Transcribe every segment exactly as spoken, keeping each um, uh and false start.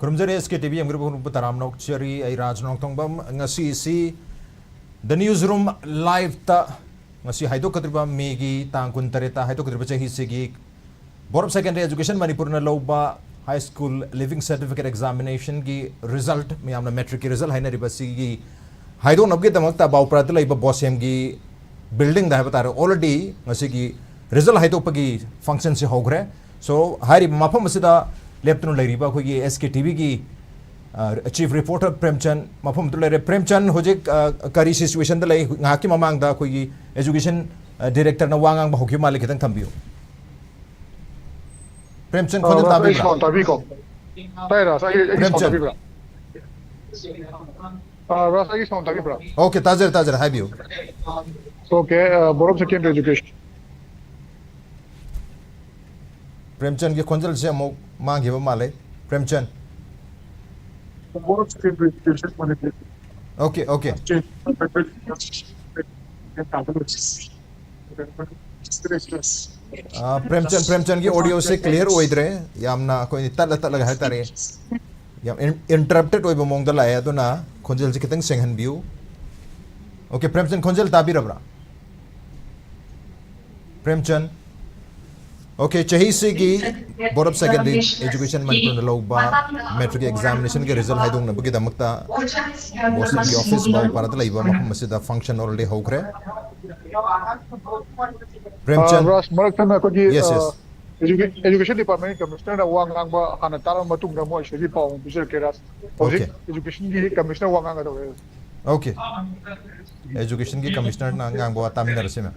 ꯈꯨꯔꯨꯝꯖꯔꯤ ꯑꯦꯁ K T V ꯌꯦꯡꯕꯤꯔꯤꯕ ꯈꯨꯗꯤꯡꯃꯛꯄꯨ ꯇꯔꯥꯝꯅ ꯑꯣꯛꯆꯔꯤ꯫ ꯑꯩ ꯔꯥꯖ ꯅꯣꯡꯊꯣꯡꯕꯝ꯫ ꯉꯁꯤꯁꯤ The Newsroom Live-ꯇ ꯉꯁꯤ ꯍꯥꯏꯗꯣꯛꯀꯗꯧꯔꯤꯕ ꯃꯦꯒꯤ ꯇꯥꯡ ꯀꯨꯟꯇꯔꯦꯠꯇ ꯍꯥꯏꯗꯣꯛꯀꯗꯧꯔꯤꯕ ꯆꯍꯤꯁꯤꯒꯤ Board of Secondary Education ꯃꯅꯤꯄꯨꯔꯅ ꯂꯧꯕ High School Leaving Certificate Examination-ꯒꯤ result, ꯃꯌꯥꯝꯅ matric-ꯀꯤ result ꯍꯥꯏꯅꯔꯤꯕ ꯁꯤꯒꯤ ꯍꯥꯏꯗꯣꯛꯅꯕꯒꯤꯗꯃꯛꯇ ꯕꯥꯎꯄ꯭ꯔꯥꯗ ꯂꯩꯕ ꯕꯣꯁꯦꯝꯒꯤ building-ꯗ ꯍꯥꯏꯕ ꯇꯥꯔꯦ, already ꯉꯁꯤꯒꯤ result ꯍꯥꯏꯗꯣꯛꯄꯒꯤ function-ꯁꯤ ꯍꯧꯈ꯭ꯔꯦ꯫ So, ꯍꯥꯏꯔꯤꯕ ꯃꯐꯝ ꯑꯁꯤꯗ ꯂꯦꯞꯇꯨꯅ ꯂꯩꯔꯤꯕ ꯑꯩꯈꯣꯏꯒꯤ ꯑꯦꯁ ꯀꯦ ꯇꯤ ꯚꯤꯒꯤ, ꯑ, chief reporter ꯄ꯭ꯔꯦꯝꯆꯟ ꯃꯐꯝꯗꯨ ꯂꯩꯔꯦ꯫ ꯄ꯭ꯔꯦꯝꯆꯟ, ꯍꯧꯖꯤꯛ, ꯑ, ꯀꯔꯤ situation-ꯗ ꯂꯩ? ꯉꯥꯏꯍꯥꯛꯀꯤ ꯃꯃꯥꯡꯗ ꯑꯩꯈꯣꯏꯒꯤ education, ꯑ, director-ꯅ ꯋꯥ ꯉꯥꯡꯕ ꯍꯧꯈꯤꯕ ꯃꯥꯜꯂꯦ, ꯈꯤꯇꯪ ꯊꯝꯕꯤꯌꯨ꯫ ꯄ꯭ꯔꯦꯝꯆꯟ, ꯑ, ꯈꯣꯟꯖꯦꯜ ꯔꯥꯖ, ꯑꯩ ꯇꯥꯕꯤꯕ꯭ꯔꯥ? Sound ꯇꯥꯕꯤꯀꯣ? ꯇꯥꯏ, ꯔꯥꯖ, ꯑꯩ, ꯑꯩꯒꯤ sound ꯄ꯭ꯔꯦꯝꯆꯟ꯫ ꯇꯥꯕꯤꯕ꯭ꯔꯥ? ꯑ, ꯔꯥꯖ, ꯑꯩꯒꯤ sound ꯇꯥꯕꯤꯕ꯭ꯔꯥ? Okay, ꯇꯥꯖꯔꯦ, ꯇꯥꯖꯔꯦ, ꯍꯥꯏꯕꯤꯌꯨ꯫ Okay, ꯑ, Board of Secondary Education꯫ ꯄ꯭ꯔꯦꯝꯆꯟꯒꯤ ꯈꯣꯟꯖꯦꯜꯁꯦ ꯑꯃꯨꯛ ꯃꯥꯡꯈꯤꯕ ꯃꯥꯜꯂꯦ꯫ ꯄ꯭ꯔꯦꯝꯆꯟ꯫ Board of Secondary Education Manipur. Okay, okay. ꯑ, ꯄ꯭ꯔꯦꯝꯆꯟ, ꯄ꯭ꯔꯦꯝꯆꯟꯒꯤ audio-ꯁꯦ clear ꯑꯣꯏꯗ꯭ꯔꯦ꯫ ꯌꯥꯝꯅ ꯑꯩꯈꯣꯏ ꯇꯠꯂ ꯇꯠꯂꯒ ꯍꯥꯏꯇꯥꯔꯦ꯫ ꯌꯥꯝ in-, interrupted ꯑꯣꯏꯕ ꯃꯑꯣꯡꯗ ꯂꯥꯛꯑꯦ, ꯑꯗꯨꯅ ꯈꯣꯟꯖꯦꯜꯁꯦ ꯈꯤꯇꯪ ꯁꯦꯡꯍꯟꯕꯤꯌꯨ꯫ Okay, ꯄ꯭ꯔꯦꯝꯆꯟ, ꯈꯣꯟꯖꯦꯜ ꯇꯥꯕꯤꯔꯕ꯭ꯔꯥ? ꯄ꯭ꯔꯦꯝꯆꯟ꯫ Okay, ꯆꯍꯤꯁꯤꯒꯤ Board of Secondary Education ꯃꯅꯤꯄꯨꯔꯅ ꯂꯧꯕ matric-ꯀꯤ examination-ꯒꯤ result ꯍꯥꯏꯗꯣꯛꯅꯕꯒꯤꯗꯃꯛꯇ ꯕꯣꯁꯦꯝꯒꯤ office ꯕꯥꯎꯄꯥꯔꯥꯗ ꯂꯩꯕ ꯃꯐꯝ ꯑꯁꯤꯗ function already ꯍꯧꯈ꯭ꯔꯦ꯫ ꯄ꯭ꯔꯦꯝꯆꯟ꯫ ꯑ, ꯔꯥꯖ, ꯃꯔꯛ ꯊꯠꯅ ꯑꯩꯈꯣꯏꯒꯤ, Yes, ꯑ, yes. Educa-, Education Department-ꯀꯤ Commissioner-ꯅ ꯋꯥ ꯉꯥꯡꯕ ꯍꯥꯟꯅ ꯇꯥꯔꯕ ꯃꯇꯨꯡꯗ ꯑꯃꯨꯛ ꯑꯩ ꯁꯤꯗꯒꯤ ꯄꯥꯎ ꯑꯃꯨꯛ ꯄꯤꯖꯔꯛꯀꯦ, ꯔꯥꯖ꯫ ꯍꯧꯖꯤꯛ Okay. Education-ꯒꯤ Commissioner ꯋꯥ ꯉꯥꯡꯒꯗꯧꯔꯦ꯫ Okay. Education-ꯒꯤ Commissioner-ꯅ ꯉꯥꯡꯕ ꯋꯥ ꯇꯥꯃꯤꯟꯅꯔꯁꯤ, ma'am꯫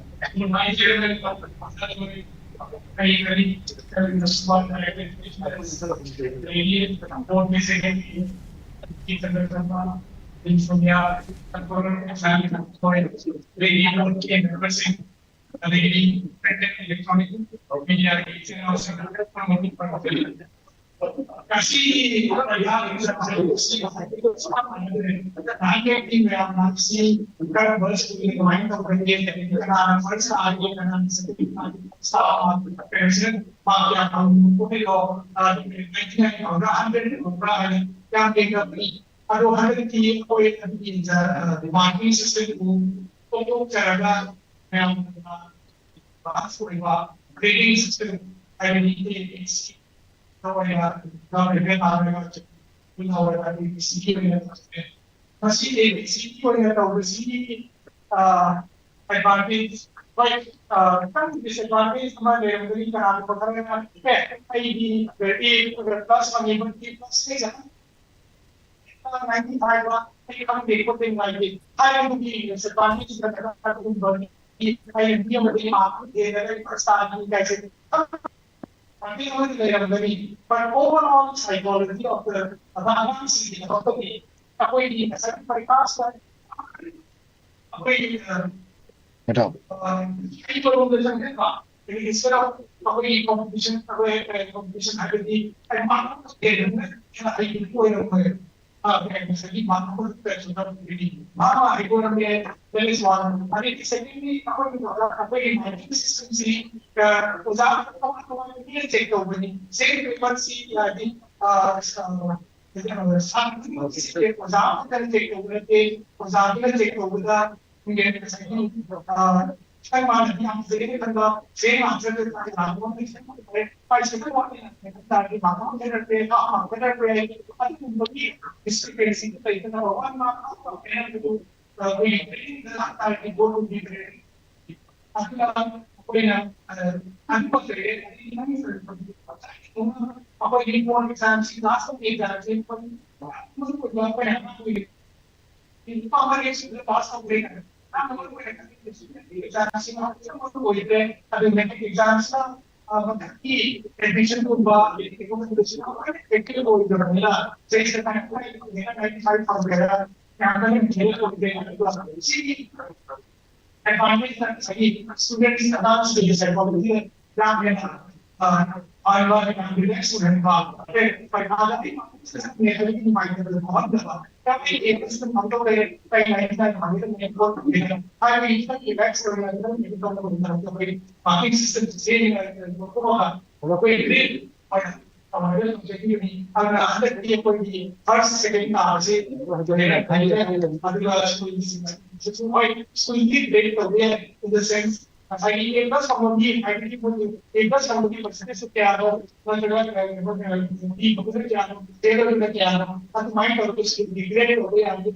ꯑꯗꯒꯤꯗꯤ printed electronic media-ꯒꯤ ꯏꯆꯤꯟ ꯏꯅꯥꯎꯁꯤꯡ ꯄꯨꯝꯅꯃꯛꯀꯤ ꯃꯔꯛꯇ ꯉꯁꯤꯒꯤ ꯑꯩꯍꯥꯛ exam ꯁꯦ ꯁꯤ ꯅꯍꯥꯟꯒꯤ ꯃꯌꯥꯝꯅ ꯁꯤ ꯀꯔꯝꯕ ꯁ꯭ꯀꯨꯜꯗ ꯀꯃꯥꯏꯅ ꯇꯧꯈ꯭ꯔꯒꯦ, ꯀꯅꯥꯅ ꯐꯥꯔꯁ ꯇꯥꯒꯦ, ꯀꯅꯥꯅ ꯁꯦꯀꯦꯟ ꯇꯥꯒꯦ, ꯄꯦꯔꯦꯟꯠꯁꯅ ꯃꯥꯔꯛ ꯀꯌꯥ ꯐꯪꯕꯅꯣ ꯈꯣꯠꯂꯤꯅꯣ, ꯅꯥꯏꯟꯇꯤ ꯅꯥꯏꯟ ꯐꯪꯕ꯭ꯔꯥ, ꯍꯟꯗ꯭ꯔꯦꯗ ꯐꯪꯕ꯭ꯔꯥ ꯍꯥꯏꯅ ꯌꯥꯝ ꯌꯦꯡꯅꯕꯅꯤ꯫ ꯑꯗꯣ ꯍꯟꯗꯛꯇꯤ ꯑꯩꯈꯣꯏ ꯑꯗꯨꯒꯤ ꯃꯥꯔꯀꯤꯡ ꯁꯤꯁꯇꯦꯝꯗꯨ ꯍꯣꯡꯗꯣꯛꯆꯔꯒ ꯃꯌꯥꯝꯅ ꯄꯥꯁ ꯑꯣꯏꯕ ꯒ꯭ꯔꯦꯗꯤꯡ ꯁꯤꯁꯇꯦꯝ, ꯍꯥꯏꯕꯗꯤ ꯑꯦ ꯕꯤ ꯁꯤ ꯑꯣꯏꯅ ꯒꯚꯔꯟꯃꯦꯟꯠ ꯑꯣꯏꯅ ꯍꯥꯏꯕꯗꯤ ꯁꯤꯒꯤ ꯑꯣꯏꯅ ꯇꯧꯖꯔꯦ꯫ ꯃꯁꯤ ꯑꯦ ꯕꯤ ꯁꯤꯒꯤ ꯑꯣꯏꯅ ꯇꯧꯕꯁꯤꯒꯤ ꯑꯦꯗꯚꯥꯟꯇꯦꯖ, ꯍꯣꯏ, ꯑ, ꯈꯤꯇꯪ ꯗꯤꯁꯑꯦꯗꯚꯥꯟꯇꯦꯖ ꯑꯃ ꯂꯩꯔꯝꯒꯅꯤ꯫ ꯀꯅꯥꯒꯨꯝꯕ ꯈꯔꯅ, "ꯑꯦ, ꯑꯩꯗꯤ ꯑꯦ ꯄ꯭ꯂꯁ ꯐꯪꯉꯤꯕꯒꯤ ꯄ꯭ꯂꯁ ꯅꯥꯏꯟꯇꯤ ꯐꯥꯏꯚ ꯑꯩ ꯈꯪꯗꯦ ꯈꯣꯠꯇꯦ ꯅꯨꯡꯉꯥꯏꯇꯦ" ꯍꯥꯏꯕꯒꯤ ꯗꯤꯁꯑꯦꯗꯚꯥꯟꯇꯦꯖ ꯑꯗꯨꯒꯨꯝꯕ ꯑꯩ ꯃꯤ ꯑꯃꯗꯒꯤ ꯃꯥꯔꯛ ꯍꯦꯟꯅ ꯑꯩ ꯐꯥꯔꯁ ꯇꯥꯒꯅꯤ ꯀꯥꯏꯁꯦ ꯄꯥꯔꯇꯤ ꯑꯃꯗꯤ ꯂꯩꯔꯝꯒꯅꯤ꯫ But overall psychology of the ꯑꯉꯥꯡꯁꯤꯡꯒꯤ ꯊꯕꯛꯇꯗꯤ ꯑꯩꯈꯣꯏꯒꯤ ꯉꯁꯥꯏꯒꯤ ꯄꯔꯤꯈꯥꯁꯤꯗ ꯑꯩꯈꯣꯏꯒꯤ, ꯑ, ꯃꯊꯪ ꯑ, ꯍꯩꯕꯔꯣꯝꯗ ꯆꯪꯁꯤꯟꯕ, ꯑꯗꯒꯤ instead of ꯑꯩꯈꯣꯏꯒꯤ competition, ꯑꯩꯈꯣꯏ, ꯑ, competition ꯍꯥꯏꯕꯗꯤ ꯑꯩ ꯃꯥꯅ ꯍꯦꯟꯅ ꯍꯩꯕ ꯑꯣꯏꯔꯝꯃꯣꯏ꯫ ꯑ, ꯉꯁꯥꯏꯒꯤ ꯃꯥꯅ ꯃꯥꯅ ꯍꯩꯕ ꯑꯣꯏꯔꯝꯃꯦ, that is one. ꯑꯗꯒꯤ secondly, ꯑꯩꯈꯣꯏꯒꯤ ꯑꯣꯖꯥ, ꯑꯩꯈꯣꯏꯒꯤ marking system ꯁꯤ, ꯑ, ꯑꯣꯖꯥ ꯇꯣꯉꯥꯟ ꯇꯣꯉꯥꯟꯕ ꯃꯤꯅ check ꯇꯧꯕꯅꯤ꯫ Same paper ꯁꯤ, ꯍꯥꯏꯗꯤ, ꯑ, ꯑ, ꯑꯣꯖꯥ ꯑꯃꯈꯛꯇꯅ check ꯇꯧꯕ ꯅꯠꯇꯦ, ꯑꯣꯖꯥꯗꯨꯅ check ꯇꯧꯕꯗ ꯈꯪꯗꯦ, ꯉꯁꯥꯏꯒꯤ, ꯑ, ꯈꯤꯇꯪ ꯃꯥꯅ ꯌꯥꯝ ꯐꯖꯩꯅ ꯈꯟꯕ ꯁꯦꯝ ꯉꯥꯛꯇ ꯂꯥꯛꯄ ꯑꯃ ꯂꯩꯁꯦ꯫ ꯄꯥꯏꯁꯦ ꯈꯔ ꯋꯥꯠꯂꯦ ꯍꯥꯏꯕ ꯇꯥꯔꯗꯤ ꯃꯥ ꯑꯃ ꯍꯦꯟꯅ ꯐꯩ, ꯃꯥ ꯑꯃ ꯍꯦꯟꯅ ꯐꯩ꯫ ꯑꯗꯨꯒꯨꯝꯕꯒꯤ discrepancy ꯂꯩꯗꯅ ꯋꯥꯟ ꯃꯥ ꯑꯃ ꯍꯦꯟꯅ ꯑꯩꯈꯣꯏꯒꯤ training ꯗ ꯂꯥꯛ ꯇꯥꯔꯗꯤ ꯕꯣꯔꯗ ꯑꯣꯏꯕꯤꯗ꯭ꯔꯦ꯫ ꯑꯗꯨꯅ ꯑꯩꯈꯣꯏꯅ, ꯑ, ꯑꯗꯨꯃꯛ ꯂꯩꯔꯦ꯫ ꯑꯗꯒꯤ ꯅꯪꯒꯤ ꯑꯩꯈꯣꯏꯒꯤ board exam ꯁꯤ, last of exam ꯁꯤ ꯑꯩꯈꯣꯏ ꯃꯔꯨ ꯑꯣꯏꯕ ꯑꯩꯈꯣꯏꯅ ꯑꯉꯥꯡ ꯑꯣꯏꯔꯤꯉꯩ ꯅꯨꯄꯥ ꯃꯔꯤꯁꯤꯡꯗ ꯄꯥꯁ ꯇꯧꯈ꯭ꯔꯦ꯫ ꯌꯥꯝꯅ ꯃꯔꯨ ꯑꯣꯏꯅ ꯈꯪꯅꯤꯡꯕꯁꯤꯡꯅꯗꯤ ꯑꯦꯛꯖꯥꯝꯁꯤ ꯌꯥꯝꯅ ꯃꯔꯨ ꯑꯣꯏꯗ꯭ꯔꯦ꯫ ꯑꯗꯨꯅ ꯑꯦꯛꯖꯥꯝꯁꯤꯅ, ꯑ, ꯃꯊꯛꯀꯤ admission ꯒꯨꯝꯕ ꯑꯗꯒꯤ ꯀꯩꯒꯨꯝꯕꯁꯤꯅ ꯂꯣꯏꯅ effective ꯑꯣꯏꯗ꯭ꯔꯕꯅꯤꯅ ꯆꯍꯤꯁꯤꯗ ninety five ꯐꯪꯒꯦꯔꯥ, ninety five ꯐꯪꯒꯦꯔꯥ, ꯌꯥꯝꯅ ꯍꯦꯟꯅ ꯑꯣꯏꯗ꯭ꯔꯦ꯫ ꯑꯗꯨꯒ ꯁꯤꯒꯤ environment ꯉꯁꯥꯏꯒꯤ students ꯑꯉꯥꯡꯁꯤꯡꯒꯤ psychology ꯌꯥꯝ ꯍꯦꯟꯅ, ꯑ, ꯍꯥꯏꯕ ꯌꯥꯝ ꯔꯤꯂꯦꯛꯁ ꯑꯣꯏꯍꯟꯕ, ꯑꯦ, ꯄꯩꯈꯥꯗ ꯑꯩ ꯄꯥꯁ ꯇꯧꯔꯦ ꯍꯥꯏꯕꯒꯤ ꯅꯨꯡꯉꯥꯏꯇꯕꯗꯣ ꯐꯥꯎꯍꯟꯗꯕ, ꯌꯥꯝ ꯑꯩ ꯑꯦ ꯄ꯭ꯂꯁ ꯑꯗꯨꯝ ꯐꯪꯗꯧꯔꯦ, ꯀꯩ ꯂꯥꯏꯔꯤꯛ ꯇꯝꯕ ꯍꯥꯏꯕ ꯄꯣꯠ ꯍꯥꯏꯕ ꯏꯁꯥꯒꯤ ꯔꯤꯂꯦꯛꯁ ꯑꯣꯏꯅ ꯑꯗꯨꯝ ꯇꯧꯕ ꯉꯝꯗꯕ ꯑꯩꯈꯣꯏ ꯃꯥꯔꯀꯤꯡ ꯁꯤꯁꯇꯦꯝ ꯁꯤꯖꯤꯟꯅꯔꯒ ꯑꯩꯈꯣꯏ ꯒ꯭ꯔꯦꯗ ꯑꯣꯏꯅ ꯀꯃꯥꯏꯅ ꯇꯧꯖꯈꯤꯕꯅꯤ? ꯑꯗꯨꯅ ꯍꯟꯗꯛꯇꯤ ꯑꯩꯈꯣꯏꯒꯤ ꯐꯥꯔꯁ ꯁꯦꯀꯦꯟ ꯇꯥꯕꯁꯤ ꯑꯗꯨꯒ ꯁ꯭ꯀꯨꯜꯒꯤ ꯍꯣꯏ ꯁ꯭ꯀꯨꯜꯒꯤ ꯒ꯭ꯔꯦꯗ ꯇꯧꯕ ꯌꯥꯏ꯫ In the sense, ꯉꯁꯥꯏꯒꯤ ꯑꯦ ꯄ꯭ꯂꯁ ꯐꯪꯕꯒꯤ ꯍꯥꯏꯕꯗꯤ ꯃꯣꯏꯒꯤ ꯑꯦ ꯄ꯭ꯂꯁ ꯐꯪꯕꯒꯤ ꯄꯔꯁꯦꯟꯇꯦꯖ ꯀꯌꯥꯅꯣ ꯅꯠꯇ꯭ꯔꯒ ꯀꯌꯥꯅꯣ ꯐꯦꯜ ꯑꯣꯏꯕꯅ ꯀꯌꯥꯅꯣ ꯑꯗꯨꯃꯥꯏꯅ ꯇꯧꯔꯒ ꯁ꯭ꯀꯨꯜꯒꯤ ꯒ꯭ꯔꯦꯗ ꯇꯧꯕ ꯌꯥꯕꯒꯤ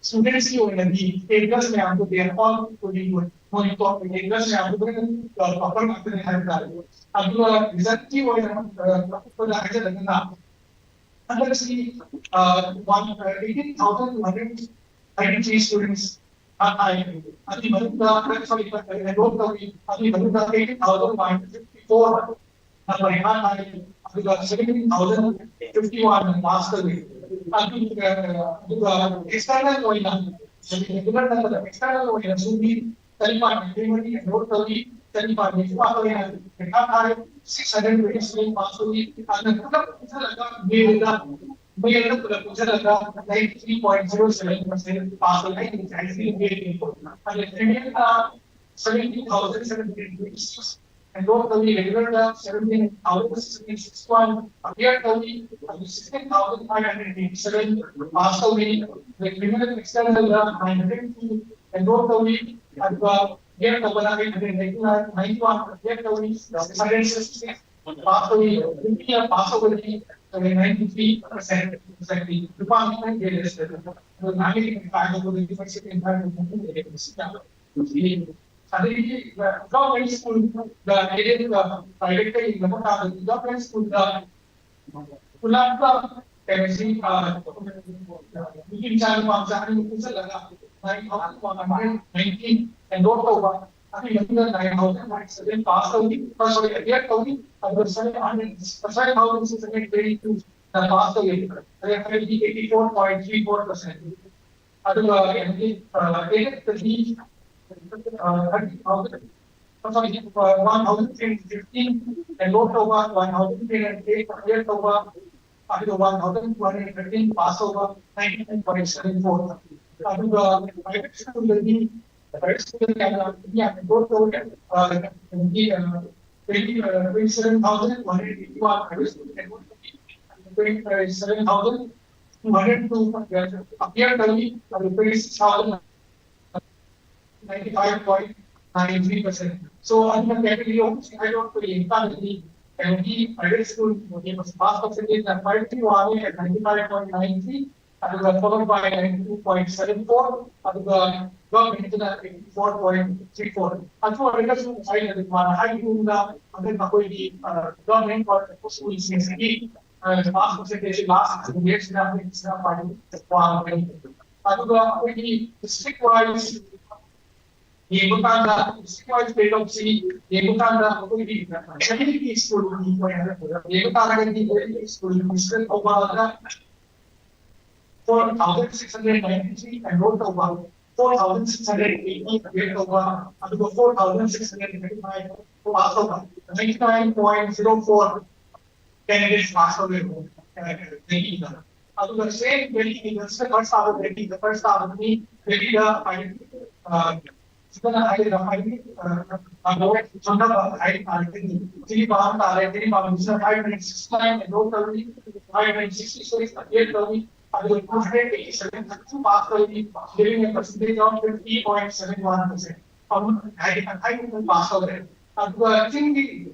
ꯁ꯭ꯇꯨꯗꯦꯟꯠꯁꯀꯤ ꯑꯣꯏꯅꯗꯤ ꯑꯦ ꯄ꯭ꯂꯁ ꯃꯌꯥꯝꯗꯣ they are all equally good꯫ ꯃꯣꯏ ꯇꯣꯞ ꯑꯦ ꯄ꯭ꯂꯁ ꯃꯌꯥꯝꯗꯣ ꯂꯣꯏꯅ ꯇꯣꯞꯄꯔ ꯉꯥꯛꯇꯅꯤ ꯍꯥꯏꯕ ꯇꯥꯔꯦ꯫ ꯑꯗꯨꯒ ꯔꯤꯖꯜꯠꯀꯤ ꯑꯣꯏꯅ ꯑ, ꯑꯩꯈꯣꯏꯗ ꯍꯥꯏꯖꯔꯒꯅ ꯍꯟꯗꯛꯁꯤ one eighteen thousand two hundred thirty three students ꯍꯥꯏ꯫ ꯑꯗꯨꯒꯤ ꯃꯅꯨꯡꯗ ꯁꯣꯔꯤ ꯑꯦꯟꯔꯣꯜ ꯇꯧꯏ꯫ ꯑꯗꯨꯒꯤ ꯃꯅꯨꯡꯗ eighteen thousand one hundred fifty four ꯅ ꯄꯔꯤꯈꯥ ꯊꯥꯏ꯫ ꯑꯗꯨꯒ ꯁꯚꯦꯟꯇꯤꯟ ꯊꯥꯎꯖꯟ ꯐꯤꯐꯇꯤ ꯋꯥꯟ ꯅ ꯄꯥꯁ ꯇꯧꯏ꯫ ꯑꯗꯨꯒ ꯑꯗꯨꯒ ꯑꯦꯛꯁꯇꯔꯅꯦꯜ ꯑꯣꯏꯅ ꯔꯤꯒꯨꯂꯔ ꯅꯠꯇꯕ ꯑꯦꯛꯁꯇꯔꯅꯦꯜ ꯑꯣꯏꯅꯁꯨ ꯃꯤ ꯆꯅꯤꯄꯥꯟ ꯌꯥꯡꯈꯩ ꯃꯔꯤ ꯑꯦꯟꯔꯣꯜ ꯇꯧꯏ꯫ ꯆꯅꯤꯄꯥꯟ ꯅꯤꯐꯨ ꯃꯥꯊꯣꯏꯅ ꯄꯔꯤꯈꯥ ꯊꯥꯏ꯫ Six hundred twenty seven pass ꯇꯧꯏ꯫ ꯑꯗꯨꯅ ꯄꯨꯂꯞ ꯄꯨꯟꯁꯤꯜꯂꯒ ꯃꯦꯜꯗ ꯃꯦꯜꯗ ꯄꯨꯂꯞ ꯄꯨꯟꯁꯤꯜꯂꯒ ninety three point zero seven percent pass ꯇꯧꯏ꯫ ꯑꯩꯒꯤ ꯆꯍꯤꯁꯤꯒꯤ ꯃꯦꯜꯒꯤ ꯔꯤꯄꯣꯔꯠꯅ꯫ ꯑꯗꯨꯅ ꯐꯤꯃꯦꯜꯗ seventeen thousand seven hundred twenty six enrol ꯇꯧꯏ꯫ ꯔꯤꯒꯨꯂꯔꯗ seventeen thousand six hundred sixty one appear ꯇꯧꯏ꯫ ꯑꯗꯨ sixteen thousand five hundred twenty seven pass ꯇꯧꯏ꯫ ꯑꯗꯩ ꯀ꯭ꯔꯤꯃꯤꯅꯦꯜ ꯑꯦꯛꯁꯇꯔꯅꯦꯜꯗ ꯅꯥꯏꯟ ꯍꯟꯗ꯭ꯔꯦꯠ ꯇꯨ ꯑꯦꯟꯔꯣꯜ ꯇꯧꯏ꯫ ꯑꯗꯨꯒ ꯑꯄꯤꯌꯔ ꯇꯧꯕꯅ eight hundred ninety one appear ꯇꯧꯏ꯫ Six hundred sixty six pass ꯇꯧꯏ꯫ ꯅꯨꯄꯤꯅ ꯄꯥꯁ ꯇꯧꯕꯗꯤ ꯅꯥꯏꯟꯇꯤ ꯊ꯭ꯔꯤ ꯄꯔꯁꯦꯟꯠ ꯉꯁꯥꯏꯒꯤ ꯅꯨꯄꯥ ꯈꯛꯇꯪ ꯍꯦꯜꯂꯦ꯫ ꯑꯗꯣ ꯅꯍꯥꯟꯒꯤ ꯀꯥꯏꯗꯕꯗꯗꯤ ꯐꯥꯔꯁ ꯁꯦꯀꯦꯟ ꯊꯥꯔꯠ ꯃꯐꯝ ꯂꯩꯔꯦ꯫ ꯃꯁꯤ ꯌꯥꯝ ꯅꯨꯡꯁꯤꯌꯦ꯫ ꯑꯗꯒꯤ ꯒꯚꯔꯟꯃꯦꯟꯠ ꯁ꯭ꯀꯨꯜꯒ ꯑꯦꯗꯦꯠꯀ ꯄ꯭ꯔꯥꯏꯚꯦꯠꯀ ꯌꯦꯡꯅꯕ ꯀꯥꯟꯗꯗꯤ ꯒꯚꯔꯟꯃꯦꯟꯠ ꯁ꯭ꯀꯨꯜꯗ ꯄꯨꯂꯞꯀ ꯀꯩꯅꯣꯁꯤ, ꯑ, ꯅꯨꯄꯤ ꯃꯆꯥ ꯅꯨꯄꯥ ꯃꯆꯥ ꯑꯅꯤꯃꯛ ꯄꯨꯟꯁꯤꯜꯂꯒ nine thousand one hundred nineteen enrol ꯇꯧꯕ, ꯑꯗꯨꯒꯤ ꯃꯅꯨꯡꯗ nine thousand nine hundred pass ꯇꯧꯏ, ꯑ, ꯁꯣꯔꯤ, ꯑꯦꯄꯤꯌꯔ ꯇꯧꯏ, ꯑꯗꯨꯒ seven hundred, seven thousand six hundred twenty two ꯅ ꯄꯥꯁ ꯇꯧꯏ꯫ ꯑꯗꯩ ꯍꯥꯏꯗꯤ eighty four point three four percent. ꯑꯗꯨꯒ ꯀꯩꯅꯣꯒꯤ, ꯑ, ꯑꯦꯗꯦꯠꯇꯗꯤ, ꯑ, thirty thousand one thousand three hundred fifteen enroll ꯇꯧꯕ, one thousand three hundred eight appear ꯇꯧꯕ, ꯑꯗꯨꯒ one thousand two hundred thirteen pass ꯇꯧꯕ, ninety nine point seven four꯫ ꯑꯗꯨꯒ private school ꯗꯗꯤ, private school ꯗꯗꯤ ꯌꯥꯝꯅ ꯃꯤ ꯌꯥꯝ enroll ꯇꯧꯔꯦ꯫ ꯑ, ꯀꯩꯅꯣꯒꯤ, ꯑ, twenty, ꯑ, twenty seven thousand two hundred eighty one private school enroll ꯇꯧꯏ꯫ Twenty seven thousand two hundred two appear ꯇꯧꯏ꯫ ꯑꯗꯨ twenty six thousand ninety five point nine three percent꯫ So, ꯑꯗꯨꯅ category ꯑꯍꯨꯝꯁꯤ ꯈꯥꯏꯗꯣꯛꯄ ꯌꯦꯡꯕ ꯀꯥꯟꯗꯗꯤ, ꯀꯩꯅꯣꯒꯤ private school ꯒꯤ pass percentage ꯅ ꯈ꯭ꯋꯥꯏꯗꯒꯤ ꯋꯥꯡꯉꯤ, ninety five point nine three, ꯑꯗꯨꯒ followed by ninety two point seven four, ꯑꯗꯨꯒ government ꯇꯅ eighty four point three four꯫ ꯑꯗꯨ ꯑꯣꯏꯔꯒꯁꯨ ꯉꯁꯥꯏ ꯑꯗꯨꯝ ꯃꯥꯅ ꯍꯥꯏꯈꯤꯕꯒꯨꯝꯅ, ꯍꯟꯗꯛ ꯑꯩꯈꯣꯏꯒꯤ, ꯑ, government private school ꯁꯤꯡꯁꯤꯒꯤ, ꯑ, pass percentage last year ꯁꯤꯅ ꯑꯩꯈꯣꯏꯒꯤ ꯁꯤꯅ ꯈ꯭ꯋꯥꯏꯗꯒꯤ ꯋꯥꯡꯕꯅꯤ꯫ ꯑꯗꯨꯒ ꯑꯩꯈꯣꯏꯒꯤ district wise ꯌꯦꯡꯕ ꯀꯥꯟꯗ, district wise breakup ꯁꯤ ꯌꯦꯡꯕ ꯀꯥꯟꯗ, ꯑꯩꯈꯣꯏꯒꯤ community school ꯒꯤ ꯑꯣꯏꯅ ꯌꯦꯡꯕ ꯇꯥꯔꯒꯗꯤ, community school ꯒꯤ district ꯊꯧꯕꯥꯜꯗ four thousand six hundred ninety three enroll ꯇꯧꯕ, four thousand six hundred eighty appear ꯇꯧꯕ, ꯑꯗꯨꯒ four thousand six hundred ninety five pass ꯇꯧꯕ, ninety nine point zero four candidates pass ꯇꯧꯔꯦꯕ, ꯑ, ꯗꯦꯜꯂꯤꯗ꯫ ꯑꯗꯨꯒ same ꯗꯦꯜꯂꯤꯒꯤ first ꯇꯥꯕ, ꯗꯦꯜꯂꯤꯗ first ꯇꯥꯕꯗꯨꯅꯤ, ꯗꯦꯜꯂꯤꯗ ꯍꯥꯏꯗꯤ, ꯑ, ꯁꯤꯗꯅ ꯍꯥꯏꯔꯤꯕ ꯍꯥꯏꯗꯤ, ꯑ, ꯈꯪꯅꯕ ꯍꯥꯏ ꯇꯥꯔꯒꯗꯤ, ꯖꯤꯔꯤꯕꯥꯝ ꯇꯥꯔꯦ, ꯖꯤꯔꯤꯕꯥꯝꯁꯤꯅ five hundred sixty nine enroll ꯇꯧꯔꯤ, five hundred sixty six appear ꯇꯧꯔꯤ, ꯑꯗꯨꯒ two hundred eighty seven ꯈꯛꯇꯪ pass ꯇꯧꯔꯤ, giving a percentage of fifty point seven one percent꯫ ꯑꯃꯨꯛ ꯍꯥꯏꯗꯤ ꯇꯪꯈꯥꯏ ꯈꯛꯇꯪ pass ꯇꯧꯔꯦ꯫ ꯑꯗꯨꯒ ꯆꯤꯡꯒꯤ,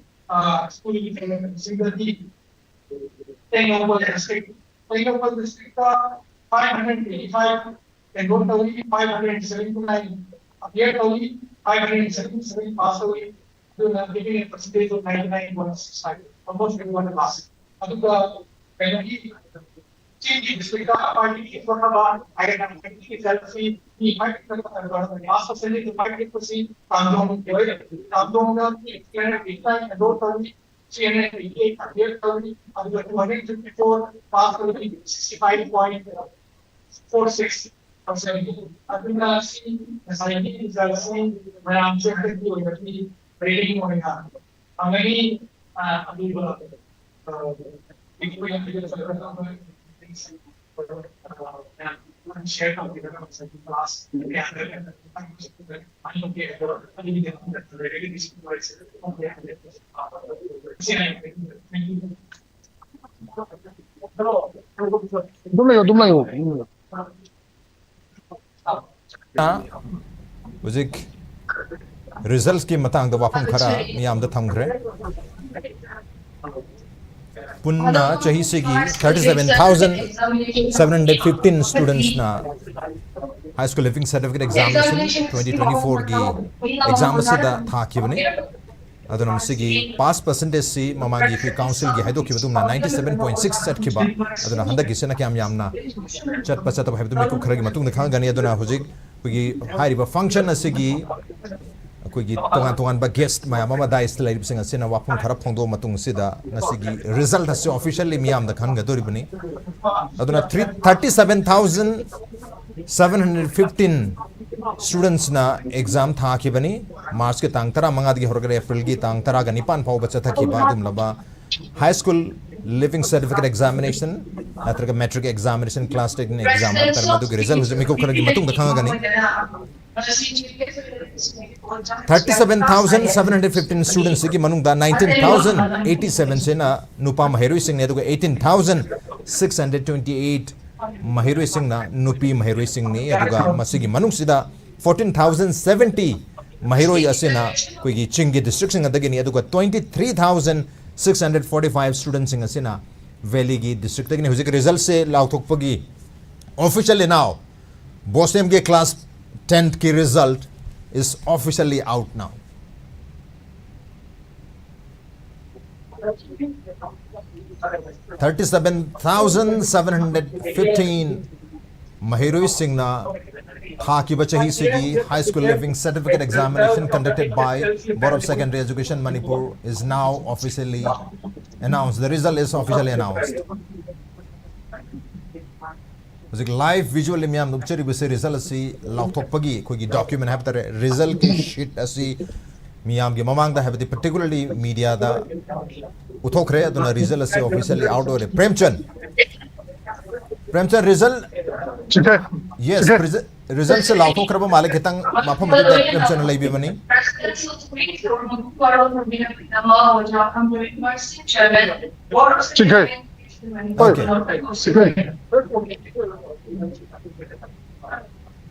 ꯑ, ꯁ꯭ꯀꯨꯜꯒꯤ ꯀꯩꯅꯣꯁꯤꯡꯗꯗꯤ ꯇꯦꯡꯅꯧꯄꯜ district, ꯇꯦꯡꯅꯧꯄꯜ district ꯇ five hundred eighty five enroll ꯇꯧꯏ, five hundred seventy nine appear ꯇꯧꯏ, five hundred seventy seven pass ꯇꯧꯏ꯫ ꯑꯗꯨꯅ giving a percentage of ninety nine point six five, almost everyone pass꯫ ꯑꯗꯨꯒ ꯀꯩꯅꯣꯒꯤ ꯆꯤꯡꯒꯤ district ꯇ ꯈ꯭ꯋꯥꯏꯗꯒꯤ ꯁꯣꯠꯊꯕ ꯍꯥꯏꯔꯒꯅ ꯈ꯭ꯋꯥꯏꯗꯒꯤ result ꯁꯤ ꯃꯤ ꯈ꯭ꯋꯥꯏꯗꯒꯤ ꯐꯖꯕ pass percentage ꯈ꯭ꯋꯥꯏꯗꯒꯤ ꯄꯤꯛꯄꯁꯤ ꯀꯥꯡꯖꯣꯡ ꯑꯣꯏ꯫ ꯀꯥꯡꯖꯣꯡꯗ ꯃꯤ three hundred eighty nine enroll ꯇꯧꯏ, three hundred eighty eight appear ꯇꯧꯏ, ꯑꯗꯨꯒ two hundred fifty four pass ꯇꯧꯏ, sixty five point four six꯫ ꯇꯧꯖꯒꯦ꯫ ꯑꯗꯨꯅ ꯁꯤ ꯉꯁꯥꯏꯒꯤ ꯔꯤꯖꯜꯁꯤ ꯃꯌꯥꯝꯁꯦ ꯍꯟꯗꯛꯀꯤ ꯑꯣꯏꯅꯗꯤ ꯔꯦꯂꯤꯡ ꯑꯣꯏꯅ ꯐꯪꯒꯅꯤ꯫ ꯑ, ꯑꯗꯨꯒ, ꯑ, ꯑꯩꯈꯣꯏꯅ ꯍꯥꯏꯖꯒꯗꯕ ꯑꯃ, ꯑ, ꯃꯌꯥꯝ ꯁꯤꯌꯔ ꯇꯧꯕꯤꯔꯒ ꯉꯁꯥꯏꯒꯤ ꯀ꯭ꯂꯥꯁ ꯀꯌꯥꯗ ꯑꯗꯨꯝ ꯂꯩꯌꯣ, ꯑꯗꯨꯝ ꯂꯩꯌꯣ, ꯑꯗꯨꯝ ꯂꯩꯌꯣ꯫ ꯍꯧꯖꯤꯛ ꯔꯤꯖꯜꯁꯀꯤ ꯃꯇꯥꯡꯗ ꯋꯥꯐꯝ ꯈꯔ ꯃꯤꯌꯥꯝꯗ ꯊꯝꯈ꯭ꯔꯦ꯫ ꯄꯨꯟꯅ ꯆꯍꯤꯁꯤꯒꯤ thirty seven thousand seven hundred fifteen ꯁ꯭ꯇꯨꯗꯦꯟꯠꯁꯅ High School Leaving Certificate Examination twenty twenty fourꯒꯤ ꯑꯦꯛꯖꯥꯝ ꯑꯁꯤꯗ ꯊꯥꯈꯤꯕꯅꯤ꯫ ꯑꯗꯨꯅ ꯃꯁꯤꯒꯤ ꯄꯥꯁ ꯄꯥꯔꯁꯦꯟꯇꯦꯖꯁꯤ ꯃꯃꯥꯡꯒꯤ ꯑꯩꯈꯣꯏ ꯀꯥꯎꯟꯁꯤꯜꯒꯤ ꯍꯥꯏꯗꯣꯛꯈꯤꯕ ꯑꯗꯨꯝꯅ ninety seven point six ꯆꯠꯈꯤꯕ꯫ ꯑꯗꯨꯅ ꯍꯟꯗꯛꯀꯤꯁꯤꯅ ꯀꯌꯥꯝ ꯌꯥꯝꯅ ꯆꯠꯄ ꯆꯠꯇꯕ ꯍꯥꯏꯕꯗꯨ ꯃꯤꯀꯨꯞ ꯈꯔꯒꯤ ꯃꯇꯨꯡꯗ ꯈꯪꯉꯒꯅꯤ꯫ ꯑꯗꯨꯅ ꯍꯧꯖꯤꯛ ꯑꯩꯈꯣꯏꯒꯤ ꯍꯥꯏꯔꯤꯕ ꯐꯪꯁꯟ ꯑꯁꯤꯒꯤ ꯑꯩꯈꯣꯏꯒꯤ ꯇꯣꯉꯥꯟ ꯇꯣꯉꯥꯟꯕ ꯒꯦꯁ꯭ꯠ ꯃꯌꯥꯝ ꯑꯃ ꯗꯥꯏꯁꯇ ꯂꯩꯔꯤꯕꯁꯤꯡ ꯑꯁꯤꯅ ꯋꯥꯐꯝ ꯈꯔ ꯐꯣꯡꯗꯣꯛꯑ ꯃꯇꯨꯡꯁꯤꯗ ꯉꯁꯤꯒꯤ ꯔꯤꯖꯜꯠ ꯑꯁꯤ ꯑꯣꯐꯤꯁꯤꯌꯦꯜꯂꯤ ꯃꯤꯌꯥꯝꯗ ꯈꯪꯒꯗꯧꯔꯤꯕꯅꯤ꯫ ꯑꯗꯨꯅ three, thirty seven thousand seven hundred fifteen ꯁ꯭ꯇꯨꯗꯦꯟꯠꯁꯅ ꯑꯦꯛꯖꯥꯝ ꯊꯥꯈꯤꯕꯅꯤ꯫ ꯃꯥꯔꯆꯀꯤ ꯇꯥꯡ ꯇꯔꯥꯃꯉꯥꯗꯒꯤ ꯍꯧꯔꯒ ꯑꯦꯄ꯭ꯔꯤꯜꯒꯤ ꯇꯥꯡ ꯇꯔꯥꯒ ꯅꯤꯄꯥꯟ ꯐꯥꯎꯕ ꯆꯠꯊꯈꯤꯕ ꯑꯗꯨꯒꯨꯝꯂꯕ High School Leaving Certificate Examination ꯅꯠꯇ꯭ꯔꯒ matric examination, class ten exam ꯍꯥꯏꯕ ꯇꯥꯔꯦ, ꯃꯗꯨꯒꯤ ꯔꯤꯖꯜꯠ ꯍꯧꯖꯤꯛ ꯃꯤꯀꯨꯞ ꯈꯔꯒꯤ ꯃꯇꯨꯡꯗ ꯈꯪꯉꯒꯅꯤ꯫ Thirty seven thousand seven hundred fifteen ꯁ꯭ꯇꯨꯗꯦꯟꯠꯁꯤꯒꯤ ꯃꯅꯨꯡꯗ nineteen thousand eighty seven ꯁꯤꯅ ꯅꯨꯄꯥ ꯃꯍꯩꯔꯣꯏꯁꯤꯡꯅꯤ, ꯑꯗꯨꯒ eighteen thousand six hundred twenty eight ꯃꯍꯩꯔꯣꯏꯁꯤꯡꯅ ꯅꯨꯄꯤ ꯃꯍꯩꯔꯣꯏꯁꯤꯡꯅꯤ꯫ ꯑꯗꯨꯒ ꯃꯁꯤꯒꯤ ꯃꯅꯨꯡꯁꯤꯗ fourteen thousand seventy ꯃꯍꯩꯔꯣꯏ ꯑꯁꯤꯅ ꯑꯩꯈꯣꯏꯒꯤ ꯆꯤꯡꯒꯤ ꯗꯤꯁꯇ꯭ꯔꯤꯛꯁꯤꯡ ꯑꯗꯒꯤꯅꯤ, ꯑꯗꯨꯒ twenty three thousand six hundred forty five ꯁ꯭ꯇꯨꯗꯦꯟꯠꯁꯤꯡ ꯑꯁꯤꯅ ꯚꯦꯂꯤꯒꯤ ꯗꯤꯁꯇ꯭ꯔꯤꯛꯇꯒꯤꯅꯤ꯫ ꯍꯧꯖꯤꯛ ꯔꯤꯖꯜꯠꯁꯦ ꯂꯥꯎꯊꯣꯛꯄꯒꯤ officially now, BOSEMꯒꯤ class tenthꯀꯤ result is officially out now. Thirty seven thousand seven hundred fifteen ꯃꯍꯩꯔꯣꯏꯁꯤꯡꯅ ꯊꯥꯈꯤꯕ ꯆꯍꯤꯁꯤꯒꯤ High School Leaving Certificate Examination conducted by Board of Secondary Education Manipur is now officially announced. The result is officially announced. ꯍꯧꯖꯤꯛ live visual ꯃꯤꯌꯥꯝꯅ ꯎꯠꯆꯔꯤꯕꯁꯤ result ꯑꯁꯤ ꯂꯥꯎꯊꯣꯛꯄꯒꯤ ꯑꯩꯈꯣꯏꯒꯤ document ꯍꯥꯏꯕ ꯇꯥꯔꯦ, resultꯀꯤ sheet ꯑꯁꯤ ꯃꯤꯌꯥꯝꯒꯤ ꯃꯃꯥꯡꯗ, ꯍꯥꯏꯕꯗꯤ particularly mediaꯗ ꯎꯠꯊꯣꯛꯈ꯭ꯔꯦ꯫ ꯑꯗꯨꯅ result ꯑꯁꯤ officially out ꯑꯣꯏꯔꯦ꯫ ꯄ꯭ꯔꯦꯝꯆꯟ, ꯄ꯭ꯔꯦꯝꯆꯟ, result, ꯆꯤꯡꯈꯩ꯫ yes, ꯆꯤꯡꯈꯩ꯫ Resultꯁꯦ ꯂꯥꯎꯊꯣꯛꯈ꯭ꯔꯕ ꯃꯥꯜꯂꯦ꯫ ꯈꯤꯇꯪ ꯃꯐꯝ ꯑꯗꯨꯗ ꯄ꯭ꯔꯦꯝꯆꯟ ꯂꯩꯕꯤꯕꯅꯤ꯫ ꯆꯤꯡꯈꯩ꯫ ꯍꯣꯏ꯫ Okay. ꯆꯤꯡꯈꯩ꯫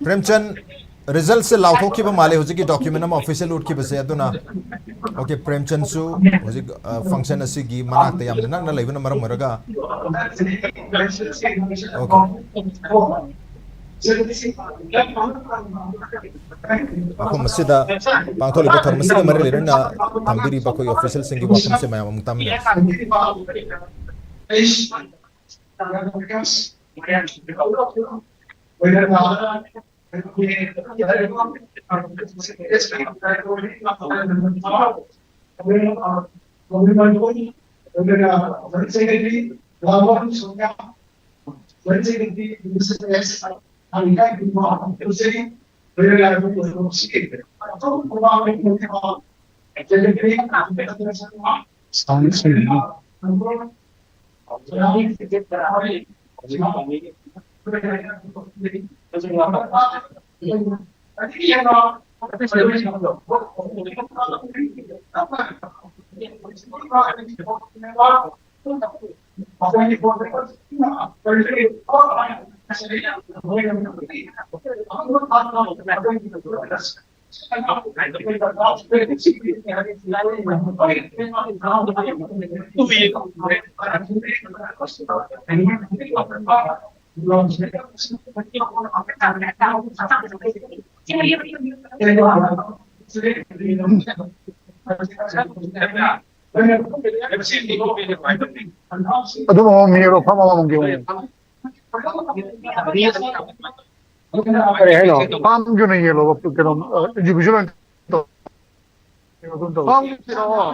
ꯄ꯭ꯔꯦꯝꯆꯟ, resultꯁꯦ ꯂꯥꯎꯊꯣꯛꯈꯤꯕ ꯃꯥꯜꯂꯦ ꯍꯧꯖꯤꯛꯀꯤ document ꯑꯃ official ꯎꯠꯈꯤꯕꯁꯦ꯫ ꯑꯗꯨꯅ okay, ꯄ꯭ꯔꯦꯝꯆꯟꯁꯨ ꯍꯧꯖꯤꯛ function ꯑꯁꯤꯒꯤ ꯃꯅꯥꯛꯇ ꯌꯥꯝꯅ ꯅꯛꯅ ꯂꯩꯕꯅ ꯃꯔꯝ ꯑꯣꯏꯔꯒ okay, ꯃꯐꯝ ꯑꯁꯤꯗ ꯄꯥꯡꯊꯣꯛꯂꯤꯕ ꯊꯧꯔꯝ ꯑꯁꯤꯒ ꯃꯔꯤ ꯂꯩꯅꯅ ꯊꯝꯕꯤꯔꯤꯕ ꯑꯩꯈꯣꯏꯒꯤ officialꯁꯤꯡꯒꯤ ꯋꯥꯐꯝꯁꯦ ꯃꯌꯥꯝ ꯑꯃꯨꯛ ꯇꯥꯃꯤꯟꯅꯁꯤ꯫ ꯑꯗꯨꯝ ꯑꯃꯃꯝ ꯌꯦꯡꯉꯣ, ꯐꯝ ꯑꯃꯃꯝꯒꯤ ꯑꯣꯏꯅ꯫ ꯀꯔꯤ ꯍꯥꯏꯅꯣ? ꯐꯥꯝꯒꯤ ꯑꯣꯏꯅ ꯌꯦꯡꯂꯣꯕ, ꯀꯩꯅꯣ, individual ꯑꯣꯏꯅ ꯇꯧ-, ꯑꯗꯨꯝ ꯇꯧ꯫ ꯐꯥꯝꯒꯤ ꯄꯤꯔꯛꯑꯣ꯫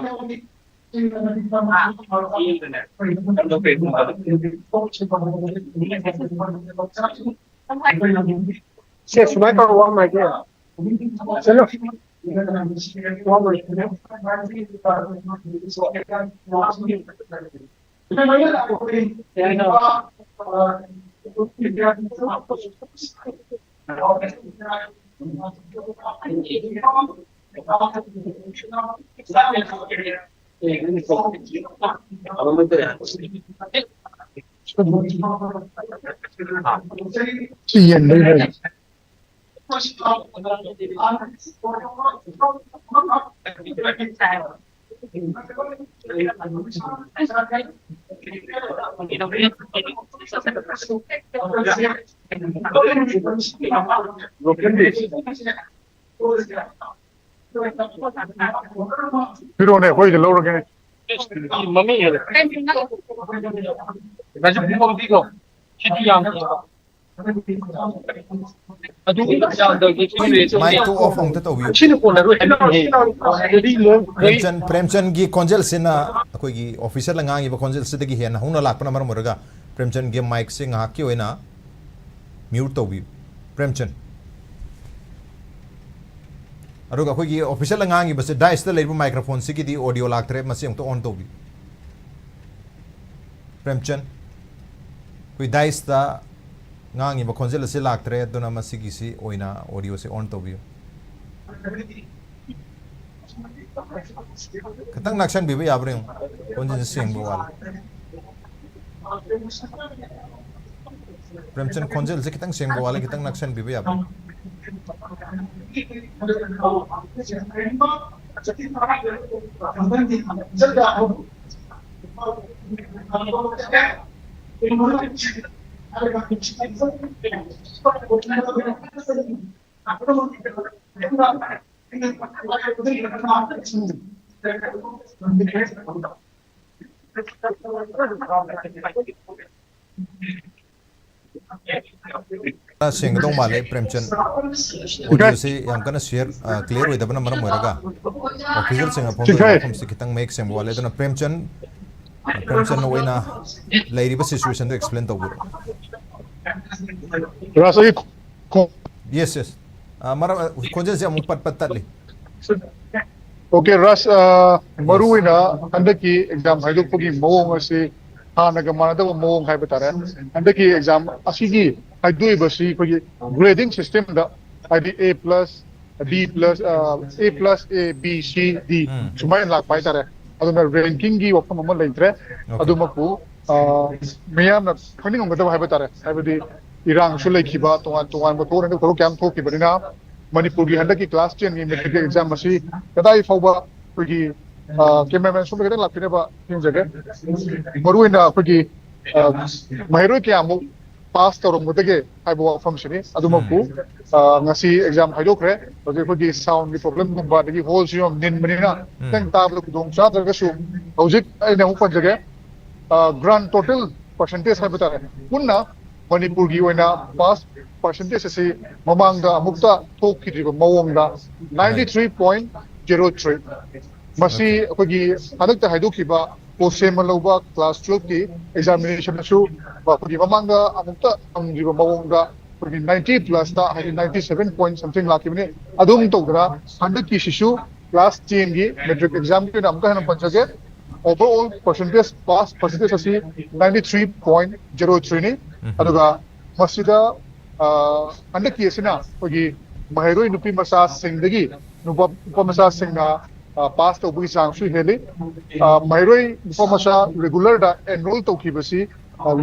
ꯁꯦ, ꯁꯨꯃꯥꯏꯅ ꯇꯧꯔ ꯋꯥ ꯃꯥꯏꯒꯦ꯫ ꯆꯠꯂꯣ꯫ ꯁꯤ ꯌꯦꯟꯗꯣꯏ ꯂꯩ꯫ ꯄꯤꯔꯛꯑꯣꯅꯦ, ꯑꯩꯈꯣꯏꯗ ꯂꯧꯔꯒꯦ꯫ ꯃꯃꯤꯡ ꯍꯥꯏꯔꯣ꯫ ꯉꯥꯏꯁꯨ ꯄꯨꯡ ꯑꯃ ꯄꯤꯈꯣ꯫ ꯁꯤꯗꯤ ꯌꯥꯝ ꯐꯩꯌꯦꯕ꯫ ꯑꯗꯨꯒꯤ ꯆꯥꯡꯗꯒꯤ ꯃꯥꯏꯛꯇꯨ ꯑꯣꯐ ꯑꯃꯨꯛꯇ ꯇꯧꯕꯤꯌꯨ꯫ ꯁꯤꯅ ꯀꯣꯟꯅꯔꯣꯏ ꯍꯥꯏꯕ ꯍꯦ꯫ ꯑꯗꯨꯗꯤ ꯂꯣꯏ ꯄ꯭ꯔꯦꯝꯆꯟ, ꯄ꯭ꯔꯦꯝꯆꯟꯒꯤ ꯈꯣꯟꯖꯦꯜꯁꯤꯅ ꯑꯩꯈꯣꯏꯒꯤ ꯑꯣꯐꯤꯁꯔꯅ ꯉꯥꯡꯉꯤꯕ ꯈꯣꯟꯖꯦꯜꯁꯤꯗꯒꯤ ꯍꯦꯟꯅ ꯍꯧꯅ ꯂꯥꯛꯄꯅ ꯃꯔꯝ ꯑꯣꯏꯔꯒ ꯄ꯭ꯔꯦꯝꯆꯟꯒꯤ ꯃꯥꯏꯛꯁꯦ ꯉꯥꯏꯍꯥꯛꯀꯤ ꯑꯣꯏꯅ ꯃ꯭ꯌꯨꯠ ꯇꯧꯕꯤꯌꯨ꯫ ꯄ꯭ꯔꯦꯝꯆꯟ꯫ ꯑꯗꯨꯒ ꯑꯩꯈꯣꯏꯒꯤ ꯑꯣꯐꯤꯁꯔꯅ ꯉꯥꯡꯉꯤꯕꯁꯦ, ꯗꯥꯏꯁꯇ ꯂꯩꯔꯤꯕ ꯃꯥꯏꯀ꯭ꯔꯣꯐꯣꯟꯁꯤꯒꯤꯗꯤ ꯑꯣꯗꯤꯑꯣ ꯂꯥꯛꯇ꯭ꯔꯦ, ꯃꯁꯤ ꯑꯃꯨꯛꯇ ꯑꯣꯟ ꯇꯧꯕꯤꯌꯨ꯫ ꯄ꯭ꯔꯦꯝꯆꯟ, ꯑꯩꯈꯣꯏ ꯗꯥꯏꯁꯇ ꯉꯥꯡꯉꯤꯕ ꯈꯣꯟꯖꯦꯜ ꯑꯁꯤ ꯂꯥꯛꯇ꯭ꯔꯦ, ꯑꯗꯨꯅ ꯃꯁꯤꯒꯤꯁꯤ ꯑꯣꯏꯅ ꯑꯣꯗꯤꯑꯣꯁꯦ ꯑꯣꯟ ꯇꯧꯕꯤꯌꯨ꯫ ꯈꯤꯇꯪ ꯅꯛꯁꯟꯕꯤꯕ ꯌꯥꯕ꯭ꯔꯥ ꯌꯦꯡꯉꯨ, ꯈꯣꯟꯖꯦꯜꯁꯦ ꯁꯦꯡꯕ ꯋꯥꯠꯂꯦ꯫ ꯄ꯭ꯔꯦꯝꯆꯟ, ꯈꯣꯟꯖꯦꯜꯁꯦ ꯈꯤꯇꯪ ꯁꯦꯡꯕ ꯋꯥꯠꯂꯦ, ꯈꯤꯇꯪ ꯅꯛꯁꯟꯕꯤꯕ ꯌꯥꯕ꯭ꯔꯥ? ꯁꯦꯡꯒꯗꯧ ꯃꯥꯜꯂꯦ, ꯄ꯭ꯔꯦꯝꯆꯟ꯫ ꯑꯣꯗꯤꯑꯣꯁꯤ ꯌꯥꯝ ꯀꯟꯅ ꯁꯤꯌꯔ, ꯑ, ꯀ꯭ꯂꯤꯌꯥꯔ ꯑꯣꯏꯗꯕꯅ ꯃꯔꯝ ꯑꯣꯏꯔꯒ꯫ ꯑꯣꯐꯤꯁꯤꯌꯦꯜꯁꯤꯡꯅ ꯐꯣꯡꯗꯣꯛꯏꯕ ꯋꯥꯐꯝꯁꯤ ꯈꯤꯇꯪ ꯃꯌꯦꯛ ꯁꯦꯡꯕ ꯋꯥꯠꯂꯦ꯫ ꯑꯗꯨꯅ ꯄ꯭ꯔꯦꯝꯆꯟ, ꯄ꯭ꯔꯦꯝꯆꯟ ꯑꯣꯏꯅ ꯂꯩꯔꯤꯕ ꯁꯤꯆꯨꯋꯦꯁꯟꯗꯨ ꯑꯦꯛꯁꯄ꯭ꯂꯦꯟ ꯇꯧꯕꯤꯔꯛꯑꯣ꯫ ꯔꯥꯖ, ꯑꯩ ꯈꯣ- ꯌꯦꯁ, ꯌꯦꯁ꯫ ꯃꯔꯛ, ꯈꯣꯟꯖꯦꯜꯁꯦ ꯑꯃꯨꯛ ꯄꯠ ꯄꯠ ꯇꯠꯂꯤ꯫ ꯑꯣꯀꯦ ꯔꯥꯖ, ꯑ, ꯃꯔꯨ ꯑꯣꯏꯅ ꯍꯟꯗꯛꯀꯤ ꯑꯦꯛꯖꯥꯝ ꯍꯥꯏꯗꯣꯛꯄꯒꯤ ꯃꯑꯣꯡ ꯑꯁꯤ ꯍꯥꯟꯅꯒ ꯃꯥꯟꯅꯗꯕ ꯃꯑꯣꯡ ꯍꯥꯏꯕ ꯇꯥꯔꯦ꯫ ꯍꯟꯗꯛꯀꯤ ꯑꯦꯛꯖꯥꯝ ꯑꯁꯤꯒꯤ ꯍꯥꯏꯗꯣꯛꯏꯕꯁꯤ ꯑꯩꯈꯣꯏꯒꯤ ꯒ꯭ꯔꯦꯗꯤꯡ ꯁꯤꯁꯇꯦꯝꯗ, ꯍꯥꯏꯗꯤ A plus, B plus, A plus A, B, C, D ꯎꯝ꯫ ꯁꯨꯃꯥꯏꯅ ꯂꯥꯛꯄ ꯍꯥꯏꯇꯥꯔꯦ꯫ ꯑꯗꯨꯅ ꯔꯦꯡꯀꯤꯡꯒꯤ ꯋꯥꯐꯝ ꯑꯃ ꯂꯩꯇ꯭ꯔꯦ꯫ ꯑꯣꯀꯦ꯫ ꯑꯗꯨꯃꯛꯄꯨ, ꯑ, ꯃꯤꯌꯥꯝꯅ ꯈꯪꯅꯤꯡꯉꯝꯒꯗꯕ ꯍꯥꯏꯕ ꯇꯥꯔꯦ, ꯍꯥꯏꯕꯗꯤ ꯏꯔꯥꯡꯁꯨ ꯂꯩꯈꯤꯕ, ꯇꯣꯉꯥꯟ ꯇꯣꯉꯥꯟꯕ ꯊꯣꯛꯅ ꯊꯕꯛ ꯀꯌꯥ ꯑꯃ ꯊꯣꯛꯈꯤꯕꯅꯤꯅ, ꯃꯅꯤꯄꯨꯔꯒꯤ ꯍꯟꯗꯛꯀꯤ ꯀ꯭ꯂꯥꯁ ꯇꯦꯟꯒꯤ ꯃꯦꯇ꯭ꯔꯤꯛ ꯑꯦꯛꯖꯥꯝ ꯑꯁꯤ ꯀꯗꯥꯏ ꯐꯥꯎꯕ ꯑꯩꯈꯣꯏꯒꯤ, ꯑ, ꯀꯦꯃꯦꯔꯥꯃꯦꯟ ꯁꯣꯝꯗ ꯈꯤꯇꯪ ꯂꯥꯛꯄꯤꯅꯕ ꯊꯦꯡꯖꯒꯦ꯫ ꯃꯔꯨꯑꯣꯏꯅ ꯑꯩꯈꯣꯏꯒꯤ, ꯑ, ꯃꯍꯩꯔꯣꯏ ꯀꯌꯥꯃꯨꯛ ꯄꯥꯁ ꯇꯧꯔꯝꯒꯗꯒꯦ ꯍꯥꯏꯕ ꯋꯥꯐꯝꯁꯤꯅꯤ꯫ ꯑꯗꯨꯃꯛꯄꯨ, ꯑ, ꯉꯁꯤ ꯑꯦꯛꯖꯥꯝ ꯍꯥꯏꯗꯣꯛꯈ꯭ꯔꯦ꯫ ꯍꯧꯖꯤꯛ ꯑꯩꯈꯣꯏꯒꯤ ꯁꯥꯎꯟꯒꯤ ꯄ꯭ꯔꯣꯕ꯭ꯂꯦꯝꯒꯨꯝꯕ, ꯑꯗꯒꯤ ꯍꯣꯜꯁꯨ ꯌꯥꯝ ꯅꯤꯟꯕꯅꯤꯅ ꯈꯤꯇꯪ ꯇꯥꯕꯗ ꯈꯨꯗꯣꯡ ꯆꯥꯗ꯭ꯔꯒꯁꯨ, ꯍꯧꯖꯤꯛ ꯑꯩꯅ ꯑꯃꯨꯛ ꯄꯟꯖꯒꯦ, ꯒ꯭ꯔꯥꯟ ꯇꯣꯇꯦꯜ ꯄꯥꯔꯁꯦꯟꯇꯦꯖ ꯍꯥꯏꯕ ꯇꯥꯔꯦ, ꯄꯨꯟꯅ ꯃꯅꯤꯄꯨꯔꯒꯤ ꯑꯣꯏꯅ ꯄꯥꯁ ꯄꯥꯔꯁꯦꯟꯇꯦꯖ ꯑꯁꯤ ꯃꯃꯥꯡꯗ ꯑꯃꯨꯛꯇ ꯊꯣꯛꯈꯤꯗ꯭ꯔꯤꯕ ꯃꯑꯣꯡꯗ ninety three point zero three꯫ ꯃꯁꯤ ꯑꯩꯈꯣꯏꯒꯤ ꯍꯟꯗꯛꯇ ꯍꯥꯏꯗꯣꯛꯈꯤꯕ ꯄꯣꯠꯁꯦꯝꯃ ꯂꯧꯕ ꯀ꯭ꯂꯥꯁ ꯇꯨꯋꯦꯜꯐꯀꯤ ꯑꯦꯛꯖꯥꯃꯤꯅꯦꯁꯟꯗꯁꯨ ꯑꯩꯈꯣꯏꯒꯤ ꯃꯃꯥꯡꯗ ꯑꯃꯨꯛꯇ ꯐꯪꯗ꯭ꯔꯤꯕ ꯃꯑꯣꯡꯗ ꯑꯩꯈꯣꯏꯒꯤ ninety plus ꯇ, ꯍꯥꯏꯗꯤ ninety seven point something ꯂꯥꯛꯈꯤꯕꯅꯤ꯫ ꯑꯗꯨꯝ ꯇꯧꯗꯅ ꯍꯟꯗꯛꯀꯤꯁꯤꯁꯨ ꯀ꯭ꯂꯥꯁ ꯇꯦꯟꯒꯤ ꯃꯦꯇ꯭ꯔꯤꯛ ꯑꯦꯛꯖꯥꯝꯒꯤ ꯑꯣꯏꯅ ꯑꯃꯨꯛꯀ ꯍꯦꯟꯅ ꯄꯟꯖꯒꯦ꯫ Overall percentage, pass percentage ꯑꯁꯤ ninety three point zero three ꯅꯤ꯫ ꯑꯗꯨꯒ ꯃꯁꯤꯗ, ꯑ, ꯍꯟꯗꯛꯀꯤ ꯑꯁꯤꯅ ꯑꯩꯈꯣꯏꯒꯤ ꯃꯍꯩꯔꯣꯏ ꯅꯨꯄꯤ ꯃꯆꯥꯁꯤꯡꯗꯒꯤ ꯅꯨꯄꯥ, ꯅꯨꯄꯥ ꯃꯆꯥꯁꯤꯡꯅ, ꯑ, ꯄꯥꯁ ꯇꯧꯕꯒꯤ ꯆꯥꯡꯁꯨ ꯍꯦꯜꯂꯤ꯫ ꯑ, ꯃꯍꯩꯔꯣꯏ ꯅꯨꯄꯥ ꯃꯆꯥ ꯔꯤꯒꯨꯂꯔꯗ ꯑꯦꯟꯔꯣꯜ ꯇꯧꯈꯤꯕꯁꯤ, ꯑ,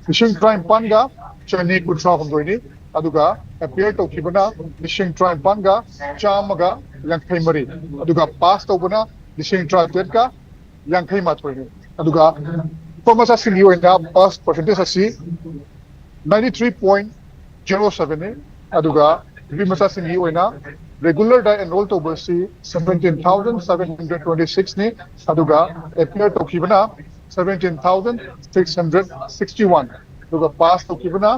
ꯂꯤꯁꯤꯡ ꯇꯔꯥꯅꯤꯄꯥꯟꯒ ꯆꯅꯤ ꯀꯨꯟꯊ꯭ꯔꯥ ꯍꯨꯝꯗꯣꯏꯅꯤ꯫ ꯑꯗꯨꯒ ꯑꯦꯄꯤꯌꯔ ꯇꯧꯈꯤꯕꯅ ꯂꯤꯁꯤꯡ ꯇꯔꯥꯅꯤꯄꯥꯟꯒ ꯆꯥꯝꯃꯒ ꯌꯥꯡꯈꯩ ꯃꯔꯤ꯫ ꯑꯗꯨꯒ ꯄꯥꯁ ꯇꯧꯕꯅ ꯂꯤꯁꯤꯡ ꯇꯔꯥꯇꯔꯦꯠꯀ ꯌꯥꯡꯈꯩ ꯃꯥꯊꯣꯏꯅꯤ꯫ ꯑꯗꯨꯒ ꯅꯨꯄꯥ ꯃꯆꯥꯁꯤꯡꯒꯤ ꯑꯣꯏꯅ ꯄꯥꯁ ꯄꯥꯔꯁꯦꯟꯇꯦꯖ ꯑꯁꯤ ninety three point zero seven ꯅꯤ꯫ ꯑꯗꯨꯒ ꯅꯨꯄꯤ ꯃꯆꯥꯁꯤꯡꯒꯤ ꯑꯣꯏꯅ ꯔꯤꯒꯨꯂꯔꯗ ꯑꯦꯟꯔꯣꯜ ꯇꯧꯕꯁꯤ seventeen thousand seven hundred twenty six ꯅꯤ꯫ ꯑꯗꯨꯒ appear ꯇꯧꯈꯤꯕꯅ seventeen thousand six hundred sixty one꯫ ꯑꯗꯨꯒ pass ꯇꯧꯈꯤꯕꯅ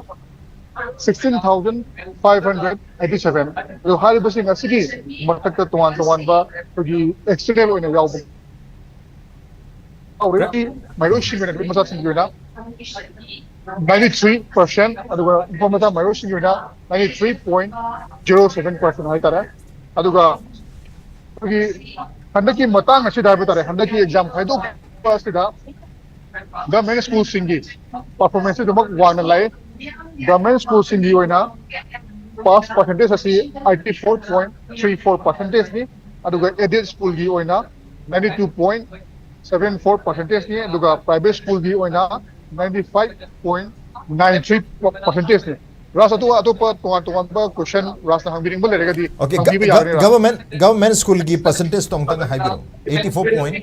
sixteen thousand five hundred eighty seven꯫ ꯑꯗꯣ ꯍꯥꯏꯔꯤꯕꯁꯤꯡ ꯑꯁꯤꯒꯤ ꯃꯊꯛꯇ ꯇꯣꯉꯥꯟ ꯇꯣꯉꯥꯟꯕ ꯑꯩꯈꯣꯏꯒꯤ external ꯑꯣꯏꯅ ꯌꯥꯎꯕ ꯌꯥꯎꯔꯦ꯫ ꯃꯍꯩꯔꯣꯏꯁꯤꯡꯒꯤ ꯑꯣꯏꯅ ꯃꯆꯥꯁꯤꯡꯒꯤ ꯑꯣꯏꯅ ninety three percent, ꯑꯗꯨꯒ ꯃꯐꯝ ꯃꯆꯥ ꯃꯍꯩꯔꯣꯏꯁꯤꯡꯒꯤ ꯑꯣꯏꯅ ninety three point zero seven percent ꯍꯥꯏꯇꯥꯔꯦ꯫ ꯑꯗꯨꯒ ꯑꯩꯈꯣꯏꯒꯤ ꯍꯟꯗꯛꯀꯤ ꯃꯇꯥꯡ ꯑꯁꯤꯗ ꯍꯥꯏꯕ ꯇꯥꯔꯦ, ꯍꯟꯗꯛꯀꯤ exam ꯍꯥꯏꯗꯣꯛꯄ ꯑꯁꯤꯗ government schoolꯁꯤꯡꯒꯤ performance ꯑꯗꯨꯃꯛ ꯋꯥꯡꯅ ꯂꯥꯛꯏ꯫ Government schoolꯁꯤꯡꯒꯤ ꯑꯣꯏꯅ pass percentage ꯑꯁꯤ eighty four point three four percentageꯅꯤ꯫ ꯑꯗꯨꯒ aided schoolꯒꯤ ꯑꯣꯏꯅ ninety two point seven four percentageꯅꯤ꯫ ꯑꯗꯨꯒ private schoolꯒꯤ ꯑꯣꯏꯅ ninety five point nine three percentageꯅꯤ꯫ ꯔꯥꯖ, ꯑꯇꯣꯞ ꯑꯇꯣꯞꯄ ꯇꯣꯉꯥꯟ ꯇꯣꯉꯥꯟꯕ question ꯔꯥꯖꯅ ꯍꯪꯕꯤꯅꯤꯡꯕ ꯂꯩꯔꯒꯗꯤ Okay, ꯍꯪꯕꯤꯕ ꯌꯥꯒꯅꯤ, ꯔꯥꯖ꯫ Government government schoolꯒꯤ percentage ꯇꯣ ꯑꯃꯨꯛꯇꯪ ꯍꯥꯏꯕꯤꯔꯛꯑꯣ꯫ Eighty four point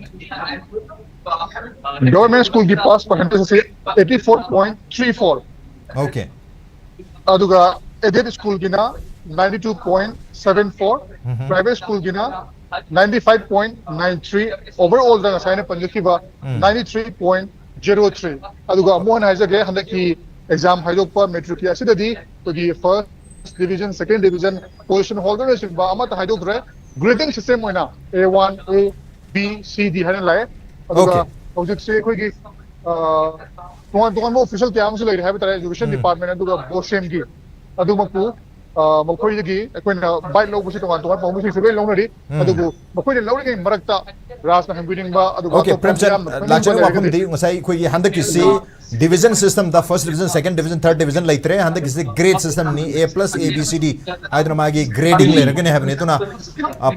Government schoolꯒꯤ pass percentage ꯑꯁꯤ eighty four point three four꯫ Okay. ꯑꯗꯨꯒ aided schoolꯒꯤꯅ ninety two point seven four, private schoolꯒꯤꯅ ninety five point nine three, overallꯗ ꯉꯁꯥꯏꯅ ꯄꯟꯖꯈꯤꯕ ninety three point zero three꯫ ꯑꯗꯨꯒ ꯑꯃꯨꯛ ꯍꯟꯅ ꯍꯥꯏꯖꯒꯦ, ꯍꯟꯗꯛꯀꯤ exam ꯍꯥꯏꯗꯣꯛꯄ matricꯀꯤ ꯑꯁꯤꯗꯗꯤ ꯑꯩꯈꯣꯏꯒꯤ first division, second division, position holderꯅꯆꯤꯡꯕ ꯑꯃꯠꯇ ꯍꯥꯏꯗꯣꯛꯇ꯭ꯔꯦ꯫ Grading system ꯑꯣꯏꯅ A one, A, B, C, D ꯍꯥꯏꯅ ꯂꯥꯛꯑꯦ꯫ ꯑꯗꯨꯒ Okay. ꯍꯧꯖꯤꯛꯁꯦ ꯑꯩꯈꯣꯏꯒꯤ ꯑ, ꯇꯣꯉꯥꯟ ꯇꯣꯉꯥꯟꯕ official ꯀꯌꯥ ꯑꯃꯁꯨ ꯂꯩꯔꯦ ꯍꯥꯏꯕ ꯇꯥꯔꯦ, education department ꯑꯗꯨꯒ BOSEMꯒꯤ꯫ ꯑꯗꯨꯃꯛꯄꯨ ꯑ, ꯃꯈꯣꯏꯗꯒꯤ ꯑꯩꯈꯣꯏꯅ bite ꯂꯧꯕꯁꯤ ꯇꯣꯉꯥꯟ ꯇꯣꯉꯥꯟꯕ ꯃꯐꯝꯁꯤꯡꯁꯨ ꯂꯣꯏ ꯂꯧꯅꯔꯤ꯫ ꯑꯗꯨꯕꯨ ꯃꯈꯣꯏꯅ ꯂꯧꯔꯤꯉꯩ ꯃꯔꯛꯇ ꯔꯥꯖꯅ ꯍꯪꯕꯤꯅꯤꯡꯕ ꯑꯗꯨꯒ Okay, ꯑꯇꯣꯞꯄ ꯄ꯭ꯔꯦꯝꯆꯟ, ꯌꯥꯝꯅ ꯈꯪꯅꯤꯡꯕ ꯂꯥꯛꯆꯔꯤꯕ ꯂꯩꯔꯒꯗꯤ ꯋꯥꯐꯝꯗꯤ ꯉꯁꯥꯏ ꯑꯩꯈꯣꯏꯒꯤ ꯍꯟꯗꯛꯀꯤꯁꯤ division systemꯗ first division, second division, third division ꯂꯩꯇ꯭ꯔꯦ꯫ ꯍꯟꯗꯛꯀꯤꯁꯤ grade systemꯅꯤ, A plus, A, B, C, D ꯍꯥꯏꯗꯅ ꯃꯥꯒꯤ grading ꯂꯩꯔꯒꯅꯤ ꯍꯥꯏꯕꯅꯤ꯫ ꯑꯗꯨꯅ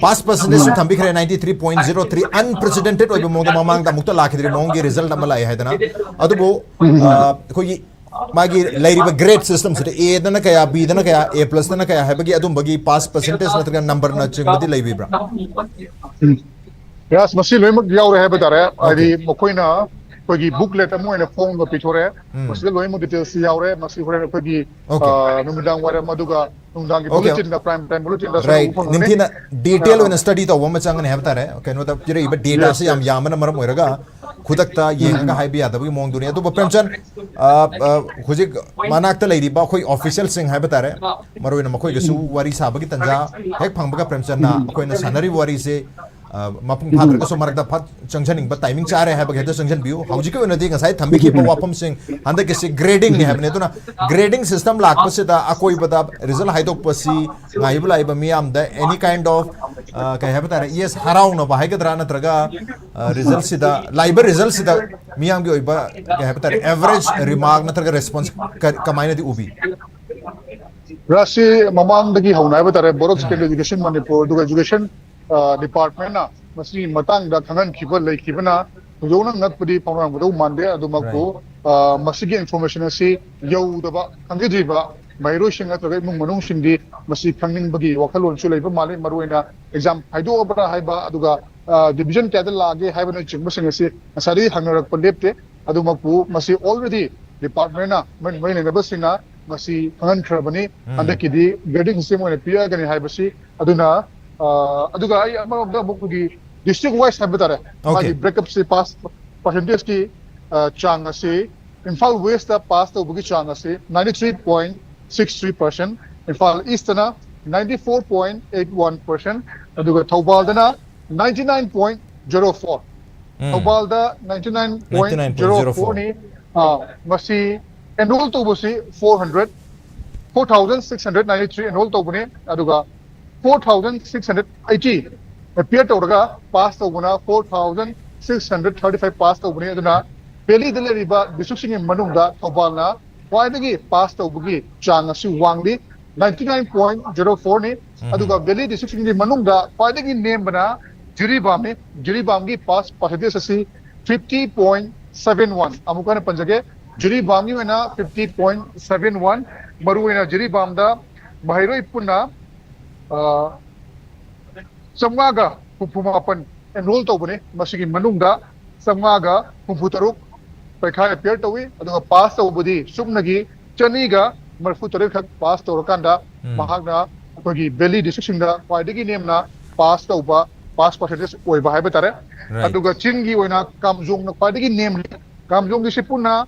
pass percentageꯁꯨ ꯊꯝꯕꯤꯈ꯭ꯔꯦ, ninety three point zero three, unprecedented ꯑꯣꯏꯕ ꯃꯑꯣꯡꯗ, ꯃꯃꯥꯡꯗ ꯑꯃꯨꯛꯇ ꯂꯥꯛꯈꯤꯗ꯭ꯔꯤ ꯃꯑꯣꯡꯒꯤ result ꯑꯃ ꯂꯥꯛꯑꯦ ꯍꯥꯏꯗꯅ꯫ ꯑꯗꯨꯕꯨ ꯑ, ꯑꯩꯈꯣꯏꯒꯤ ꯃꯥꯒꯤ ꯂꯩꯔꯤꯕ grade systemꯁꯤꯗ Aꯗꯅ ꯀꯌꯥ, Bꯗꯅ ꯀꯌꯥ, A plusꯇꯅ ꯀꯌꯥ ꯍꯥꯏꯕꯒꯤ ꯑꯗꯨꯝꯕꯒꯤ pass percentage ꯅꯠꯇ꯭ꯔꯒ numberꯅꯆꯤꯡꯕꯗꯤ ꯂꯩꯕꯤꯕ꯭ꯔꯥ? Yes, ꯃꯁꯤ ꯂꯣꯏꯅꯃꯛ ꯌꯥꯎꯔꯦ ꯍꯥꯏꯕ ꯇꯥꯔꯦ꯫ ꯍꯥꯏꯗꯤ ꯃꯈꯣꯏꯅ ꯑꯩꯈꯣꯏꯒꯤ ꯕꯨꯛꯂꯦꯠ ꯑꯃ ꯑꯣꯏꯅ ꯐꯣꯡꯉꯒ ꯄꯤꯊꯣꯔꯛꯑꯦ꯫ ꯎꯝ. ꯃꯁꯤꯗ ꯂꯣꯏꯅꯃꯛ ꯗꯤꯇꯦꯜꯁ ꯌꯥꯎꯔꯦ꯫ ꯃꯁꯤ ꯍꯣꯔꯦꯟ ꯑꯩꯈꯣꯏꯒꯤ Okay. ꯑ, ꯅꯨꯃꯤꯗꯥꯡ ꯋꯥꯏꯔꯝ ꯑꯗꯨꯒ ꯅꯨꯡꯗꯥꯡꯒꯤ Okay. ꯕꯨꯂꯦꯇꯤꯟꯗ, ꯄ꯭ꯔꯥꯏꯝ ꯇꯥꯏꯝ ꯕꯨꯂꯦꯇꯤꯟꯗ ꯔꯥꯏꯠ, ꯅꯤꯡꯊꯤꯅ ꯗꯤꯇꯦꯜ ꯑꯣꯏꯅ ꯁ꯭ꯇꯗꯤ ꯇꯧꯕ ꯑꯃ ꯆꯪꯒꯅꯤ ꯍꯥꯏꯕ ꯇꯥꯔꯦ꯫ ꯀꯩꯅꯣꯗ ꯄꯤꯔꯛꯏꯕ ꯗꯦꯇꯥꯁꯤ ꯌꯥꯝ ꯌꯥꯝꯕꯅ ꯃꯔꯝ ꯑꯣꯏꯔꯒ ꯈꯨꯗꯛꯇ ꯌꯦꯡꯉꯒ ꯍꯥꯏꯕ ꯌꯥꯗꯕꯒꯤ ꯃꯑꯣꯡꯗꯨꯅꯤ꯫ ꯑꯗꯨꯕꯨ ꯄ꯭ꯔꯦꯝꯆꯟ, ꯑ, ꯑ, ꯍꯧꯖꯤꯛ ꯃꯅꯥꯛꯇ ꯂꯩꯔꯤꯕ ꯑꯩꯈꯣꯏ ꯑꯣꯐꯤꯁꯤꯌꯦꯜꯁꯤꯡ ꯍꯥꯏꯕ ꯇꯥꯔꯦ, ꯃꯔꯨꯑꯣꯏꯅ ꯃꯈꯣꯏꯒꯁꯨ ꯋꯥꯔꯤ ꯁꯥꯕꯒꯤ ꯇꯥꯟꯖꯥ ꯍꯦꯛ ꯐꯪꯕꯒ ꯄ꯭ꯔꯦꯝꯆꯟꯅ ꯑꯩꯈꯣꯏꯅ ꯁꯥꯟꯅꯔꯤꯕ ꯋꯥꯔꯤꯁꯦ, ꯑ, ꯃꯄꯨꯡ ꯐꯥꯗ꯭ꯔꯒꯁꯨ ꯃꯔꯛꯇ ꯐꯠ ꯆꯪꯁꯤꯟꯅꯤꯡꯕ ꯇꯥꯏꯃꯤꯡ ꯆꯥꯔꯦ ꯍꯥꯏꯕꯒ ꯍꯦꯛꯇ ꯆꯪꯁꯤꯟꯕꯤꯌꯨ꯫ ꯍꯧꯖꯤꯛꯀꯤ ꯑꯣꯏꯅꯗꯤ ꯉꯁꯥꯏ ꯊꯝꯕꯤꯈꯤꯕ ꯋꯥꯐꯝꯁꯤꯡ, ꯍꯟꯗꯛꯀꯤꯁꯤ ꯒ꯭ꯔꯦꯗꯤꯡꯅꯤ ꯍꯥꯏꯕꯅꯤ꯫ ꯑꯗꯨꯅ ꯒ꯭ꯔꯦꯗꯤꯡ ꯁꯤꯁꯇꯝ ꯂꯥꯛꯄꯁꯤꯗ ꯑꯀꯣꯏꯕꯗ ꯔꯤꯖꯜ ꯍꯥꯏꯗꯣꯛꯄꯁꯤ ꯉꯥꯏꯕ ꯂꯥꯛꯏꯕ ꯃꯤꯌꯥꯝꯗ any kind of, ꯑ, ꯀꯩ ꯍꯥꯏꯕ ꯇꯥꯔꯦ, ꯌꯦꯁ, ꯍꯔꯥꯎꯅꯕ ꯍꯥꯏꯒꯗ꯭ꯔꯥ, ꯅꯠꯇ꯭ꯔꯒ, ꯑ, ꯔꯤꯖꯜꯁꯤꯗ, ꯂꯥꯛꯏꯕ ꯔꯤꯖꯜꯁꯤꯗ ꯃꯤꯌꯥꯝꯒꯤ ꯑꯣꯏꯕ, ꯀꯩ ꯍꯥꯏꯕ ꯇꯥꯔꯦ, ꯑꯦꯚꯔꯦꯖ ꯔꯤꯃꯥꯔꯛ ꯅꯠꯇ꯭ꯔꯒ ꯔꯦꯁꯄꯣꯟꯁ ꯀꯃꯥꯏꯅꯗꯤ ꯎꯕꯤ? ꯔꯥꯁꯤ, ꯃꯃꯥꯡꯗꯒꯤ ꯍꯧꯅ ꯍꯥꯏꯕ ꯇꯥꯔꯦ, ꯕꯣꯔꯗ ꯑꯣꯐ ꯁꯦꯀꯦꯟꯗꯔꯤ ꯑꯦꯖꯨꯀꯦꯁꯟ ꯃꯅꯤꯄꯨꯔ ꯑꯗꯨꯒ ꯑꯦꯖꯨꯀꯦꯁꯟ ꯗꯤꯄꯥꯔꯠꯃꯦꯟꯅ ꯃꯁꯤꯒꯤ ꯃꯇꯥꯡꯗ ꯈꯪꯍꯟꯈꯤꯕ ꯂꯩꯈꯤꯕꯅ ꯊꯣꯏꯗꯣꯛꯅ ꯉꯛꯄꯗꯤ ꯐꯥꯎꯅꯔꯝꯒꯗꯧ ꯃꯥꯟꯗꯦ꯫ ꯑꯗꯨꯃꯛꯄꯨ, ꯑ, ꯃꯁꯤꯒꯤ ꯏꯟꯐꯣꯔꯃꯦꯁꯟ ꯑꯁꯤ ꯌꯧꯗꯕ, ꯈꯪꯖꯗ꯭ꯔꯤꯕ ꯃꯍꯩꯔꯣꯏꯁꯤꯡ ꯅꯠꯇ꯭ꯔꯒ ꯏꯃꯨꯡ ꯃꯅꯨꯡꯁꯤꯡꯗꯤ ꯃꯁꯤ ꯈꯪꯅꯤꯡꯕꯒꯤ ꯋꯥꯈꯜꯂꯣꯟꯁꯨ ꯂꯩꯕ ꯃꯥꯜꯂꯤ꯫ ꯃꯔꯨꯑꯣꯏꯅ ꯑꯦꯛꯖꯥꯝ ꯍꯥꯏꯗꯣꯛꯑꯕ꯭ꯔꯥ ꯍꯥꯏꯕ, ꯑꯗꯨꯒ, ꯑ, ꯗꯤꯕꯤꯖꯟ ꯀꯌꯥꯗ ꯂꯥꯛꯑꯒꯦ ꯍꯥꯏꯕꯅꯆꯤꯡꯕꯁꯤꯡ ꯑꯁꯤ ꯉꯁꯥꯏꯗꯒꯤ ꯍꯪꯅꯔꯛꯄ ꯂꯦꯞꯇꯦ꯫ ꯑꯗꯨꯃꯛꯄꯨ ꯃꯁꯤ already ꯗꯤꯄꯥꯔꯠꯃꯦꯟꯅ, ꯃꯔꯤ ꯂꯩꯅꯕꯁꯤꯡꯅ ꯃꯁꯤ ꯈꯪꯍꯟꯈ꯭ꯔꯕꯅꯤ꯫ ꯍꯟꯗꯛꯀꯤꯗꯤ ꯒ꯭ꯔꯦꯗꯤꯡ ꯁꯤꯁꯇꯦꯝ ꯑꯣꯏꯅ ꯄꯤꯔꯛꯑꯒꯅꯤ ꯍꯥꯏꯕꯁꯤ꯫ ꯑꯗꯨꯅ, ꯑ, ꯑꯗꯨꯒ ꯑꯩ ꯑꯃꯔꯣꯝꯗ ꯑꯃꯨꯛ ꯑꯩꯈꯣꯏꯒꯤ ꯗꯤꯁꯇ꯭ꯔꯤꯛ ꯋꯥꯏꯁ ꯍꯥꯏꯕ ꯇꯥꯔꯦ, Okay. ꯃꯥꯒꯤ ꯕ꯭ꯔꯦꯛꯑꯞꯁꯤ ꯄꯥꯁ ꯄꯥꯔꯁꯦꯟꯇꯦꯖꯀꯤ, ꯑ, ꯆꯥꯡ ꯑꯁꯤ ꯏꯝꯐꯥꯜ ꯋꯦꯁꯇ ꯄꯥꯁ ꯇꯧꯕꯒꯤ ꯆꯥꯡ ꯑꯁꯤ ninety three point six three percent, Imphal ꯏꯁꯇꯅ ninety four point eight one percent, ꯑꯗꯨꯒ ꯊꯧꯕꯥꯜꯗꯅ ninety nine point zero four꯫ ꯊꯧꯕꯥꯜꯗ ninety nine point zero four ꯅꯤ꯫ ꯑ, ꯃꯁꯤ ꯑꯦꯟꯔꯣꯜ ꯇꯧꯕꯁꯤ four hundred, four thousand six hundred ninety three enrol ꯇꯧꯕꯅꯤ꯫ ꯑꯗꯨꯒ four thousand six hundred eighty appear ꯇꯧꯔꯒ pass ꯇꯧꯕꯅ four thousand six hundred thirty five pass ꯇꯧꯕꯅꯤ꯫ ꯑꯗꯨꯅ ꯚꯦꯂꯤꯗ ꯂꯩꯔꯤꯕ ꯗꯤꯁꯇ꯭ꯔꯤꯛꯁꯤꯡꯒꯤ ꯃꯅꯨꯡꯗ ꯊꯧꯕꯥꯜꯅ ꯈ꯭ꯋꯥꯏꯗꯒꯤ ꯄꯥꯁ ꯇꯧꯕꯒꯤ ꯆꯥꯡ ꯑꯁꯤ ꯋꯥꯡꯂꯤ, ninety nine point zero four ꯅꯤ꯫ ꯑꯗꯨꯒ ꯚꯦꯂꯤ ꯗꯤꯁꯇ꯭ꯔꯤꯛꯁꯤꯡꯒꯤ ꯃꯅꯨꯡꯗ ꯈ꯭ꯋꯥꯏꯗꯒꯤ ꯅꯦꯝꯕꯅ ꯖꯤꯔꯤꯕꯥꯝꯅꯤ꯫ ꯖꯤꯔꯤꯕꯥꯝꯒꯤ ꯄꯥꯁ ꯄꯥꯔꯁꯦꯟꯇꯦꯖ ꯑꯁꯤ fifty point seven one꯫ ꯑꯃꯨꯛ ꯍꯟꯅ ꯄꯟꯖꯒꯦ, ꯖꯤꯔꯤꯕꯥꯝꯒꯤ ꯑꯣꯏꯅ fifty point seven one꯫ ꯃꯔꯨꯑꯣꯏꯅ ꯖꯤꯔꯤꯕꯥꯝꯗ ꯃꯍꯩꯔꯣꯏ ꯄꯨꯟꯅ, ꯑ, ꯆꯥꯝꯃꯉꯥꯒ ꯍꯨꯝꯐꯨ ꯃꯥꯄꯟ ꯑꯦꯟꯔꯣꯜ ꯇꯧꯕꯅꯤ꯫ ꯃꯁꯤꯒꯤ ꯃꯅꯨꯡꯗ ꯆꯥꯝꯃꯉꯥꯒ ꯍꯨꯝꯐꯨ ꯇꯔꯨꯛ ꯄꯔꯤꯈꯥ ꯑꯦꯄꯤꯌꯔ ꯇꯧꯏ꯫ ꯑꯗꯨꯒ ꯄꯥꯁ ꯇꯧꯕꯗꯤ ꯁꯨꯞꯅꯒꯤ ꯆꯅꯤꯒ ꯃꯔꯤꯐꯨ ꯇꯔꯦꯠ ꯈꯛ ꯄꯥꯁ ꯇꯧꯔꯀꯥꯟꯗ ꯃꯍꯥꯛꯅ ꯑꯩꯈꯣꯏꯒꯤ ꯚꯦꯂꯤ ꯗꯤꯁꯇ꯭ꯔꯤꯛꯁꯤꯡꯗ ꯈ꯭ꯋꯥꯏꯗꯒꯤ ꯅꯦꯝꯅ ꯄꯥꯁ ꯇꯧꯕ, ꯄꯥꯁ ꯄꯥꯔꯁꯦꯟꯇꯦꯖ ꯑꯣꯏꯕ ꯍꯥꯏꯕ ꯇꯥꯔꯦ꯫ Right. ꯑꯗꯨꯒ ꯆꯤꯡꯒꯤ ꯑꯣꯏꯅ ꯀꯥꯝꯖꯣꯡꯅ ꯈ꯭ꯋꯥꯏꯗꯒꯤ ꯅꯦꯝꯂꯤ꯫ ꯀꯥꯝꯖꯣꯡ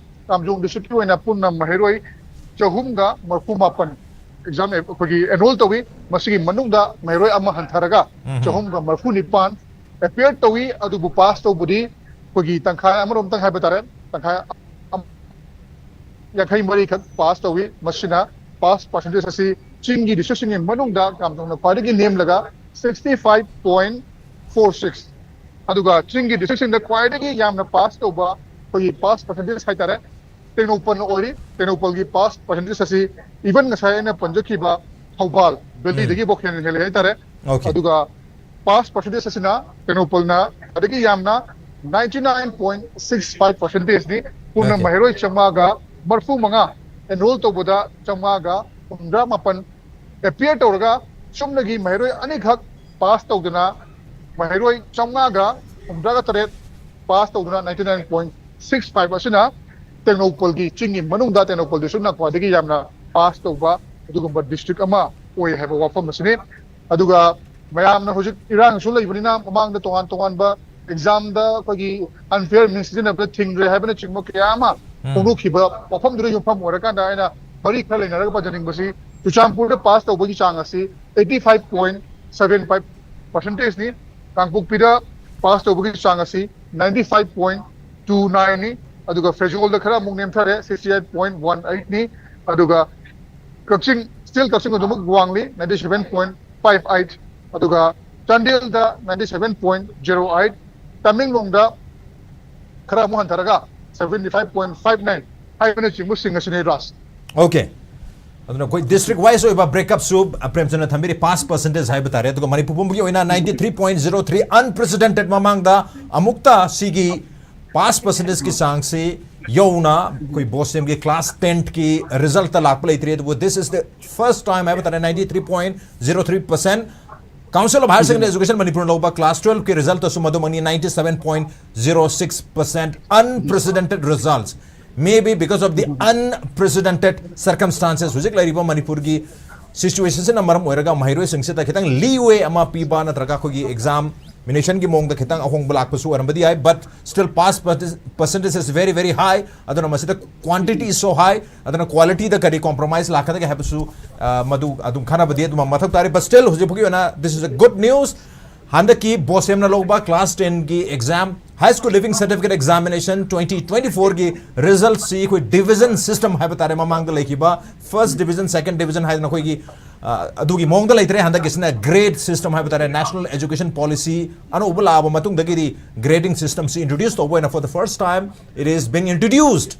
ꯗꯤꯁꯇ꯭ꯔꯤꯛꯀꯤ ꯑꯣꯏꯅ ꯄꯨꯟꯅ ꯃꯍꯩꯔꯣꯏ ꯆꯍꯨꯝꯒ ꯃꯔꯤꯐꯨ ꯃꯥꯄꯟ ꯑꯦꯛꯖꯥꯝ ꯑꯩꯈꯣꯏꯒꯤ ꯑꯦꯟꯔꯣꯜ ꯇꯧꯏ꯫ ꯃꯁꯤꯒꯤ ꯃꯅꯨꯡꯗ ꯃꯍꯩꯔꯣꯏ ꯑꯃ ꯍꯟꯊꯔꯒ ꯆꯍꯨꯝꯒ ꯃꯔꯤꯐꯨ ꯅꯤꯄꯥꯟ ꯑꯦꯄꯤꯌꯔ ꯇꯧꯏ꯫ ꯑꯗꯨꯕꯨ ꯄꯥꯁ ꯇꯧꯕꯗꯤ ꯑꯩꯈꯣꯏꯒꯤ ꯇꯪꯈꯥꯏ ꯑꯃꯔꯣꯝꯇꯪ ꯍꯥꯏꯕ ꯇꯥꯔꯦ, ꯇꯪꯈꯥꯏ ꯑꯃ ꯌꯥꯡꯈꯩ ꯃꯔꯤꯈꯛ ꯄꯥꯁ ꯇꯧꯏ꯫ ꯃꯁꯤꯅ ꯄꯥꯁ ꯄꯥꯔꯁꯦꯟꯇꯦꯖ ꯑꯁꯤ ꯆꯤꯡꯒꯤ ꯗꯤꯁꯇ꯭ꯔꯤꯛꯁꯤꯡꯒꯤ ꯃꯅꯨꯡꯗ ꯀꯥꯝꯖꯣꯡꯅ ꯈ꯭ꯋꯥꯏꯗꯒꯤ ꯅꯦꯝꯂꯒ sixty five point four six꯫ ꯑꯗꯨꯒ ꯆꯤꯡꯒꯤ ꯗꯤꯁꯇ꯭ꯔꯤꯛꯁꯤꯡꯗ ꯈ꯭ꯋꯥꯏꯗꯒꯤ ꯌꯥꯝꯅ ꯄꯥꯁ ꯇꯧꯕ ꯑꯩꯈꯣꯏꯒꯤ ꯄꯥꯁ ꯄꯥꯔꯁꯦꯟꯇꯦꯖ ꯍꯥꯏꯇꯥꯔꯦ, ꯇꯦꯡꯅꯧꯄꯜꯅ ꯑꯣꯏꯔꯤ꯫ ꯇꯦꯡꯅꯧꯄꯜꯒꯤ ꯄꯥꯁ ꯄꯥꯔꯁꯦꯟꯇꯦꯖ ꯑꯁꯤ ꯏꯚꯟ ꯉꯁꯥꯏ ꯑꯩꯅ ꯄꯟꯖꯈꯤꯕ ꯊꯧꯕꯥꯜ ꯚꯦꯂꯤꯗꯒꯤꯐꯥꯎ ꯍꯦꯟꯅ ꯍꯦꯜꯂꯦ ꯍꯥꯏꯇꯥꯔꯦ꯫ Okay. ꯑꯗꯨꯒ ꯄꯥꯁ ꯄꯥꯔꯁꯦꯟꯇꯦꯖ ꯑꯁꯤꯅ ꯇꯦꯡꯅꯧꯄꯜꯅ ꯈ꯭ꯋꯥꯏꯗꯒꯤ ꯌꯥꯝꯅ ninety nine point six five percentageꯅꯤ꯫ ꯄꯨꯟꯅ Okay. ꯃꯍꯩꯔꯣꯏ ꯆꯥꯝꯃꯉꯥꯒ ꯃꯔꯤꯐꯨ ꯃꯉꯥ ꯑꯦꯟꯔꯣꯜ ꯇꯧꯕꯗ ꯆꯥꯝꯃꯉꯥꯒ ꯍꯨꯝꯗ꯭ꯔꯥ ꯃꯥꯄꯟ ꯑꯦꯄꯤꯌꯔ ꯇꯧꯔꯒ ꯆꯨꯝꯅꯒꯤ ꯃꯍꯩꯔꯣꯏ ꯑꯅꯤꯈꯛ ꯄꯥꯁ ꯇꯧꯗꯨꯅ ꯃꯍꯩꯔꯣꯏ ꯆꯥꯝꯃꯉꯥꯒ ꯍꯨꯝꯗ꯭ꯔꯥꯒ ꯇꯔꯦꯠ ꯄꯥꯁ ꯇꯧꯗꯨꯅ ninety nine point six five ꯑꯁꯤꯅ ꯇꯦꯡꯅꯧꯄꯜꯒꯤ ꯆꯤꯡꯒꯤ ꯃꯅꯨꯡꯗ ꯇꯦꯡꯅꯧꯄꯜ ꯗꯤꯁꯇ꯭ꯔꯤꯛꯅ ꯈ꯭ꯋꯥꯏꯗꯒꯤ ꯌꯥꯝꯅ ꯄꯥꯁ ꯇꯧꯕ ꯑꯗꯨꯒꯨꯝꯕ ꯗꯤꯁꯇ꯭ꯔꯤꯛ ꯑꯃ ꯑꯣꯏ ꯍꯥꯏꯕ ꯋꯥꯐꯝ ꯑꯁꯤꯅꯤ꯫ ꯑꯗꯨꯒ ꯃꯌꯥꯝꯅ ꯍꯧꯖꯤꯛ ꯏꯔꯥꯡꯁꯨ ꯂꯩꯕꯅꯤꯅ ꯃꯃꯥꯡꯗ ꯇꯣꯉꯥꯟ ꯇꯣꯉꯥꯟꯕ ꯑꯦꯛꯖꯥꯝꯗ ꯑꯩꯈꯣꯏꯒꯤ ꯑꯟꯐꯤꯌꯔ ꯃꯤꯟꯁ ꯁꯤꯖꯤꯟꯅꯕꯗ ꯊꯤꯡꯈ꯭ꯔꯦ ꯍꯥꯏꯕꯅꯆꯤꯡꯕ ꯀꯌꯥ ꯑꯃ ꯐꯣꯡꯗꯣꯛꯈꯤꯕ ꯋꯥꯐꯝꯗꯨꯗ ꯌꯨꯝꯐꯝ ꯑꯣꯏꯔꯀꯥꯟꯗ ꯑꯩꯅ ꯃꯔꯤ ꯈꯔ ꯂꯩꯅꯔꯒ ꯄꯟꯖꯅꯤꯡꯕꯁꯤ, ꯆꯨꯔꯆꯥꯟꯄꯨꯔꯗ ꯄꯥꯁ ꯇꯧꯕꯒꯤ ꯆꯥꯡ ꯑꯁꯤ eighty five point seven five percentageꯅꯤ꯫ ꯀꯥꯡꯄꯣꯛꯄꯤꯗ ꯄꯥꯁ ꯇꯧꯕꯒꯤ ꯆꯥꯡ ꯑꯁꯤ ninety five point two nineꯅꯤ꯫ ꯑꯗꯨꯒ ꯐꯦꯖꯣꯜꯗ ꯈꯔ ꯑꯃꯨꯛ ꯅꯦꯝꯊꯔꯦ, sixty eight point one eightꯅꯤ꯫ ꯑꯗꯨꯒ ꯀꯛꯆꯤꯡ, still ꯀꯛꯆꯤꯡ ꯑꯗꯨꯃꯛ ꯋꯥꯡꯂꯤ, ninety seven point five eight꯫ ꯑꯗꯨꯒ ꯆꯥꯟꯗꯦꯜꯗ ninety seven point zero eight, ꯇꯃꯦꯡꯂꯣꯡꯗ ꯈꯔ ꯑꯃꯨꯛ ꯍꯟꯊꯔꯒ seventy five point five nine ꯍꯥꯏꯕꯅꯆꯤꯡꯕꯁꯤꯡ ꯑꯁꯤꯅꯤ, ꯔꯥꯖ꯫ Okay. ꯑꯗꯨꯅ ꯑꯩꯈꯣꯏ ꯗꯤꯁꯇ꯭ꯔꯤꯛ ꯋꯥꯏꯁ ꯑꯣꯏꯕ ꯕ꯭ꯔꯦꯛꯑꯞꯁꯨ ꯄ꯭ꯔꯦꯝꯆꯟꯗ꯭ꯔ ꯊꯝꯕꯤꯔꯤ, ꯄꯥꯁ ꯄꯥꯔꯁꯦꯟꯇꯦꯖ ꯍꯥꯏꯕ ꯇꯥꯔꯦ꯫ ꯑꯗꯨꯒ ꯃꯅꯤꯄꯨꯔ ꯄꯨꯝꯕꯒꯤ ꯑꯣꯏꯅ ninety three point zero three, unprecedented, ꯃꯃꯥꯡꯗ ꯑꯃꯨꯛꯇ ꯁꯤꯒꯤ ꯄꯥꯁ ꯄꯥꯔꯁꯦꯟꯇꯦꯖꯀꯤ ꯆꯥꯡꯁꯤ ꯌꯧꯅ ꯑꯩꯈꯣꯏ ꯕꯣꯁ ꯇꯦꯝꯒꯤ ꯀ꯭ꯂꯥꯁ ꯇꯦꯟꯠꯀꯤ ꯔꯤꯖꯜꯇ ꯂꯥꯛꯄ ꯂꯩꯇ꯭ꯔꯤ꯫ ꯑꯗꯨꯕꯨ this is the first time ꯍꯥꯏꯕ ꯇꯥꯔꯦ, ninety three point zero three percent Council of Higher Secondary Education Manipur ꯂꯧꯕ class twelve ꯀꯤ result ꯑꯁꯨ ꯃꯗꯨꯃꯛꯅꯤ, ninety seven point zero six percent, unprecedented results, maybe because of the unprecedented circumstances. ꯍꯧꯖꯤꯛ ꯂꯩꯔꯤꯕ ꯃꯅꯤꯄꯨꯔꯒꯤ situation ꯁꯤꯅ ꯃꯔꯝ ꯑꯣꯏꯔꯒ ꯃꯍꯩꯔꯣꯏꯁꯤꯡꯁꯤꯗ ꯈꯤꯇꯪ leeway ꯑꯃ ꯄꯤꯕ ꯅꯠꯇ꯭ꯔꯒ ꯑꯩꯈꯣꯏꯒꯤ examination ꯒꯤ ꯃꯑꯣꯡꯗ ꯈꯤꯇꯪ ꯑꯍꯣꯡꯕ ꯂꯥꯛꯄꯁꯨ ꯑꯣꯏꯔꯝꯕꯗꯤ ꯌꯥꯏ, but still pass percentage is very very high. ꯑꯗꯨꯅ ꯃꯁꯤꯗ quantity is so high, ꯑꯗꯨꯅ quality ꯗ ꯀꯔꯤ compromise ꯂꯥꯛꯀꯗꯒꯦ ꯍꯥꯏꯕꯁꯨ, ꯑ, ꯃꯗꯨ ꯑꯗꯨꯝ ꯈꯟꯅꯕꯗꯤ ꯑꯗꯨꯝ ꯃꯊꯧ ꯇꯥꯔꯤ, but still ꯍꯧꯖꯤꯛ ꯐꯥꯎꯒꯤ ꯑꯣꯏꯅ this is a good news. ꯍꯟꯗꯛꯀꯤ BOSEM ꯅ ꯂꯧꯕ class ten ꯒꯤ exam, High School Leaving Certificate Examination twenty twenty-four ꯒꯤ result ꯁꯤ ꯑꯩꯈꯣꯏ division system ꯍꯥꯏꯕ ꯇꯥꯔꯦ, ꯃꯃꯥꯡꯗ ꯂꯩꯈꯤꯕ first division, second division ꯍꯥꯏꯗꯅ ꯑꯩꯈꯣꯏꯒꯤ, ꯑ, ꯑꯗꯨꯒꯤ ꯃꯑꯣꯡꯗ ꯂꯩꯇ꯭ꯔꯦ꯫ ꯍꯟꯗꯛꯀꯤꯁꯤꯅ grade system ꯍꯥꯏꯕ ꯇꯥꯔꯦ, National Education Policy ꯑꯅꯧꯕ ꯂꯥꯛꯑꯕ ꯃꯇꯨꯡꯗꯒꯤꯗꯤ grading system ꯁꯤ introduce ꯇꯧꯕ ꯑꯣꯏꯅ for the first time it is being introduced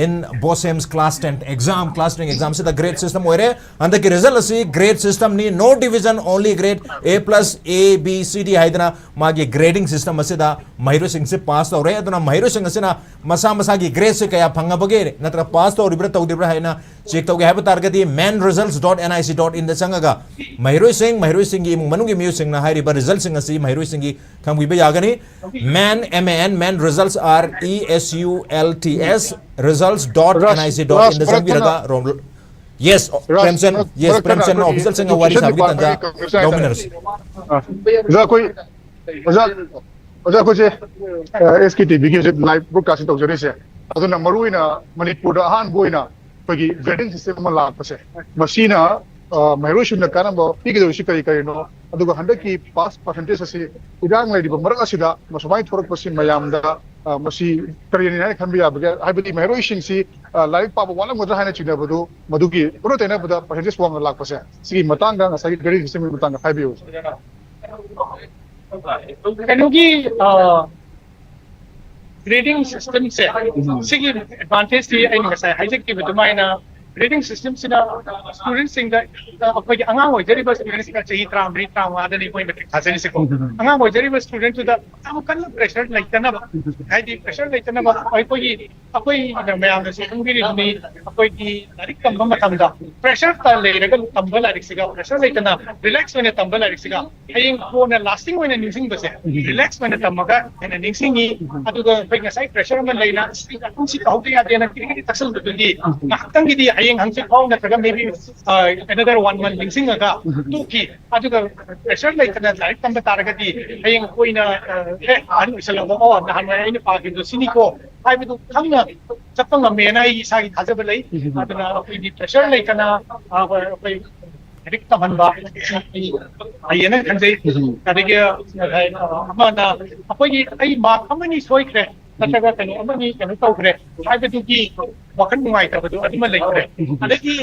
in BOSEM's class ten exam, class ten exam ꯁꯤꯗ grade system ꯑꯣꯏꯔꯦ꯫ ꯍꯟꯗꯛꯀꯤ result ꯑꯁꯤ grade system ꯅꯤ, no division, only grade, A plus, A, B, C, D ꯍꯥꯏꯗꯅ ꯃꯥꯒꯤ grading system ꯑꯁꯤꯗ ꯃꯍꯩꯔꯣꯏꯁꯤꯡꯁꯤ pass ꯇꯧꯔꯦ꯫ ꯑꯗꯨꯅ ꯃꯍꯩꯔꯣꯏꯁꯤꯡ ꯑꯁꯤꯅ ꯃꯁꯥ ꯃꯁꯥꯒꯤ grade ꯁꯦ ꯀꯌꯥ ꯐꯪꯉꯕꯒꯦ ꯅꯠꯇ꯭ꯔꯒ pass ꯇꯧꯔꯤꯕ꯭ꯔꯥ ꯇꯧꯗ꯭ꯔꯤꯕ꯭ꯔꯥ ꯍꯥꯏꯅ check ꯇꯧꯒꯦ ꯍꯥꯏꯕ ꯇꯥꯔꯒꯗꯤ man results dot N I C dot in ꯗ ꯆꯪꯉꯒ ꯃꯍꯩꯔꯣꯏꯁꯤꯡ, ꯃꯍꯩꯔꯣꯏꯁꯤꯡꯒꯤ ꯏꯃꯨꯡ ꯃꯅꯨꯡꯒꯤ ꯃꯤꯑꯣꯏꯁꯤꯡꯅ ꯍꯥꯏꯔꯤꯕ result ꯁꯤꯡ ꯑꯁꯤ ꯃꯍꯩꯔꯣꯏꯁꯤꯡꯒꯤ ꯈꯪꯕꯤꯕ ꯌꯥꯒꯅꯤ꯫ Man, M A N, man results, R E S U L T S, results dot N I C dot in ꯗ ꯆꯪꯕꯤꯔꯒ ꯔꯣꯝ-, yes, ꯄ꯭ꯔꯦꯝꯆꯟ, yes, ꯄ꯭ꯔꯦꯝꯆꯟ official ꯁꯤꯡꯒ ꯋꯥꯔꯤ ꯁꯥꯕꯒꯤ ꯇꯥꯟꯖꯥ ꯂꯧꯃꯤꯟꯅꯔꯁꯤ꯫ ꯑꯣꯖꯥ, ꯑꯩꯈꯣꯏ, ꯑꯣꯖꯥ, ꯑꯣꯖꯥ, ꯑꯩꯈꯣꯏꯁꯦ, ꯑ, S K T V ꯒꯤ ꯍꯧꯖꯤꯛ live broadcast ꯇꯧꯖꯔꯤꯁꯦ, ꯑꯗꯨꯅ ꯃꯔꯨ ꯑꯣꯏꯅ ꯃꯅꯤꯄꯨꯔꯗ ꯑꯍꯥꯟꯕ ꯑꯣꯏꯅ ꯑꯩꯈꯣꯏꯒꯤ grading system ꯑꯃ ꯂꯥꯛꯄꯁꯦ, ꯃꯁꯤꯅ, ꯑ, ꯃꯍꯩꯔꯣꯏꯁꯤꯡꯗ ꯀꯥꯟꯅꯕ ꯄꯤꯒꯗꯧꯔꯤꯁꯤ ꯀꯔꯤ ꯀꯔꯤꯅꯣ, ꯑꯗꯨꯒ ꯍꯟꯗꯛꯀꯤ pass percentage ꯑꯁꯤ ꯏꯔꯥꯡ ꯂꯩꯔꯤꯕ ꯃꯔꯛ ꯑꯁꯤꯗ ꯃꯁꯨꯃꯥꯏꯅ ꯊꯣꯔꯛꯄꯁꯤ ꯃꯌꯥꯝꯗ, ꯑ, ꯃꯁꯤ ꯀꯔꯤꯅꯤ ꯍꯥꯏꯅ ꯈꯟꯕ ꯌꯥꯕꯒꯦ? ꯍꯥꯏꯕꯗꯤ ꯃꯍꯩꯔꯣꯏꯁꯤꯡꯁꯤ, ꯑ, ꯂꯥꯏꯔꯤꯛ ꯄꯥꯕ ꯋꯥꯠꯂꯝꯒꯗ꯭ꯔꯥ ꯍꯥꯏꯅ ꯆꯤꯡꯅꯕꯗꯨ, ꯃꯗꯨꯒꯤ ꯑꯣꯟꯅ ꯇꯩꯅꯕꯗ percentage ꯋꯥꯡꯅ ꯂꯥꯛꯄꯁꯦ, ꯁꯤꯒꯤ ꯃꯇꯥꯡꯗ, ꯉꯁꯥꯏꯒꯤ grading system ꯒꯤ ꯃꯇꯥꯡꯗ ꯍꯥꯏꯕꯤꯌꯨ꯫ ꯀꯩꯅꯣꯒꯤ, ꯑ, grading system ꯁꯦ, ꯁꯤꯒꯤ advantage ꯇꯤ ꯑꯩꯅ ꯉꯁꯥꯏ ꯍꯥꯏꯖꯈꯤꯕ ꯑꯗꯨꯃꯥꯏꯅ ꯒ꯭ꯔꯦꯗꯤꯡ ꯁꯤꯁꯇꯦꯝꯁꯤꯅ ꯁ꯭ꯇꯨꯗꯦꯟꯁꯤꯡꯗ, ꯑꯩꯈꯣꯏꯒꯤ ꯑꯉꯥꯡ ꯑꯣꯏꯖꯔꯤꯕ ꯁ꯭ꯇꯨꯗꯦꯟꯁꯤꯡꯅ ꯆꯍꯤ ꯇꯔꯥꯃꯔꯤ ꯇꯔꯥꯃꯉꯥꯗꯅꯤ ꯃꯣꯏ ꯃꯦꯇ꯭ꯔꯤꯛ ꯊꯥꯖꯔꯤꯁꯦꯀꯣ꯫ ꯑꯉꯥꯡ ꯑꯣꯏꯖꯔꯤꯕ ꯁ꯭ꯇꯨꯗꯦꯟꯇꯨꯗ ꯌꯥꯝ ꯀꯟꯅ ꯄ꯭ꯔꯦꯁꯔ ꯂꯩꯇꯅꯕ, ꯍꯥꯏꯗꯤ ꯄ꯭ꯔꯦꯁꯔ ꯂꯩꯇꯅꯕ ꯑꯩꯈꯣꯏꯒꯤ, ꯑꯩꯈꯣꯏꯅ ꯃꯌꯥꯝꯅꯁꯨ ꯈꯪꯕꯤꯔꯤꯗꯨꯅꯤ, ꯑꯩꯈꯣꯏꯒꯤ ꯂꯥꯏꯔꯤꯛ ꯇꯝꯕ ꯃꯇꯝꯗ ꯄ꯭ꯔꯦꯁꯔ ꯂꯩꯔꯒ ꯇꯝꯕ ꯂꯥꯏꯔꯤꯛꯁꯤꯒ, ꯄ꯭ꯔꯦꯁꯔ ꯂꯩꯇꯅ ꯔꯤꯂꯦꯛꯁ ꯑꯣꯏꯅ ꯇꯝꯕ ꯂꯥꯏꯔꯤꯛꯁꯤꯒ ꯍꯌꯦꯡ ꯀꯣꯟꯅ ꯂꯥꯁꯇꯤꯡ ꯑꯣꯏꯅ ꯅꯤꯡꯁꯤꯡꯕꯁꯦ ꯔꯤꯂꯦꯛꯁ ꯑꯣꯏꯅ ꯇꯝꯃꯒ ꯍꯦꯟꯅ ꯅꯤꯡꯁꯤꯡꯉꯤ꯫ ꯑꯗꯨꯒ ꯑꯩꯈꯣꯏ ꯉꯁꯥꯏ ꯄ꯭ꯔꯦꯁꯔ ꯑꯃ ꯂꯩꯅ ꯁꯤ ꯇꯧꯍꯧꯗ ꯌꯥꯗꯦꯅ ꯀꯤꯔꯤ ꯀꯤꯔꯤ ꯊꯛꯆꯜꯕꯗꯨꯗꯤ ꯉꯥꯏꯍꯥꯛꯇꯪꯒꯤꯗꯤ, ꯍꯌꯦꯡ ꯍꯪꯆꯤꯠ ꯐꯥꯎ ꯅꯠꯇ꯭ꯔꯒ maybe another one month ꯅꯤꯡꯁꯤꯡꯉꯒ ꯇꯣꯛꯈꯤ꯫ ꯑꯗꯨꯒ ꯄ꯭ꯔꯦꯁꯔ ꯂꯩꯇꯅ ꯂꯥꯏꯔꯤꯛ ꯇꯝꯕ ꯇꯥꯔꯒꯗꯤ ꯍꯌꯦꯡ ꯑꯩꯈꯣꯏꯅ ꯑꯦ, ꯑꯍꯟ ꯑꯣꯏꯁꯜꯂꯛꯑꯣ, ꯅꯍꯥꯟꯋꯥꯏ ꯑꯩꯅ ꯄꯥꯈꯤꯕꯗꯣ ꯁꯤꯅꯤꯀꯣ ꯍꯥꯏꯕꯗꯨ ꯈꯪꯅ ꯆꯠꯄ ꯉꯝꯃꯦꯅ ꯑꯩ ꯏꯁꯥꯒꯤ ꯊꯥꯖꯕ ꯂꯩ꯫ ꯑꯗꯨꯅ ꯑꯩꯈꯣꯏꯒꯤ ꯄ꯭ꯔꯦꯁꯔ ꯂꯩꯇꯅ ꯑꯩꯈꯣꯏ ꯂꯥꯏꯔꯤꯛ ꯇꯝꯍꯟꯕ ꯐꯩꯌꯦꯅ ꯈꯟꯖꯩ꯫ ꯑꯗꯒꯤ ꯉꯁꯥꯏ ꯑꯃꯅ ꯑꯩꯈꯣꯏꯒꯤ ꯑꯩ ꯃꯥꯔꯛ ꯑꯃꯅꯤ ꯁꯣꯏꯈ꯭ꯔꯦ ꯅꯠꯇ꯭ꯔꯒ ꯀꯩꯅꯣ ꯑꯃꯅꯤ ꯀꯩꯅꯣ ꯇꯧꯈ꯭ꯔꯦ ꯍꯥꯏꯕꯗꯨꯒꯤ ꯋꯥꯈꯜ ꯅꯨꯡꯉꯥꯏꯇꯕꯗꯨ ꯑꯗꯨꯃ ꯂꯩꯈ꯭ꯔꯦ꯫ ꯑꯗꯒꯤ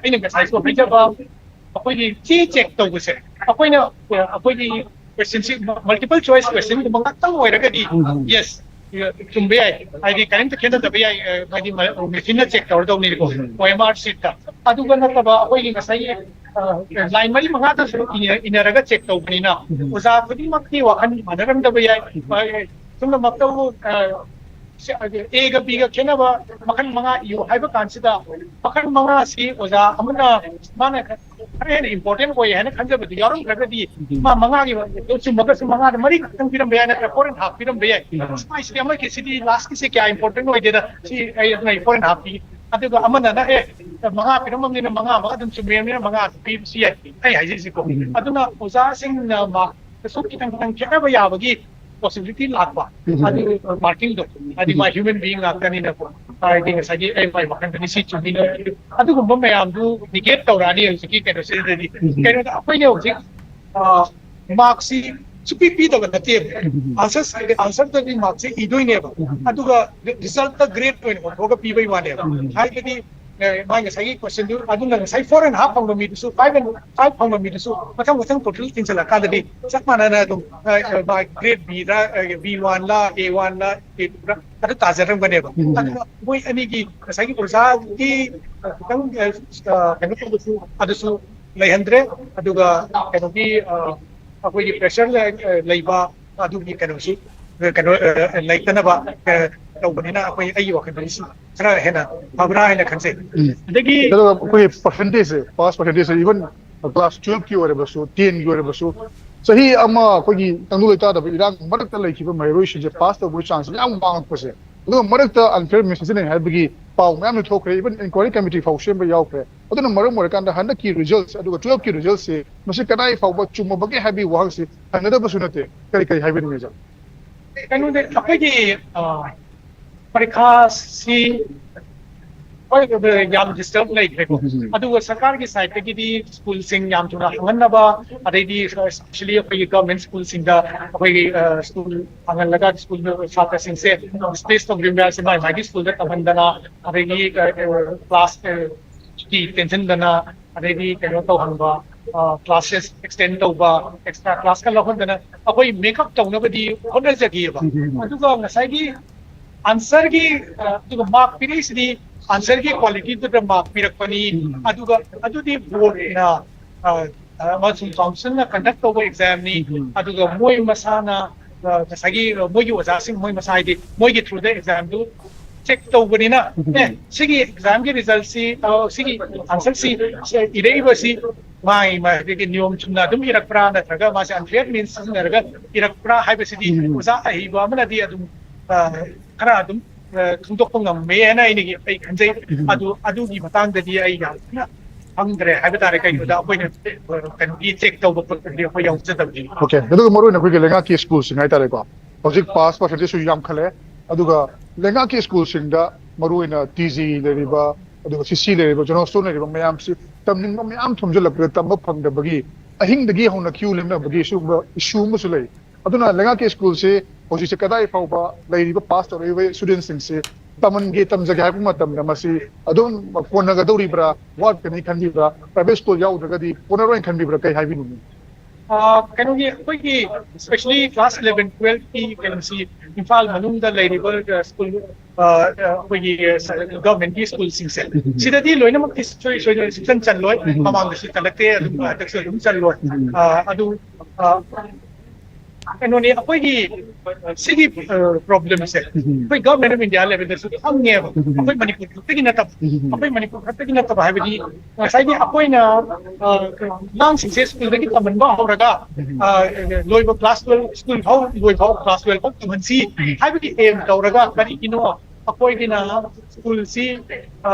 ꯑꯩꯅ ꯉꯁꯥꯏꯁꯨ ꯍꯥꯏꯖꯕ ꯑꯩꯈꯣꯏꯒꯤ ꯆꯦ ꯆꯦꯛ ꯇꯧꯕꯁꯦ ꯑꯩꯈꯣꯏꯅ ꯑꯩꯈꯣꯏꯒꯤ ꯀꯣꯏꯁꯟꯁꯤ ꯃꯜꯇꯤꯄꯜ ꯆꯣꯏꯁ ꯀꯣꯏꯁꯟꯒꯨꯝꯕ ꯉꯥꯛꯇꯪ ꯑꯣꯏꯔꯒꯗꯤ ꯌꯦꯁ ꯆꯨꯝꯕ ꯌꯥꯏ, ꯍꯥꯏꯗꯤ ꯀꯔꯤꯝꯇ ꯈꯦꯠꯅꯗꯕ ꯌꯥꯏ꯫ ꯍꯥꯏꯗꯤ ꯃꯦꯆꯤꯟꯅ ꯆꯦꯛ ꯇꯧꯔꯗꯧꯅꯤꯀꯣ ꯑꯣ ꯑꯦꯝ ꯑꯥꯔ ꯁꯤꯠꯇ꯫ ꯑꯗꯨꯒ ꯅꯠꯇꯕ ꯑꯩꯈꯣꯏꯒꯤ ꯉꯁꯥꯏꯒꯤ ꯂꯥꯏꯟ ꯃꯔꯤ ꯃꯉꯥꯗꯁꯨ ꯏꯅꯔꯒ ꯆꯦꯛ ꯇꯧꯕꯅꯤꯅ ꯑꯣꯖꯥ ꯈꯨꯗꯤꯡꯃꯛꯀꯤ ꯋꯥꯈꯜ ꯃꯥꯟꯅꯔꯝꯗꯕ ꯌꯥꯏ꯫ ꯁꯨꯝꯅꯃꯛꯇꯕꯨ ꯑꯦꯒ ꯕꯤꯒ ꯈꯦꯠꯅꯕ ꯃꯈꯜ ꯃꯉꯥ ꯏꯌꯨ ꯍꯥꯏꯕ ꯀꯥꯟꯁꯤꯗ ꯃꯈꯜ ꯃꯉꯥꯁꯤ ꯑꯣꯖꯥ ꯑꯃꯅ ꯃꯥꯅ ꯈꯔ ꯍꯦꯟꯅ ꯏꯝꯄꯣꯔꯇꯦꯟ ꯑꯣꯏ ꯍꯥꯏꯅ ꯈꯟꯖꯕꯗꯨ ꯌꯥꯎꯔꯝꯗ꯭ꯔꯒꯗꯤ ꯃꯥ ꯃꯉꯥꯒꯤ ꯆꯨꯝꯃꯒꯁꯨ ꯃꯉꯥꯗ ꯃꯔꯤ ꯈꯛꯇꯪ ꯄꯤꯔꯝꯕ ꯌꯥꯏ, ꯅꯠꯇ꯭ꯔꯒ ꯐꯣꯔ ꯑꯦꯟ ꯍꯥꯐ ꯄꯤꯔꯝꯕ ꯌꯥꯏ꯫ ꯁꯨꯃꯥꯏꯁꯤꯗꯤ ꯑꯃꯒꯤ ꯁꯤꯗꯤ ꯂꯥꯁꯀꯤꯁꯦ ꯀꯌꯥ ꯏꯝꯄꯣꯔꯇꯦꯟ ꯑꯣꯏꯗꯦꯗ, ꯁꯤ ꯑꯩ ꯑꯗꯨꯅ ꯐꯣꯔ ꯑꯦꯟ ꯍꯥꯐ ꯄꯤ꯫ ꯑꯗꯨꯒ ꯑꯃꯅ ꯑꯦ ꯃꯉꯥ ꯄꯤꯔꯝꯃꯕꯅꯤꯅ ꯃꯉꯥ ꯑꯃ ꯑꯗꯨꯝ ꯆꯨꯝꯃꯤꯔꯝꯅꯤꯅ ꯃꯉꯥ ꯄꯤꯕꯁꯨ ꯌꯥꯏ ꯑꯩ ꯍꯥꯏꯖꯔꯤꯁꯤꯀꯣ꯫ ꯑꯗꯨꯅ ꯑꯣꯖꯥꯁꯤꯡꯅ ꯃꯥꯔꯛꯇꯁꯨ ꯈꯤꯇꯪ ꯈꯤꯇꯪ ꯈꯦꯠꯅꯕ ꯌꯥꯕꯒꯤ ꯄꯣꯁꯤꯕꯤꯂꯤꯇꯤ ꯂꯥꯛꯄ꯫ ꯑꯗꯨ ꯃꯥꯔꯀꯤꯡꯗꯣ ꯍꯥꯏꯗꯤ ꯃꯥ ꯍ꯭ꯌꯨꯃꯦꯟ ꯕꯤꯡ ꯉꯥꯛꯇꯅꯤꯅꯀꯣ꯫ ꯍꯥꯏꯗꯤ ꯉꯁꯥꯏꯒꯤ ꯑꯩ ꯃꯥꯏ ꯋꯥꯈꯜꯗꯗꯤ ꯁꯤ ꯆꯨꯝꯃꯤꯅ ꯑꯗꯨꯒꯨꯝꯕ ꯃꯌꯥꯝꯗꯨ ꯅꯤꯒꯦꯠ ꯇꯧꯔꯛꯑꯅꯤ ꯍꯧꯖꯤꯛꯀꯤ ꯀꯩꯅꯣꯁꯤꯗꯗꯤ꯫ ꯀꯩꯅꯣꯗ ꯑꯩꯈꯣꯏꯅ ꯍꯧꯖꯤꯛ ꯃꯥꯔꯛꯁꯤ ꯁꯨꯄꯤ ꯄꯤꯗꯕ ꯅꯠꯇꯦꯕ꯫ ꯑꯟꯁꯔ ꯑꯟꯁꯔꯗꯗꯤ ꯃꯥꯔꯛꯁꯦ ꯏꯗꯣꯏꯅꯦꯕ, ꯑꯗꯨꯒ ꯔꯤꯖꯜꯠꯇ ꯒ꯭ꯔꯦꯗ ꯑꯣꯏꯅ ꯑꯣꯟꯊꯣꯛꯑꯒ ꯄꯤꯕꯩ ꯋꯥꯅꯦꯕ꯫ ꯍꯥꯏꯕꯗꯤ ꯃꯥꯒꯤ ꯉꯁꯥꯏꯒꯤ ꯀꯣꯏꯁꯟꯗꯨ ꯑꯗꯨꯅ ꯉꯁꯥꯏ ꯐꯣꯔ ꯑꯦꯟ ꯍꯥꯐ ꯐꯪꯕ ꯃꯤꯗꯨꯁꯨ ꯐꯥꯏꯚ ꯑꯦꯟ ꯐꯥꯏꯚ ꯐꯪꯕ ꯃꯤꯗꯨꯁꯨ ꯃꯊꯪ ꯃꯊꯪ ꯇꯣꯇꯦꯜ ꯊꯤꯡꯖꯤꯜꯂꯀꯥꯟꯗꯗꯤ ꯆꯞ ꯃꯥꯟꯅꯅ ꯑꯗꯨꯝ ꯃꯥ ꯒ꯭ꯔꯦꯗ ꯕꯤꯗ ꯕꯤ ꯋꯥꯟꯂ ꯑꯦ ꯋꯥꯟꯂ ꯑꯦ ꯇꯨꯔ ꯑꯗꯨ ꯇꯥꯖꯔꯝꯒꯅꯦꯕ꯫ ꯑꯗꯨꯅ ꯃꯣꯏ ꯑꯅꯤꯒꯤ ꯉꯁꯥꯏꯒꯤ ꯑꯣꯖꯥꯒꯤ ꯈꯤꯇꯪ ꯀꯩꯅꯣ ꯇꯧꯕꯁꯨ ꯑꯗꯨꯁꯨ ꯂꯩꯍꯟꯗ꯭ꯔꯦ꯫ ꯑꯗꯨꯒ ꯀꯩꯅꯣꯒꯤ ꯑꯩꯈꯣꯏꯒꯤ ꯄ꯭ꯔꯦꯁꯔ ꯂꯩꯕ ꯑꯗꯨꯒꯤ ꯀꯩꯅꯣꯁꯨ ꯀꯩꯅꯣ ꯂꯩꯇꯅꯕ ꯇꯧꯕꯅꯤꯅ ꯑꯩꯈꯣꯏ ꯑꯩꯒꯤ ꯋꯥꯈꯜꯗꯗꯤ ꯁꯤ ꯈꯔ ꯍꯦꯟꯅ ꯐꯕ꯭ꯔꯥ ꯍꯥꯏꯅ ꯈꯟꯖꯩ꯫ ꯑꯗꯒꯤ ꯑꯗꯨꯒ ꯑꯩꯈꯣꯏꯒꯤ ꯄꯥꯔꯁꯦꯟꯇꯦꯖꯁꯦ, ꯄꯥꯁ ꯄꯥꯔꯁꯦꯟꯇꯦꯖꯁꯦ ꯏꯚꯟ ꯀ꯭ꯂꯥꯁ ꯇꯨꯌꯦꯜꯐꯀꯤ ꯑꯣꯏꯔꯕꯁꯨ, ꯇꯦꯟꯒꯤ ꯑꯣꯏꯔꯕꯁꯨ, ꯆꯍꯤ ꯑꯃ ꯑꯩꯈꯣꯏꯒꯤ ꯇꯪꯗꯨ ꯂꯩꯇꯥꯗꯕ ꯏꯔꯥꯡ ꯃꯔꯛꯇ ꯂꯩꯈꯤꯕ ꯃꯍꯩꯔꯣꯏꯁꯤꯡꯁꯦ ꯄꯥꯁ ꯇꯧꯕꯒꯤ ꯆꯥꯡꯁꯦ ꯌꯥꯝ ꯋꯥꯡꯉꯛꯄꯁꯦ, ꯑꯗꯨꯒ ꯃꯔꯛꯇ ꯑꯟꯐꯤꯌꯔ ꯃꯤꯁ ꯁꯤꯖꯤꯟꯅꯩ ꯍꯥꯏꯕꯒꯤ ꯄꯥꯎ ꯃꯌꯥꯝꯁꯨ ꯊꯣꯛꯈ꯭ꯔꯦ꯫ ꯏꯚꯟ ꯏꯟꯀ꯭ꯋꯥꯏꯔꯤ ꯀꯃꯤꯇꯤ ꯐꯥꯎ ꯁꯦꯝꯕ ꯌꯥꯎꯈ꯭ꯔꯦ꯫ ꯑꯗꯨꯅ ꯃꯔꯝ ꯑꯣꯏꯔꯀꯥꯟꯗ ꯍꯟꯗꯛꯀꯤ ꯔꯤꯖꯜꯠꯁꯦ ꯑꯗꯨꯒ ꯇꯨꯌꯦꯜꯐꯀꯤ ꯔꯤꯖꯜꯠꯁꯦ ꯃꯁꯤ ꯀꯗꯥꯏ ꯐꯥꯎꯕ ꯆꯨꯝꯃꯕꯒꯦ ꯍꯥꯏꯕꯒꯤ ꯋꯥꯍꯪꯁꯤ ꯍꯪꯒꯗꯕꯁꯨ ꯅꯠꯇꯦ꯫ ꯀꯔꯤ ꯀꯔꯤ ꯍꯥꯏꯕꯤꯅꯤꯡꯉꯤ, ꯁꯥꯔ? ꯀꯩꯅꯣꯗꯤ ꯑꯩꯈꯣꯏꯒꯤ ꯄꯔꯤꯈꯥꯁꯤ ꯍꯣꯏ, ꯑꯗꯨ ꯌꯥꯝ ꯗꯤꯁꯇꯔꯕ ꯂꯩꯈ꯭ꯔꯦꯀꯣ꯫ ꯑꯗꯨꯒ ꯁꯔꯀꯥꯔꯒꯤ ꯁꯥꯏꯠꯇꯒꯤꯗꯤ ꯁ꯭ꯀꯨꯜꯁꯤꯡ ꯌꯥꯝ ꯊꯨꯅ ꯍꯥꯡꯍꯟꯅꯕ, ꯑꯗꯩꯗꯤ ꯏꯁꯄꯦꯁꯤꯌꯦꯜꯂꯤ ꯑꯩꯈꯣꯏꯒꯤ ꯒꯚꯔꯟꯃꯦꯟ ꯁ꯭ꯀꯨꯜꯁꯤꯡꯗ ꯑꯩꯈꯣꯏꯒꯤ ꯁ꯭ꯀꯨꯜ ꯍꯥꯡꯍꯜꯂꯒ ꯁ꯭ꯀꯨꯜ ꯁꯥꯇ꯭ꯔꯁꯤꯡꯁꯦ ꯗꯤꯁꯄ꯭ꯂꯦꯁ ꯇꯧꯈꯤꯕ ꯃꯌꯥꯝꯁꯦ ꯃꯥꯏ ꯃꯥꯏꯒꯤ ꯁ꯭ꯀꯨꯜꯗ ꯇꯝꯍꯟꯗꯅ, ꯑꯗꯒꯤ ꯀ꯭ꯂꯥꯁ ꯁꯨꯇꯤ ꯇꯦꯟꯁꯤꯟꯗꯅ, ꯑꯗꯩꯗꯤ ꯀꯩꯅꯣ ꯇꯧꯍꯟꯕ, ꯀ꯭ꯂꯥꯁꯦꯁ ꯑꯦꯛꯁꯇꯦꯟ ꯇꯧꯕ, ꯑꯦꯛꯁꯇ꯭ꯔꯥ ꯀ꯭ꯂꯥꯁꯀ ꯂꯧꯍꯟꯗꯅ ꯑꯩꯈꯣꯏ ꯃꯦꯀꯞ ꯇꯧꯅꯕꯗꯤ ꯍꯣꯠꯅꯖꯈꯤꯑꯕ꯫ ꯑꯗꯨꯒ ꯉꯁꯥꯏꯒꯤ ꯑꯟꯁꯔꯒꯤ ꯑꯗꯨꯒ ꯃꯥꯔꯛ ꯄꯤꯔꯛꯏꯁꯤꯗꯤ ꯑꯟꯁꯔꯒꯤ ꯀ꯭ꯋꯥꯂꯤꯇꯤꯗꯨꯗ ꯃꯥꯔꯛ ꯄꯤꯔꯛꯄꯅꯤ꯫ ꯑꯗꯨꯒ ꯑꯗꯨꯗꯤ ꯕꯣꯔꯗꯅ ꯑꯃꯁꯨꯡ ꯀꯥꯎꯟꯁꯤꯜꯅ ꯀꯟꯗꯛ ꯇꯧꯕ ꯑꯦꯛꯖꯥꯝꯅꯤ꯫ ꯑꯗꯨꯒ ꯃꯣꯏ ꯃꯁꯥꯅ ꯉꯁꯥꯏꯒꯤ ꯃꯣꯏꯒꯤ ꯑꯣꯖꯥꯁꯤꯡ ꯃꯣꯏ ꯃꯁꯥ ꯍꯥꯏꯗꯤ ꯃꯣꯏꯒꯤ ꯊ꯭ꯔꯨꯗ ꯑꯦꯛꯖꯥꯝꯗꯨ ꯆꯦꯛ ꯇꯧꯕꯅꯤꯅ, ꯑꯦ, ꯁꯤꯒꯤ ꯑꯦꯛꯖꯥꯝꯒꯤ ꯔꯤꯖꯜꯠꯁꯤ, ꯁꯤꯒꯤ ꯑꯟꯁꯔꯁꯤ ꯏꯔꯛꯏꯕꯁꯤ ꯃꯥꯒꯤ ꯃꯥꯒꯤ ꯅꯤꯌꯣꯝ ꯆꯨꯝꯅ ꯑꯗꯨꯝ ꯏꯔꯛꯄ꯭ꯔꯥ ꯅꯠꯇ꯭ꯔꯒ ꯃꯥꯁꯦ ꯑꯟꯐꯤꯌꯔ ꯃꯤꯟꯁ ꯁꯤꯖꯤꯟꯅꯔꯒ ꯏꯔꯛꯄ꯭ꯔꯥ ꯍꯥꯏꯕꯁꯤꯗꯤ ꯑꯣꯖꯥ ꯑꯍꯩꯕ ꯑꯃꯅꯗꯤ ꯑꯗꯨꯝ ꯈꯔ ꯑꯗꯨꯝ ꯈꯪꯗꯣꯛꯄ ꯉꯝꯃꯦ ꯍꯥꯏꯅ ꯑꯩꯅ ꯑꯩ ꯈꯟꯖꯩ꯫ ꯑꯗꯨ ꯑꯗꯨꯒꯤ ꯃꯇꯥꯡꯗꯗꯤ ꯑꯩ ꯌꯥꯝ ꯊꯤꯅ ꯈꯪꯗ꯭ꯔꯦ ꯍꯥꯏꯕ ꯇꯥꯔꯦ꯫ ꯀꯩꯒꯤꯅꯣꯗ ꯑꯩꯈꯣꯏꯅ ꯀꯩꯅꯣꯒꯤ ꯆꯦꯛ ꯇꯧꯕ ꯈꯣꯠꯄꯗꯤ ꯑꯩꯈꯣꯏ ꯌꯥꯎꯖꯗꯕꯅꯤ꯫ ꯑꯣꯀꯦ, ꯑꯗꯨꯒ ꯃꯔꯨꯑꯣꯏꯅ ꯑꯩꯈꯣꯏꯒꯤ ꯂꯩꯉꯥꯛꯀꯤ ꯁ꯭ꯀꯨꯜꯁꯤꯡ ꯍꯥꯏꯇꯥꯔꯦꯀꯣ, ꯍꯧꯖꯤꯛ ꯄꯥꯁ ꯄꯥꯔꯁꯦꯟꯇꯦꯖꯁꯨ ꯌꯥꯝꯈꯠꯂꯦ꯫ ꯑꯗꯨꯒ ꯂꯩꯉꯥꯛꯀꯤ ꯁ꯭ꯀꯨꯜꯁꯤꯡꯗ ꯃꯔꯨꯑꯣꯏꯅ ꯇꯤ ꯖꯤ ꯂꯩꯔꯤꯕ, ꯑꯗꯨꯒ ꯁꯤ ꯁꯤ ꯂꯩꯔꯤꯕ, ꯖꯣꯅꯣꯁꯇꯣꯟ ꯂꯩꯔꯤꯕ ꯃꯌꯥꯝꯁꯤ ꯇꯝꯅꯤꯡꯕ ꯃꯌꯥꯝ ꯊꯣꯝꯖꯤꯜꯂꯛꯄꯗ ꯇꯝꯕ ꯐꯪꯗꯕꯒꯤ ꯑꯍꯤꯡꯗꯒꯤ ꯍꯧꯅ ꯀ꯭ꯌꯨ ꯂꯦꯞꯅꯕꯒꯤ ꯁꯤꯒꯨꯝꯕ ꯏꯁꯨ ꯑꯃꯁꯨ ꯂꯩ꯫ ꯑꯗꯨꯅ ꯂꯩꯉꯥꯛꯀꯤ ꯁ꯭ꯀꯨꯜꯁꯤ ꯍꯧꯖꯤꯛꯁꯦ ꯀꯗꯥꯏ ꯐꯥꯎꯕ ꯂꯩꯔꯤꯕ ꯄꯥꯁ ꯇꯧꯔꯛꯏꯕ ꯁ꯭ꯇꯨꯗꯦꯟꯁꯤꯡꯁꯤ ꯇꯝꯍꯟꯒꯦ, ꯇꯝꯖꯒꯦ ꯍꯥꯏꯕ ꯃꯇꯝꯗ ꯃꯁꯤ ꯑꯗꯨꯝ ꯀꯣꯟꯅꯒꯗꯧꯔꯤꯕ꯭ꯔꯥ, ꯋꯥꯠꯀꯅꯤ ꯈꯟꯕꯤꯕ꯭ꯔꯥ, private school ꯌꯥꯎꯗ꯭ꯔꯒꯗꯤ ꯀꯣꯟꯅꯔꯣꯏꯅ ꯈꯟꯕꯤꯕ꯭ꯔꯥ, ꯀꯩ ꯍꯥꯏꯕꯤꯅꯤꯡꯉꯤ? ꯑ, ꯀꯩꯅꯣꯒꯤ ꯑꯩꯈꯣꯏꯒꯤ especially class eleven twelve ꯀꯤ ꯀꯩꯅꯣꯁꯤ ꯏꯝꯐꯥꯜ ꯃꯅꯨꯡꯗ ꯂꯩꯔꯤꯕ school, ꯑ, ꯑ, ꯑꯩꯈꯣꯏꯒꯤ government ꯀꯤ school ꯁꯤꯡꯁꯦ, ꯁꯤꯗꯗꯤ ꯂꯣꯏꯅꯃꯛꯇꯤ ꯁꯣꯏ ꯁꯣꯏꯗꯅ ꯁꯨꯡꯆꯟ ꯆꯜꯂꯣꯏ꯫ ꯃꯃꯥꯡꯗꯁꯨ ꯆꯜꯂꯛꯇꯦ, ꯑꯗꯨꯝ ꯍꯟꯗꯛꯁꯨ ꯑꯗꯨꯝ ꯆꯜꯂꯣꯏ꯫ ꯑ, ꯑꯗꯨ ꯑ, ꯀꯩꯅꯣꯅꯤ, ꯑꯩꯈꯣꯏꯒꯤ ꯁꯤꯒꯤ problem ꯁꯦ ꯑꯩꯈꯣꯏ Government of India level ꯗꯁꯨ ꯐꯪꯉꯦꯕ꯫ ꯑꯩꯈꯣꯏ ꯃꯅꯤꯄꯨꯔ ꯈꯛꯇꯒꯤ ꯅꯠꯇꯕ, ꯑꯩꯈꯣꯏ ꯃꯅꯤꯄꯨꯔ ꯈꯛꯇꯒꯤ ꯅꯠꯇꯕ ꯍꯥꯏꯕꯗꯤ ꯉꯁꯥꯏꯒꯤ ꯑꯩꯈꯣꯏꯅ, ꯑ, ꯑꯉꯥꯡꯁꯤꯡꯁꯦ school ꯗꯒꯤ ꯇꯝꯍꯟꯕ ꯍꯧꯔꯒ, ꯑ, ꯂꯣꯏꯕ class twelve school ꯐꯥꯎ, ꯂꯣꯏ ꯐꯥꯎ class twelve ꯐꯥꯎ ꯇꯝꯍꯟꯁꯤ ꯍꯥꯏꯕꯒꯤ aim ꯇꯧꯔꯒ, ꯀꯔꯤꯒꯤꯅꯣ ꯑꯩꯈꯣꯏꯒꯤꯅ school ꯁꯤ, ꯑ,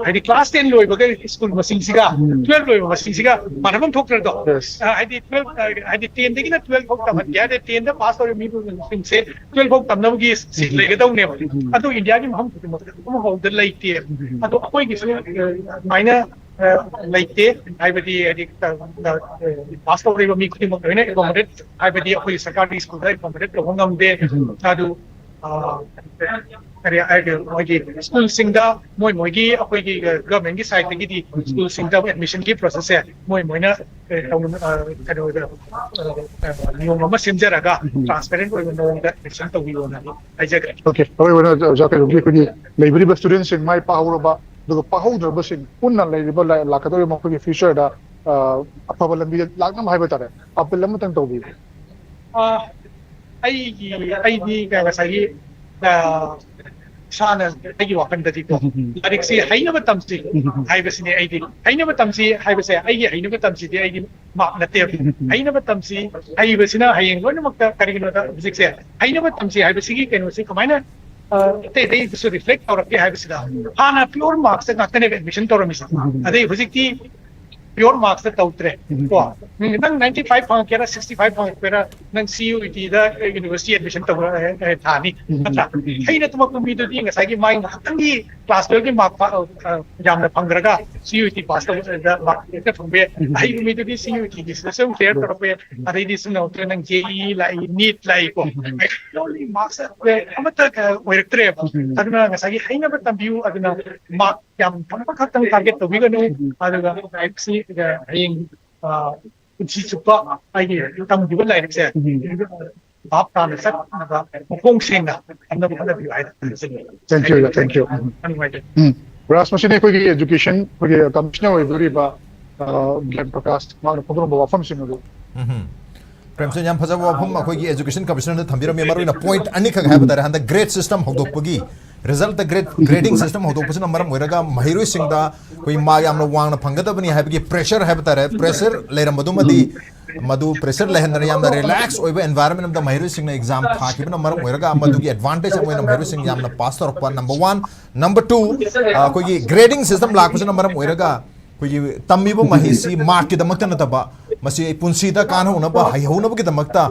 ꯍꯥꯏꯗꯤ class ten ꯂꯣꯏꯕꯒ school ꯃꯁꯤꯡꯁꯤꯒ twelve ꯂꯣꯏꯕ ꯃꯁꯤꯡꯁꯤꯒ ꯃꯥꯟꯅꯐꯝ ꯊꯣꯛꯇ꯭ꯔꯗꯣ? Yes. ꯑ, ꯍꯥꯏꯗꯤ twelve, ꯑ, ꯍꯥꯏꯗꯤ ten ꯗꯒꯤꯅ twelve ꯐꯥꯎ ꯇꯝꯍꯟꯒꯦ ꯍꯥꯏꯔꯗꯤ ten ꯗ pass ꯇꯧꯔꯤꯕ ꯃꯤꯁꯤꯡꯁꯦ twelve ꯐꯥꯎ ꯇꯝꯅꯕꯒꯤ seat ꯂꯩꯒꯗꯧꯅꯦꯕ꯫ ꯑꯗꯨ India ꯒꯤ ꯃꯐꯝ ꯈꯨꯗꯤꯡꯃꯛꯇ ꯑꯃꯐꯥꯎꯗ ꯂꯩꯇꯦ꯫ ꯑꯗꯣ ꯑꯩꯈꯣꯏꯒꯤꯁꯨ, ꯑ, ꯑꯗꯨꯃꯥꯏꯅ, ꯑ, ꯂꯩꯇꯦ꯫ ꯍꯥꯏꯕꯗꯤ ꯍꯥꯏꯗꯤ, ꯑ, ꯑ, pass ꯇꯧꯔꯤꯕ ꯃꯤ ꯈꯨꯗꯤꯡꯃꯛ ꯂꯣꯏꯅ accommodate, ꯍꯥꯏꯕꯗꯤ ꯑꯩꯈꯣꯏ ꯁꯔꯀꯥꯔꯒꯤ school ꯗ accommodate ꯇꯧꯕ ꯉꯝꯗꯦ꯫ ꯑꯗꯨ, ꯑ, ꯀꯔꯤ ꯍꯥꯏꯒꯦ, ꯃꯣꯏꯒꯤ school ꯁꯤꯡꯗ ꯃꯣꯏ ꯃꯣꯏꯒꯤ ꯑꯩꯈꯣꯏꯒꯤ government ꯀꯤ side ꯇꯒꯤꯗꯤ school ꯁꯤꯡꯗ admission ꯒꯤ process ꯁꯦ ꯃꯣꯏ ꯃꯣꯏꯅ, ꯑ, ꯇꯧꯅ-, ꯑ, ꯀꯩꯅꯣꯗ, ꯑ, ꯑ, ꯅꯤꯌꯣꯝ ꯑꯃ ꯁꯦꯝꯖꯔꯒ transparent ꯑꯣꯏꯕ ꯃꯑꯣꯡꯗ admission ꯇꯧꯕꯤꯌꯣꯅ ꯍꯥꯏꯖꯈ꯭ꯔꯦ꯫ Okay, ꯑꯔꯣꯏꯕ ꯑꯣꯏꯅ ꯑꯣꯖꯥ ꯀꯩꯅꯣꯒꯤ ꯑꯩꯈꯣꯏꯒꯤ ꯂꯩꯕꯤꯔꯤꯕ student ꯁꯤꯡ ꯃꯥꯏ ꯄꯥꯛꯍꯧꯔꯕ ꯑꯗꯨꯒ ꯄꯥꯍꯧꯗ꯭ꯔꯕꯁꯤꯡ ꯄꯨꯟꯅ ꯂꯩꯔꯤꯕ ꯂꯥ-, ꯂꯥꯛꯀꯗꯧꯔꯤꯕ ꯃꯈꯣꯏꯒꯤ future ꯗ, ꯑ, ꯑꯐꯕ ꯂꯝꯕꯤꯗ ꯂꯥꯛꯅꯕ ꯍꯥꯏꯕ ꯇꯥꯔꯦ, appeal ꯑꯃꯇꯪ ꯇꯧꯕꯤꯌꯨ꯫ ꯑ, ꯑꯩꯒꯤ, ꯑꯩꯗꯤ ꯉꯁꯥꯏꯒꯤ, ꯑ, ꯏꯁꯥꯅ ꯑꯩꯒꯤ ꯋꯥꯈꯜꯗꯗꯤꯀꯣ, ꯂꯥꯏꯔꯤꯛꯁꯤ ꯍꯩꯅꯕ ꯇꯝꯁꯤ ꯍꯥꯏꯕꯁꯤꯅꯦ꯫ ꯑꯩꯗꯤ ꯍꯩꯅꯕ ꯇꯝꯁꯤ ꯍꯥꯏꯕꯁꯦ, ꯑꯩꯒꯤ ꯍꯩꯅꯕ ꯇꯝꯁꯤꯗꯤ ꯑꯩꯒꯤ mark ꯅꯠꯇꯦꯕ꯫ ꯍꯩꯅꯕ ꯇꯝꯁꯤ, ꯍꯩꯕꯁꯤꯅ ꯍꯌꯦꯡ ꯂꯣꯏꯅꯃꯛꯇ, ꯀꯔꯤꯒꯤꯅꯣꯗ ꯍꯧꯖꯤꯛꯁꯦ ꯍꯩꯅꯕ ꯇꯝꯁꯤ ꯍꯥꯏꯕꯁꯤꯒꯤ ꯀꯩꯅꯣꯁꯤ ꯀꯃꯥꯏꯅ, ꯑ, ꯑꯇꯩ ꯑꯇꯩꯗꯁꯨ reflect ꯇꯧꯔꯛꯀꯦ ꯍꯥꯏꯕꯁꯤꯗ, ꯍꯥꯟꯅ pure marks ꯉꯥꯛꯇꯅꯦꯕ admission ꯇꯧꯔꯝꯃꯤꯁꯦ꯫ ꯑꯗꯩ ꯍꯧꯖꯤꯛꯇꯤ pure marks ꯇꯧꯗ꯭ꯔꯦ꯫ ꯀꯣ, ꯅꯪ ninety five ꯐꯪꯉꯛꯀꯦꯔꯥ, sixty five ꯐꯪꯉꯛꯀꯦꯔꯥ, ꯅꯪ C U E T ꯗ university admission ꯇꯧꯔ, ꯑꯦ, ꯑꯦ, ꯊꯥꯅꯤ, ꯅꯠꯇ꯭ꯔꯥ? ꯍꯩꯅ ꯇꯝꯃꯛꯄ ꯃꯤꯗꯨꯗꯤ ꯉꯁꯥꯏꯒꯤ ꯃꯥꯒꯤ ꯉꯥꯏꯍꯥꯛꯇꯪꯒꯤ ꯀ꯭ꯂꯥꯁ ꯇꯨꯌꯦꯜꯐꯀꯤ ꯃꯥꯔꯛ ꯌꯥꯝꯅ ꯐꯪꯈ꯭ꯔꯒ ꯁꯤ ꯌꯨ ꯇꯤ ꯄꯥꯁ ꯇꯧꯕꯗ ꯃꯥꯔꯛ ꯍꯦꯛꯇ ꯐꯪꯕ ꯌꯥꯏ꯫ ꯑꯍꯩꯕ ꯃꯤꯗꯨꯗꯤ ꯁꯤ ꯌꯨ ꯇꯤꯒꯤꯁꯤꯗꯁꯨ ꯑꯃꯨꯛ ꯀ꯭ꯂꯤꯌꯥꯔ ꯇꯧꯔꯛꯄ ꯌꯥꯏ꯫ ꯑꯗꯩꯗꯤ ꯁꯝꯅ ꯍꯥꯏꯔꯕꯗ ꯅꯪ ꯖꯦ ꯏ ꯂꯥꯛꯏ, ꯅꯤꯠ ꯂꯥꯛꯏꯀꯣ, ꯃꯥꯔꯛꯁ ꯑꯃꯠꯇ ꯑꯣꯏꯔꯛꯇ꯭ꯔꯦꯕ꯫ ꯑꯗꯨꯅ ꯉꯁꯥꯏꯒꯤ ꯍꯩꯅꯕ ꯇꯝꯕꯤꯌꯨ, ꯑꯗꯨꯅ ꯃꯥꯔꯛ ꯌꯥꯝ ꯐꯪꯕ ꯈꯛꯇꯪ ꯇꯥꯔꯒꯦꯠ ꯇꯧꯕꯤꯒꯅꯨ꯫ ꯑꯗꯨꯒ ꯂꯥꯏꯔꯤꯛꯁꯤ ꯍꯌꯦꯡ ꯄꯨꯟꯁꯤ ꯆꯨꯞꯄ ꯑꯩꯒꯤ ꯇꯝꯈꯤꯕ ꯂꯥꯏꯔꯤꯛꯁꯦ ꯚꯥꯞ ꯇꯥꯅ ꯆꯠꯅꯕ, ꯃꯈꯣꯡ ꯁꯦꯡꯅ ꯊꯝꯅꯕ ꯍꯣꯠꯅꯕꯤꯌꯨ ꯍꯥꯏꯅ ꯊꯝꯖꯒꯦ꯫ Thank you, thank you. ꯌꯥꯝ ꯅꯨꯡꯉꯥꯏꯖꯔꯦ꯫ ꯎꯝ꯫ ꯔꯥꯖ, ꯃꯁꯤꯅꯤ ꯑꯩꯈꯣꯏꯒꯤ education, ꯑꯩꯈꯣꯏꯒꯤ commissioner ꯑꯣꯏꯕꯤꯔꯤꯕ, ꯑ, ꯒ꯭ꯌꯥꯟ ꯄ꯭ꯔꯀꯥꯁ, ꯃꯍꯥꯛꯅ ꯐꯣꯡꯗꯣꯔꯝꯕ ꯋꯥꯐꯝꯁꯤꯡ ꯑꯗꯨ꯫ ꯎꯝ꯫ ꯄ꯭ꯔꯦꯝꯆꯟ, ꯌꯥꯝ ꯐꯖꯕ ꯋꯥꯐꯝ꯫ ꯑꯩꯈꯣꯏꯒꯤ education commissionerꯅ ꯊꯝꯕꯤꯔꯝꯃꯤ꯫ ꯃꯔꯨꯑꯣꯏꯅ point ꯑꯅꯤꯈꯛ ꯍꯥꯏꯕ ꯇꯥꯔꯦ, ꯍꯟꯗꯛ grade system ꯍꯧꯗꯣꯛꯄꯒꯤ, result grade grading system ꯍꯧꯗꯣꯛꯄꯁꯤꯅ ꯃꯔꯝ ꯑꯣꯏꯔꯒ ꯃꯍꯩꯔꯣꯏꯁꯤꯡꯗ ꯑꯩꯈꯣꯏ ꯃꯥꯔꯛ ꯌꯥꯝꯅ ꯋꯥꯡꯅ ꯐꯪꯒꯗꯕꯅꯤ ꯍꯥꯏꯕꯒꯤ pressure ꯍꯥꯏꯕ ꯇꯥꯔꯦ, pressure ꯂꯩꯔꯝꯕꯗꯨꯃꯗꯤ ꯃꯗꯨ pressure ꯂꯩꯍꯟꯗꯅ ꯌꯥꯝꯅ relax ꯑꯣꯏꯕ environment ꯑꯃꯗ ꯃꯍꯩꯔꯣꯏꯁꯤꯡꯅ exam ꯊꯥꯈꯤꯕꯅ ꯃꯔꯝ ꯑꯣꯏꯔꯒ ꯃꯗꯨꯒꯤ advantage ꯑꯃ ꯑꯣꯏꯅ ꯃꯍꯩꯔꯣꯏꯁꯤꯡ ꯌꯥꯝꯅ pass ꯇꯧꯔꯛꯄ, number one꯫ Number two, ꯑ, ꯑꯩꯈꯣꯏꯒꯤ grading system ꯂꯥꯛꯄꯁꯤꯅ ꯃꯔꯝ ꯑꯣꯏꯔꯒ ꯑꯩꯈꯣꯏꯒꯤ ꯇꯝꯃꯤꯕ ꯃꯍꯩꯁꯤ ꯃꯥꯔꯛꯀꯤꯗꯃꯛꯇ ꯅꯠꯇꯕ, ꯃꯁꯤ ꯑꯩ ꯄꯨꯟꯁꯤꯗ ꯀꯥꯟꯅꯍꯧꯅꯕ, ꯍꯩꯍꯧꯅꯕꯒꯤꯗꯃꯛꯇ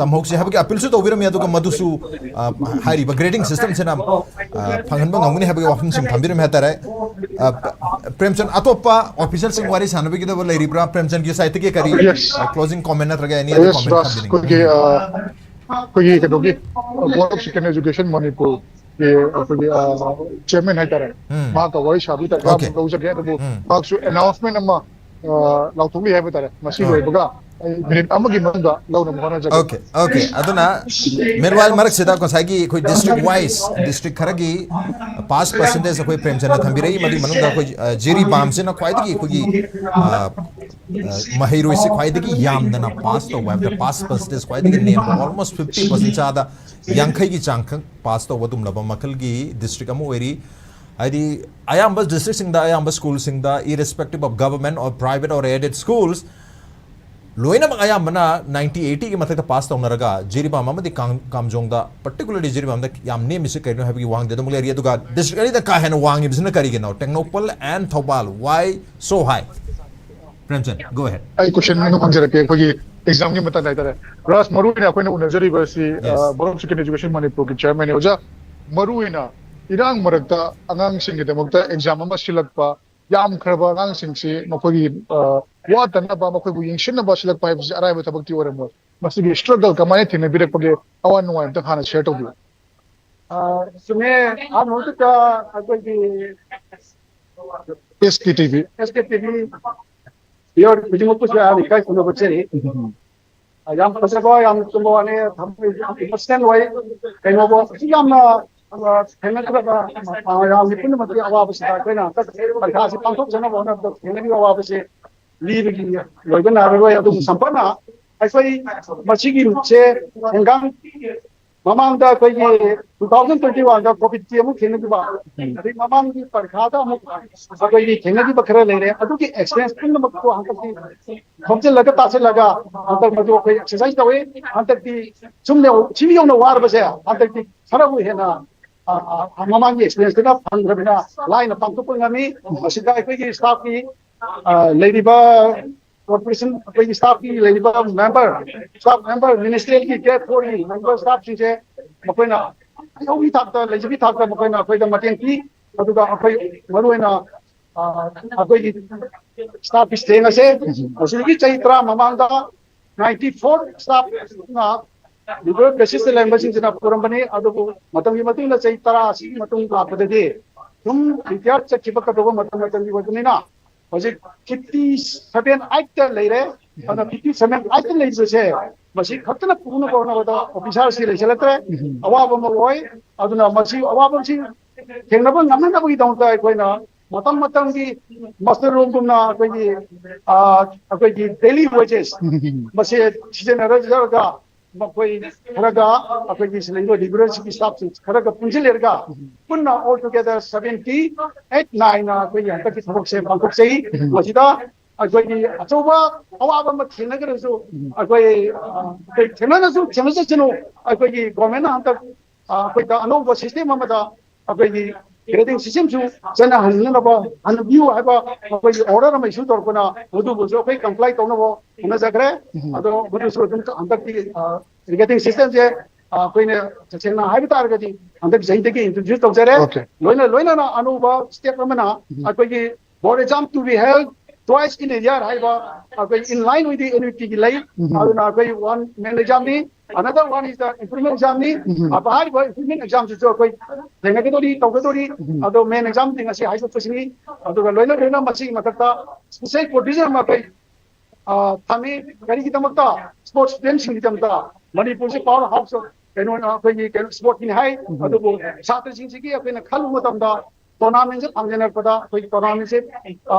ꯇꯝꯍꯧꯁꯤ ꯍꯥꯏꯕꯒꯤ appealꯁꯨ ꯇꯧꯕꯤꯔꯝꯃꯤ꯫ ꯑꯗꯨꯒ ꯃꯗꯨꯁꯨ, ꯑ, ꯍꯥꯏꯔꯤꯕ grading systemꯁꯤꯅ, ꯑ, ꯐꯪꯍꯟꯕ ꯉꯝꯒꯅꯤ ꯍꯥꯏꯕꯒꯤ ꯋꯥꯐꯝꯁꯤꯡ ꯊꯝꯕꯤꯔꯝꯃꯤ ꯍꯥꯏꯇꯥꯔꯦ꯫ ꯑ, ꯄ꯭ꯔꯦꯝꯆꯟ, ꯑꯇꯣꯞꯄ officialꯁꯤꯡ ꯋꯥꯔꯤ ꯁꯥꯟꯅꯕꯤꯒꯗꯕ ꯂꯩꯔꯤꯕ꯭ꯔꯥ? ꯄ꯭ꯔꯦꯝꯆꯟꯒꯤ sideꯇꯒꯤ ꯀꯔꯤ, Yes. ꯑ, closing comment ꯅꯠꯇ꯭ꯔꯒ any other Yes, comment ꯔꯥꯖ, ꯊꯝꯕꯤꯅꯤꯡꯕ? ꯑꯩꯈꯣꯏꯒꯤ, ꯑ, ꯑꯩꯈꯣꯏꯒꯤ ꯀꯩꯅꯣꯒꯤ Board of Secondary Education ꯃꯅꯤꯄꯨꯔꯒꯤ ꯑꯩꯈꯣꯏꯒꯤ, ꯑ, chairman ꯍꯥꯏꯇꯥꯔꯦ, ꯎꯝ꯫ ꯃꯍꯥꯛꯀ ꯋꯥꯔꯤ ꯁꯥꯕꯒꯤ ꯇꯥꯏꯞꯇ Okay. ꯂꯧꯖꯒꯦ꯫ ꯑꯗꯨꯕꯨ ꯎꯝ꯫ ꯃꯍꯥꯛꯁꯨ announcement ꯑꯃ, ꯑ, ꯂꯥꯎꯊꯣꯛꯂꯤ ꯍꯥꯏꯕ ꯇꯥꯔꯦ꯫ ꯃꯁꯤ ꯑ꯫ ꯂꯣꯏꯕꯒ ꯑꯩ minute ꯑꯃꯒꯤ ꯃꯅꯨꯡꯗ ꯂꯧꯅꯕ ꯍꯣꯠꯅꯖꯒꯦ꯫ Okay, okay. ꯑꯗꯨꯅ meanwhile ꯃꯔꯛꯁꯤꯗ ꯉꯁꯥꯏꯒꯤ ꯑꯩꯈꯣꯏ district wise, district ꯈꯔꯒꯤ pass percentage ꯑꯩꯈꯣꯏ ꯄ꯭ꯔꯦꯝꯆꯟꯗ ꯊꯝꯕꯤꯔꯛꯏ꯫ ꯃꯗꯨꯒꯤ ꯃꯅꯨꯡꯗ ꯑꯩꯈꯣꯏ, ꯑ, ꯖꯤꯔꯤꯕꯥꯝꯁꯤꯅ ꯈ꯭ꯋꯥꯏꯗꯒꯤ ꯑꯩꯈꯣꯏꯒꯤ, ꯑ, ꯑ, ꯃꯍꯩꯔꯣꯏꯁꯤ ꯈ꯭ꯋꯥꯏꯗꯒꯤ ꯌꯥꯝꯗꯅ pass ꯇꯧꯕ ꯍꯥꯏꯕꯗ, pass percentage ꯈ꯭ꯋꯥꯏꯗꯒꯤ ꯅꯦꯝꯕ, almost fifty percent, ꯆꯥꯗ ꯌꯥꯡꯈꯩꯒꯤ ꯆꯥꯡꯈꯛ pass ꯇꯧꯕ ꯑꯗꯨꯝꯂꯕ ꯃꯈꯜꯒꯤ district ꯑꯃ ꯑꯣꯏꯔꯤ꯫ ꯍꯥꯏꯗꯤ ꯑꯌꯥꯝꯕ districtꯁꯤꯡꯗ, ꯑꯌꯥꯝꯕ schoolꯁꯤꯡꯗ, irrespective of government or private or aided schools, ꯂꯣꯏꯅꯃꯛ ꯑꯌꯥꯝꯕꯅ ninety eightyꯒꯤ ꯃꯊꯛꯇ pass ꯇꯧꯅꯔꯒ ꯖꯤꯔꯤꯕꯥꯝ ꯑꯃꯗꯤ ꯀꯥꯝ-, ꯀꯥꯝꯖꯣꯡꯗ, particularly ꯖꯤꯔꯤꯕꯥꯝꯗ ꯌꯥꯝ ꯅꯦꯝꯃꯤꯁꯤ ꯀꯔꯤꯅꯣ ꯍꯥꯏꯕꯒꯤ ꯋꯥꯍꯪꯗꯤ ꯑꯗꯨꯝ ꯂꯩꯔꯤ꯫ ꯑꯗꯨꯒ district ꯑꯅꯤꯗ ꯀꯥ ꯍꯦꯟꯅ ꯋꯥꯡꯉꯤꯕꯁꯤꯅ ꯀꯔꯤꯒꯤꯅꯣ? Tengnoupal and Thoubal, why so high? ꯄ꯭ꯔꯦꯝꯆꯟ, go ahead. ꯑꯩ question ꯑꯃ ꯍꯪꯖꯔꯛꯀꯦ, ꯑꯩꯈꯣꯏꯒꯤ examꯒꯤ ꯃꯇꯥꯡꯗ ꯍꯥꯏꯇꯥꯔꯦ꯫ ꯔꯥꯖ, ꯃꯔꯨꯑꯣꯏꯅ ꯑꯩꯈꯣꯏꯅ ꯎꯅꯖꯔꯤꯕ ꯑꯁꯤ, Yes. ꯑ, Board of Secondary Education ꯃꯅꯤꯄꯨꯔꯒꯤ chairmanꯅꯤ꯫ ꯑꯣꯖꯥ, ꯃꯔꯨꯑꯣꯏꯅ ꯏꯔꯥꯡ ꯃꯔꯛꯇ ꯑꯉꯥꯡꯁꯤꯡꯒꯤꯗꯃꯛꯇ ꯑꯦꯛꯖꯥꯝ ꯑꯃ ꯁꯤꯜꯂꯛꯄ, ꯌꯥꯝꯈ꯭ꯔꯕ ꯑꯉꯥꯡꯁꯤꯡꯁꯤ ꯃꯈꯣꯏꯒꯤ, ꯑ, ꯋꯥꯠꯇꯅꯕ, ꯃꯈꯣꯏꯕꯨ ꯌꯦꯡꯁꯤꯟꯅꯕ ꯁꯤꯜꯂꯛꯄ ꯍꯥꯏꯕꯁꯤ ꯑꯔꯥꯏꯕ ꯊꯕꯛꯇꯤ ꯑꯣꯏꯔꯝꯃꯣꯏ꯫ ꯃꯁꯤꯒꯤ ꯁ꯭ꯇ꯭ꯔꯒꯜ ꯀꯃꯥꯏꯅ ꯊꯦꯡꯅꯕꯤꯔꯛꯄꯒꯦ? ꯑꯋꯥ ꯅꯨꯡꯉꯥꯏ ꯑꯝꯇ ꯍꯥꯟꯅ ꯁꯤꯌꯔ ꯇꯧꯕꯤꯌꯨ꯫ ꯑ, ꯆꯨꯝꯃꯦ꯫ ꯑꯍꯥꯟꯕ ꯃꯛꯇꯗ ꯑꯩꯈꯣꯏꯒꯤ S K T V. S K T V ꯌꯣꯔ ꯈꯨꯗꯤꯡꯃꯛꯄꯨꯁꯨ ꯌꯥꯝ ꯏꯀꯥꯏ ꯈꯨꯝꯅꯕ ꯆꯦꯔꯤ꯫ ꯌꯥꯝ ꯐꯖꯕ, ꯌꯥꯝ ꯆꯨꯝꯕ ꯋꯥꯅꯤ꯫ ꯊꯃꯣꯏ ꯌꯥꯝ ꯏꯃꯣꯁꯅꯦꯜ ꯑꯣꯏ꯫ ꯀꯩꯅꯣꯕꯨ ꯑꯁꯨꯛ ꯌꯥꯝꯅ, ꯑ, ꯊꯦꯡꯅꯈ꯭ꯔꯕ, ꯑ, ꯃꯌꯥꯝꯒꯤ ꯄꯨꯝꯅꯃꯛꯀꯤ ꯑꯋꯥꯕꯁꯤꯗ ꯑꯩꯈꯣꯏꯅ ꯍꯟꯗꯛ ꯄꯔꯤꯈꯥꯁꯤ ꯄꯥꯡꯊꯣꯛꯆꯅꯕ ꯍꯣꯠꯅꯕꯗ ꯊꯦꯡꯅꯈꯤꯕ ꯑꯋꯥꯕꯁꯤ ꯂꯤꯕꯒꯤ ꯂꯣꯏꯕ ꯅꯥꯏꯔꯔꯣꯏ꯫ ꯑꯗꯨꯕꯨ ꯁꯝꯄꯠꯅ ꯑꯩꯈꯣꯏ ꯃꯁꯤꯒꯤꯁꯦ ꯍꯪꯒꯥꯝ ꯃꯃꯥꯡꯗ ꯑꯩꯈꯣꯏꯒꯤ two thousand twenty one ꯗ ꯀꯣꯚꯤꯗꯀꯤ ꯑꯃꯨꯛ ꯊꯦꯡꯅꯈꯤꯕ, ꯑꯗꯩ ꯃꯃꯥꯡꯒꯤ ꯄꯔꯤꯈꯥꯗ ꯑꯃꯨꯛ ꯑꯩꯈꯣꯏꯒꯤ ꯊꯦꯡꯅꯈꯤꯕ ꯈꯔ ꯂꯩꯔꯦ꯫ ꯑꯗꯨꯒꯤ ꯑꯦꯛꯁꯄꯤꯔꯤꯌꯦꯟꯁ ꯄꯨꯝꯅꯃꯛꯇꯣ ꯍꯟꯗꯛꯇꯤ ꯈꯣꯝꯖꯤꯜꯂꯒ ꯇꯥꯁꯤꯜꯂꯒ ꯍꯟꯗꯛ ꯃꯗꯨ ꯑꯩꯈꯣꯏ ꯑꯦꯛꯁꯔꯁꯥꯏꯁ ꯇꯧꯋꯤ꯫ ꯍꯟꯗꯛꯇꯤ ꯁꯨꯝ ꯌꯧ-, ꯁꯤ ꯌꯧꯅ ꯋꯥꯔꯕꯁꯦ ꯍꯟꯗꯛꯇꯤ ꯈꯔꯕꯨ ꯍꯦꯟꯅ, ꯑ, ꯑ, ꯃꯃꯥꯡꯒꯤ ꯑꯦꯛꯁꯄꯤꯔꯤꯌꯦꯟꯁꯇꯨꯅ ꯐꯪꯈ꯭ꯔꯕꯅꯤꯅ ꯂꯥꯏꯅ ꯄꯥꯡꯊꯣꯛꯄ ꯉꯝꯃꯤ꯫ ꯃꯁꯤꯗ ꯑꯩꯈꯣꯏꯒꯤ ꯁ꯭ꯇꯥꯐꯀꯤ, ꯑ, ꯂꯩꯔꯤꯕ ꯀꯣꯔꯄꯣꯔꯦꯁꯟ, ꯑꯩꯈꯣꯏꯒꯤ ꯁ꯭ꯇꯥꯐꯀꯤ ꯂꯩꯔꯤꯕ ꯃꯦꯝꯕꯔ, ꯁ꯭ꯇꯥꯐ ꯃꯦꯝꯕꯔ, ꯃꯤꯅꯤꯁꯇ꯭ꯔꯤꯒꯤ ꯒ꯭ꯔꯦꯗ ꯐꯣꯔꯒꯤ ꯂꯩꯔꯤꯕ ꯁ꯭ꯇꯥꯐꯁꯤꯡꯁꯦ ꯃꯈꯣꯏꯅ ꯍꯩꯍꯧꯕꯤ ꯊꯥꯛꯇ, ꯂꯩꯖꯕꯤ ꯊꯥꯛꯇ ꯃꯈꯣꯏꯅ ꯑꯩꯈꯣꯏꯗ ꯃꯇꯦꯡ ꯄꯤ꯫ ꯑꯗꯨꯒ ꯑꯩꯈꯣꯏ ꯃꯔꯨꯑꯣꯏꯅ, ꯑ, ꯑꯩꯈꯣꯏꯒꯤ ꯁ꯭ꯇꯥꯐꯀꯤ ꯁ꯭ꯇ꯭ꯔꯦꯡ ꯑꯁꯦ ꯃꯁꯤꯗꯒꯤ ꯆꯍꯤ ꯇꯔꯥ ꯃꯃꯥꯡꯗ ninety four ꯁ꯭ꯇꯥꯐꯅ ꯔꯤꯒꯨꯂꯔ ꯕꯦꯁꯤꯁꯇ ꯂꯩꯔꯝꯕꯁꯤꯡꯁꯤꯅ ꯄꯨꯔꯝꯕꯅꯤ꯫ ꯑꯗꯨꯕꯨ ꯃꯇꯝꯒꯤ ꯃꯇꯨꯡ ꯏꯟꯅ ꯆꯍꯤ ꯇꯔꯥ ꯑꯁꯤꯒꯤ ꯃꯇꯨꯡ ꯂꯥꯛꯄꯗꯗꯤ ꯁꯨꯝ ꯔꯤꯇꯥꯌꯔ ꯆꯠꯈꯤꯕ ꯀꯩꯗꯧꯕ ꯃꯇꯝ ꯃꯇꯝꯒꯤ ꯑꯣꯏꯕꯅꯤꯅ ꯍꯧꯖꯤꯛ fifty seven, eight ꯇ ꯂꯩꯔꯦ꯫ ꯑꯗꯨꯅ fifty seven, eight ꯇ ꯂꯩꯕꯁꯦ ꯃꯁꯤ ꯈꯛꯇꯅ ꯄꯨꯅꯕ ꯍꯣꯠꯅꯕꯗ ꯑꯣꯐꯤꯁꯥꯔꯁꯤ ꯂꯩꯁꯤꯜꯂꯛꯇ꯭ꯔꯦ꯫ ꯑꯋꯥꯕ ꯑꯃ ꯑꯣꯏ꯫ ꯑꯗꯨꯅ ꯃꯁꯤ ꯑꯋꯥꯕꯁꯤ ꯊꯦꯡꯅꯕ ꯉꯝꯅꯅꯕꯒꯤꯗꯃꯛꯇ ꯑꯩꯈꯣꯏꯅ ꯃꯇꯝ ꯃꯇꯝꯒꯤ ꯃꯁꯇꯔ ꯔꯣꯝꯒꯨꯝꯅ ꯑꯩꯈꯣꯏꯒꯤ, ꯑ, ꯑꯩꯈꯣꯏꯒꯤ ꯗꯦꯂꯤ ꯋꯦꯖꯦꯁ ꯃꯁꯤ ꯁꯤꯖꯤꯟꯅꯔꯒ ꯃꯈꯣꯏ ꯈꯔꯒ ꯑꯩꯈꯣꯏꯒꯤ ꯁꯤꯗ ꯂꯩꯔꯤꯕ ꯔꯤꯒꯨꯂꯔꯁꯤꯒꯤ ꯁ꯭ꯇꯥꯐꯁꯤꯡ ꯈꯔꯒ ꯄꯨꯟꯁꯤꯜꯂꯦꯔꯒ ꯄꯨꯟꯅ all together seventy eight nine ꯑꯩꯈꯣꯏꯒꯤ ꯍꯟꯗꯛꯀꯤ ꯊꯕꯛꯁꯦ ꯄꯥꯡꯊꯣꯛꯆꯩ꯫ ꯃꯁꯤꯗ ꯑꯩꯈꯣꯏꯒꯤ ꯑꯆꯧꯕ ꯑꯋꯥꯕ ꯑꯃ ꯊꯦꯡꯅꯈ꯭ꯔꯁꯨ ꯑꯩꯈꯣꯏ, ꯑ, ꯑꯩꯈꯣꯏ ꯊꯦꯡꯅꯔꯁꯨ ꯊꯦꯡꯅꯖꯁꯅꯨ꯫ ꯑꯩꯈꯣꯏꯒꯤ ꯒꯣꯔꯃꯦꯟꯅ ꯍꯟꯗꯛ, ꯑ, ꯑꯩꯈꯣꯏꯗ ꯑꯅꯧꯕ ꯁꯤꯁꯇꯦꯝ ꯑꯃꯗ ꯑꯩꯈꯣꯏꯒꯤ ꯒ꯭ꯔꯦꯗꯤꯡ ꯁꯤꯁꯇꯦꯝꯁꯨ ꯆꯠꯅꯍꯟꯅꯅꯕ ꯍꯟꯕꯤꯌꯨ ꯍꯥꯏꯕ ꯑꯩꯈꯣꯏꯒꯤ ꯑꯣꯔꯗꯔ ꯑꯃ ꯏꯁꯨ ꯇꯧꯔꯛꯄꯅ ꯃꯗꯨꯕꯨꯁꯨ ꯑꯩꯈꯣꯏ ꯀꯝꯄ꯭ꯂꯥꯏ ꯇꯧꯅꯕ ꯍꯣꯠꯅꯖꯈ꯭ꯔꯦ꯫ ꯑꯗꯣ ꯃꯗꯨꯁꯨ ꯑꯗꯨꯝ ꯍꯟꯗꯛꯇꯤ, ꯑ, ꯒ꯭ꯔꯦꯗꯤꯡ ꯁꯤꯁꯇꯦꯝꯁꯦ ꯑꯩꯈꯣꯏꯅ ꯇꯁꯦꯡꯅ ꯍꯥꯏꯕ ꯇꯥꯔꯒꯗꯤ ꯍꯟꯗꯛ ꯆꯍꯤꯗꯒꯤ ꯏꯟꯇ꯭ꯔꯣꯗ꯭ꯌꯨꯁ ꯇꯧꯖꯔꯦ꯫ Okay. ꯂꯣꯏꯅ ꯂꯣꯏꯅꯅ ꯑꯅꯧꯕ ꯁ꯭ꯇꯦꯞ ꯑꯃꯅ ꯑꯩꯈꯣꯏꯒꯤ board exam to be held twice in a year ꯍꯥꯏꯕ ꯑꯩꯈꯣꯏ in line with the N E P ꯒꯤ ꯂꯩ꯫ ꯎꯝ. ꯑꯗꯨꯅ ꯑꯩꯈꯣꯏ one main exam ꯅꯤ, another one is the improvement exam ꯅꯤ꯫ ꯎꯝ. ꯑꯗ ꯍꯥꯏꯔꯤꯕ improvement exam ꯁꯤꯁꯨ ꯑꯩꯈꯣꯏ ꯊꯦꯡꯅꯒꯗꯧꯔꯤ, ꯇꯧꯒꯗꯧꯔꯤ꯫ ꯎꯝ. ꯑꯗꯣ main exam ꯁꯤꯡ ꯑꯁꯤ ꯍꯥꯏꯗꯣꯛꯄꯁꯤꯅꯤ꯫ ꯑꯗꯨꯒ ꯂꯣꯏꯅ ꯂꯣꯏꯅ ꯃꯁꯤꯒꯤ ꯃꯊꯛꯇ special provision ꯑꯃ ꯑꯩꯈꯣꯏ ꯑ, ꯊꯝꯃꯤ꯫ ꯀꯔꯤꯒꯤꯗꯃꯛꯇ? Sports student ꯁꯤꯡꯒꯤꯗꯃꯛꯇ꯫ ꯃꯅꯤꯄꯨꯔꯁꯤ power house of ꯀꯩꯅꯣ ꯑꯩꯈꯣꯏꯒꯤ ꯀꯩꯅꯣ ꯁ꯭ꯄꯣꯔꯠꯀꯤꯅꯤ ꯍꯥꯏ꯫ ꯎꯝ. ꯑꯗꯨꯕꯨ ꯁꯥꯇ꯭ꯔꯁꯤꯡꯁꯤꯒꯤ ꯑꯩꯈꯣꯏꯅ ꯈꯜꯂꯨꯕ ꯃꯇꯝꯗ ꯇꯣꯔꯅꯥꯃꯦꯟꯁꯦ ꯊꯥꯡꯖꯤꯟꯅꯔꯛꯄꯗ ꯑꯩꯈꯣꯏꯒꯤ ꯇꯣꯔꯅꯥꯃꯦꯟꯁꯦ, ꯑ,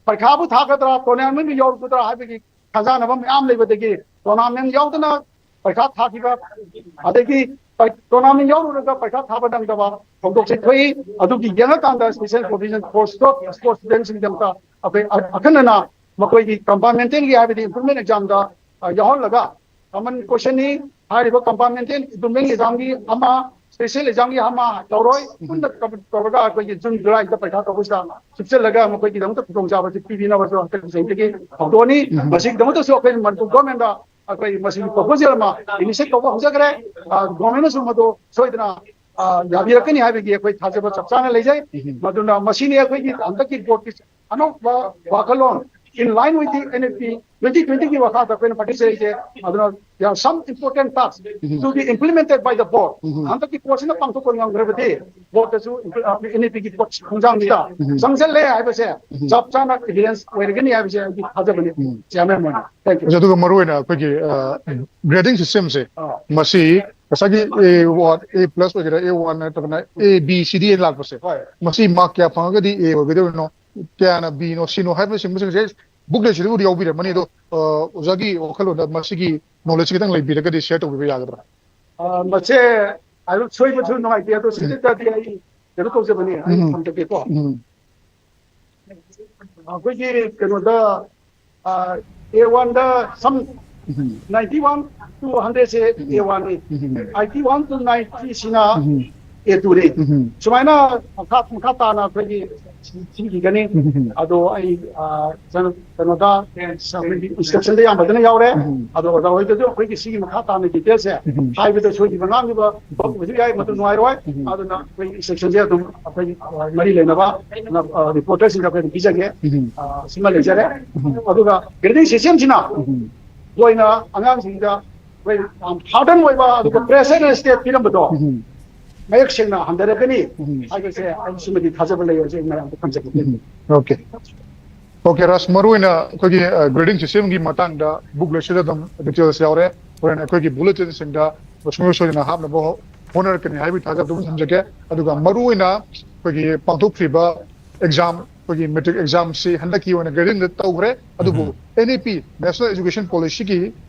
ꯄꯔꯤꯈꯥꯕꯨ ꯊꯥꯒꯗ꯭ꯔꯥ, ꯇꯣꯔꯅꯥꯃꯦꯟ ꯌꯥꯎꯔꯛꯀꯗ꯭ꯔꯥ ꯍꯥꯏꯕꯒꯤ ꯈꯟꯖꯥꯟꯅꯕ ꯃꯌꯥꯝ ꯂꯩꯕꯗꯒꯤ ꯇꯣꯔꯅꯥꯃꯦꯟ ꯌꯥꯎꯗꯅ ꯄꯔꯤꯈꯥ ꯊꯥꯈꯤꯕ, ꯑꯗꯒꯤ ꯇꯣꯔꯅꯥꯃꯦꯟ ꯌꯥꯎꯔꯨꯔꯒ ꯄꯔꯤꯈꯥ ꯊꯥꯕ ꯅꯪꯗꯕ ꯊꯧꯗꯣꯛꯁꯦ ꯊꯣꯛꯏ꯫ ꯑꯗꯨꯒꯤ ꯌꯦꯡꯉꯀꯥꯟꯗ special provision for sports student ꯁꯤꯡꯒꯤꯗꯃꯛꯇ ꯑꯩꯈꯣꯏ ꯑꯈꯟꯅꯅ ꯃꯈꯣꯏꯒꯤ compartmental ꯒꯤ ꯍꯥꯏꯕꯗꯤ improvement exam ꯗ, ꯑ, ꯌꯥꯎꯍꯜꯂꯒ common question ꯅꯤ꯫ ꯍꯥꯏꯔꯤꯕ compartmental improvement exam ꯒꯤ ꯑꯃ, special exam ꯒꯤ ꯑꯃ ꯇꯧꯔꯣꯏ꯫ ꯄꯨꯟꯅ ꯇꯧꯔꯒ ꯑꯩꯈꯣꯏꯒꯤ June July ꯗ ꯄꯩꯈꯥ ꯇꯧꯕꯁꯤꯗ ꯆꯨꯞꯁꯤꯜꯂꯒ ꯃꯈꯣꯏꯒꯤꯗꯃꯛꯇ ꯈꯨꯗꯣꯡꯆꯥꯕꯁꯤ ꯄꯤꯕꯤꯅꯕꯁꯨ ꯍꯟꯗꯛ ꯆꯍꯤꯗꯒꯤ ꯍꯧꯗꯣꯛꯑꯅꯤ꯫ ꯃꯁꯤꯒꯤꯗꯃꯛꯇꯁꯨ ꯑꯩꯈꯣꯏ ꯃꯅꯤꯄꯨꯔ government ꯗ ꯑꯩꯈꯣꯏ ꯃꯁꯤꯒꯤ proposal ꯑꯃ initiate ꯇꯧꯕ ꯍꯧꯖꯈ꯭ꯔꯦ꯫ ꯑ, government ꯅꯁꯨ ꯃꯗꯨ ꯁꯣꯏꯗꯅ, ꯑ, ꯌꯥꯕꯤꯔꯛꯀꯅꯤ ꯍꯥꯏꯕꯒꯤ ꯑꯩꯈꯣꯏ ꯊꯥꯖꯕ ꯆꯞ ꯆꯥꯅ ꯂꯩꯖꯩ꯫ ꯃꯗꯨꯅ ꯃꯁꯤꯅꯤ ꯑꯩꯈꯣꯏꯒꯤ ꯍꯟꯗꯛꯀꯤ board ꯀꯤ ꯑꯅꯧꯕ ꯋꯥꯈꯜꯂꯣꯟ, in line with the N E P twenty twenty ꯒꯤ ꯃꯈꯥꯗ ꯑꯩꯈꯣꯏꯅ ꯄꯥꯏꯈꯠꯆꯔꯤꯁꯦ꯫ ꯑꯗꯨꯅ there are some important tasks to be implemented by the board. ꯍꯟꯗꯛꯀꯤ board ꯁꯤꯅ ꯄꯥꯡꯊꯣꯛꯄ ꯉꯝꯈ꯭ꯔꯕꯗꯤ board ꯇꯁꯨ, ꯑ, N E P ꯒꯤ board ꯈꯣꯡꯖꯥꯡꯁꯤꯗ ꯆꯪꯁꯤꯜꯂꯦ ꯍꯥꯏꯕꯁꯦ ꯆꯞ ꯆꯥꯅ evidence ꯑꯣꯏꯔꯒꯅꯤ ꯍꯥꯏꯕꯁꯦ ꯑꯩꯒꯤ ꯊꯥꯖꯕꯅꯤ꯫ Chairman ꯑꯣꯏꯅ꯫ Thank you. ꯑꯗꯨꯒ ꯃꯔꯨ ꯑꯣꯏꯅ ꯑꯩꯈꯣꯏꯒꯤ, ꯑ, grading system ꯁꯦ, ꯑꯥ. ꯃꯁꯤ ꯉꯁꯥꯏꯒꯤ A one, A plus ꯑꯣꯏꯒꯦꯔꯥ, A one ꯅꯠꯇ꯭ꯔꯒꯅ A, B, C, D ꯂꯥꯛꯄꯁꯦ, ꯍꯣꯏ. ꯃꯁꯤ mark ꯀꯌꯥ ꯐꯪꯉꯒꯗꯤ A ꯑꯣꯏꯒꯗꯧꯔꯤꯅꯣ, ꯀꯌꯥꯅ B ꯅꯣ, C ꯅꯣ ꯍꯥꯏꯕꯅꯆꯤꯡꯕꯁꯤꯡꯁꯦ booklet ꯁꯤꯗꯕꯨꯗꯤ ꯌꯥꯎꯕꯤꯔꯝꯃꯅꯤ꯫ ꯑꯗꯣ, ꯑ, ꯑꯣꯖꯥꯒꯤ ꯋꯥꯈꯜꯂꯣꯟꯗ ꯃꯁꯤꯒꯤ knowledge ꯈꯤꯇꯪ ꯂꯩꯕꯤꯔꯒꯗꯤ share ꯇꯧꯕꯤꯕ ꯌꯥꯒꯗ꯭ꯔꯥ? ꯑ, ꯃꯁꯦ ꯍꯥꯏꯔꯞ ꯁꯣꯏꯕꯁꯨ ꯅꯨꯡꯉꯥꯏꯇꯦ, ꯑꯗꯣ ꯁꯤꯗ ꯇꯥꯔꯗꯤ ꯑꯩ ꯀꯩꯅꯣ ꯇꯧꯖꯕꯅꯤ, ꯑꯩ ꯎꯝ. ꯊꯝꯖꯒꯦꯀꯣ꯫ ꯎꯝ. ꯑꯩꯈꯣꯏꯒꯤ ꯀꯩꯅꯣꯗ, ꯑ, A one the some um. ninety one to hundred say A one ꯅꯤ꯫ ꯎꯝ. Eighty one to ninety ꯁꯤꯅ ꯎꯝ. ꯑꯦ ꯇꯨꯅꯤ꯫ ꯁꯨꯃꯥꯏꯅ ꯃꯈꯥ ꯃꯈꯥ ꯇꯥꯅ ꯑꯩꯈꯣꯏꯒꯤ ꯁꯤꯟꯈꯤꯒꯅꯤ꯫ ꯑꯗꯣ ꯑꯩ ꯀꯩꯅꯣꯗ ꯑꯩꯈꯣꯏꯒꯤ ꯏꯟꯁꯇ꯭ꯔꯛꯁꯟꯗ ꯌꯥꯝ ꯐꯖꯅ ꯌꯥꯎꯔꯦ꯫ ꯑꯗꯣ ꯑꯣꯖꯥ ꯍꯣꯏꯗꯁꯨ ꯑꯩꯈꯣꯏꯒꯤ ꯁꯤꯒꯤ ꯃꯈꯥ ꯇꯥꯅ ꯗꯤꯇꯦꯜꯁꯦ ꯍꯥꯏꯕꯗ ꯁꯣꯏꯈꯤꯕ ꯉꯥꯡꯈꯤꯕ ꯊꯣꯛꯄꯁꯨ ꯌꯥꯏ, ꯃꯗꯨ ꯅꯨꯡꯉꯥꯏꯔꯣꯏ꯫ ꯑꯗꯨꯅ ꯑꯩꯈꯣꯏꯒꯤ ꯏꯟꯁꯇ꯭ꯔꯛꯁꯟꯁꯦ ꯑꯗꯨꯝ ꯑꯩꯈꯣꯏ ꯃꯔꯤ ꯂꯩꯅꯕ ꯔꯤꯄꯣꯔꯇꯔꯁꯤꯡꯗ ꯑꯩꯈꯣꯏ ꯑꯗꯨꯝ ꯄꯤꯖꯒꯦ꯫ ꯁꯤꯃ ꯂꯩꯖꯔꯦ꯫ ꯑꯗꯨꯒ ꯒ꯭ꯔꯦꯗꯤꯡ ꯁꯤꯁꯇꯦꯝꯁꯤꯅ ꯑꯩꯈꯣꯏꯅ ꯑꯉꯥꯡꯁꯤꯡꯗ ꯑꯩꯈꯣꯏ ꯌꯥꯝ ꯍꯥꯔꯗꯟ ꯑꯣꯏꯕ ꯑꯗꯨꯒ ꯄ꯭ꯔꯦꯁꯔ ꯁ꯭ꯇꯦꯠ ꯄꯤꯔꯝꯕꯗꯣ ꯃꯌꯦꯛ ꯁꯦꯡꯅ ꯍꯟꯊꯔꯛꯀꯅꯤ ꯍꯥꯏꯕꯁꯦ ꯑꯩ ꯁꯤꯃꯗꯤ ꯊꯥꯖꯕ ꯂꯩ꯫ ꯍꯧꯖꯤꯛ ꯃꯌꯥꯝꯗ ꯊꯝꯖꯒꯦ꯫ ꯑꯣꯀꯦ ꯑꯣꯀꯦ ꯔꯥꯖ, ꯃꯔꯨꯑꯣꯏꯅ ꯑꯩꯈꯣꯏꯒꯤ ꯒ꯭ꯔꯦꯗꯤꯡ ꯁꯤꯁꯇꯦꯝꯒꯤ ꯃꯇꯥꯡꯗ ꯕꯨꯛꯂꯦꯠꯁꯤꯗ ꯑꯗꯨꯝ ꯗꯤꯇꯦꯜꯁ ꯌꯥꯎꯔꯦ꯫ ꯍꯣꯔꯦꯟ ꯑꯩꯈꯣꯏꯒꯤ ꯕꯨꯂꯦꯇꯤꯟꯁꯤꯡꯗ ꯁꯨꯡꯁꯣꯏ ꯁꯣꯏꯗꯅ ꯍꯥꯞꯅꯕ ꯍꯣꯠꯅꯔꯛꯀꯅꯤ ꯍꯥꯏꯕꯒꯤ ꯊꯥꯖꯕ ꯑꯗꯨꯝ ꯊꯝꯖꯒꯦ꯫ ꯑꯗꯨꯒ ꯃꯔꯨꯑꯣꯏꯅ ꯑꯩꯈꯣꯏꯒꯤ ꯄꯥꯡꯊꯣꯛꯈ꯭ꯔꯤꯕ ꯑꯦꯛꯖꯥꯝ, ꯑꯩꯈꯣꯏꯒꯤ ꯃꯦꯇ꯭ꯔꯤꯛ ꯑꯦꯛꯖꯥꯝꯁꯤ ꯍꯟꯗꯛꯀꯤ ꯑꯣꯏꯅ ꯒ꯭ꯔꯦꯗꯤꯡꯗ ꯇꯧꯈ꯭ꯔꯦ꯫ ꯑꯗꯨꯕꯨ ꯑꯦꯟ ꯏ ꯄꯤ, ꯅꯦꯁꯅꯦꯜ ꯑꯦꯖꯨꯀꯦꯁꯟ ꯄꯣꯂꯤꯁꯤꯒꯤ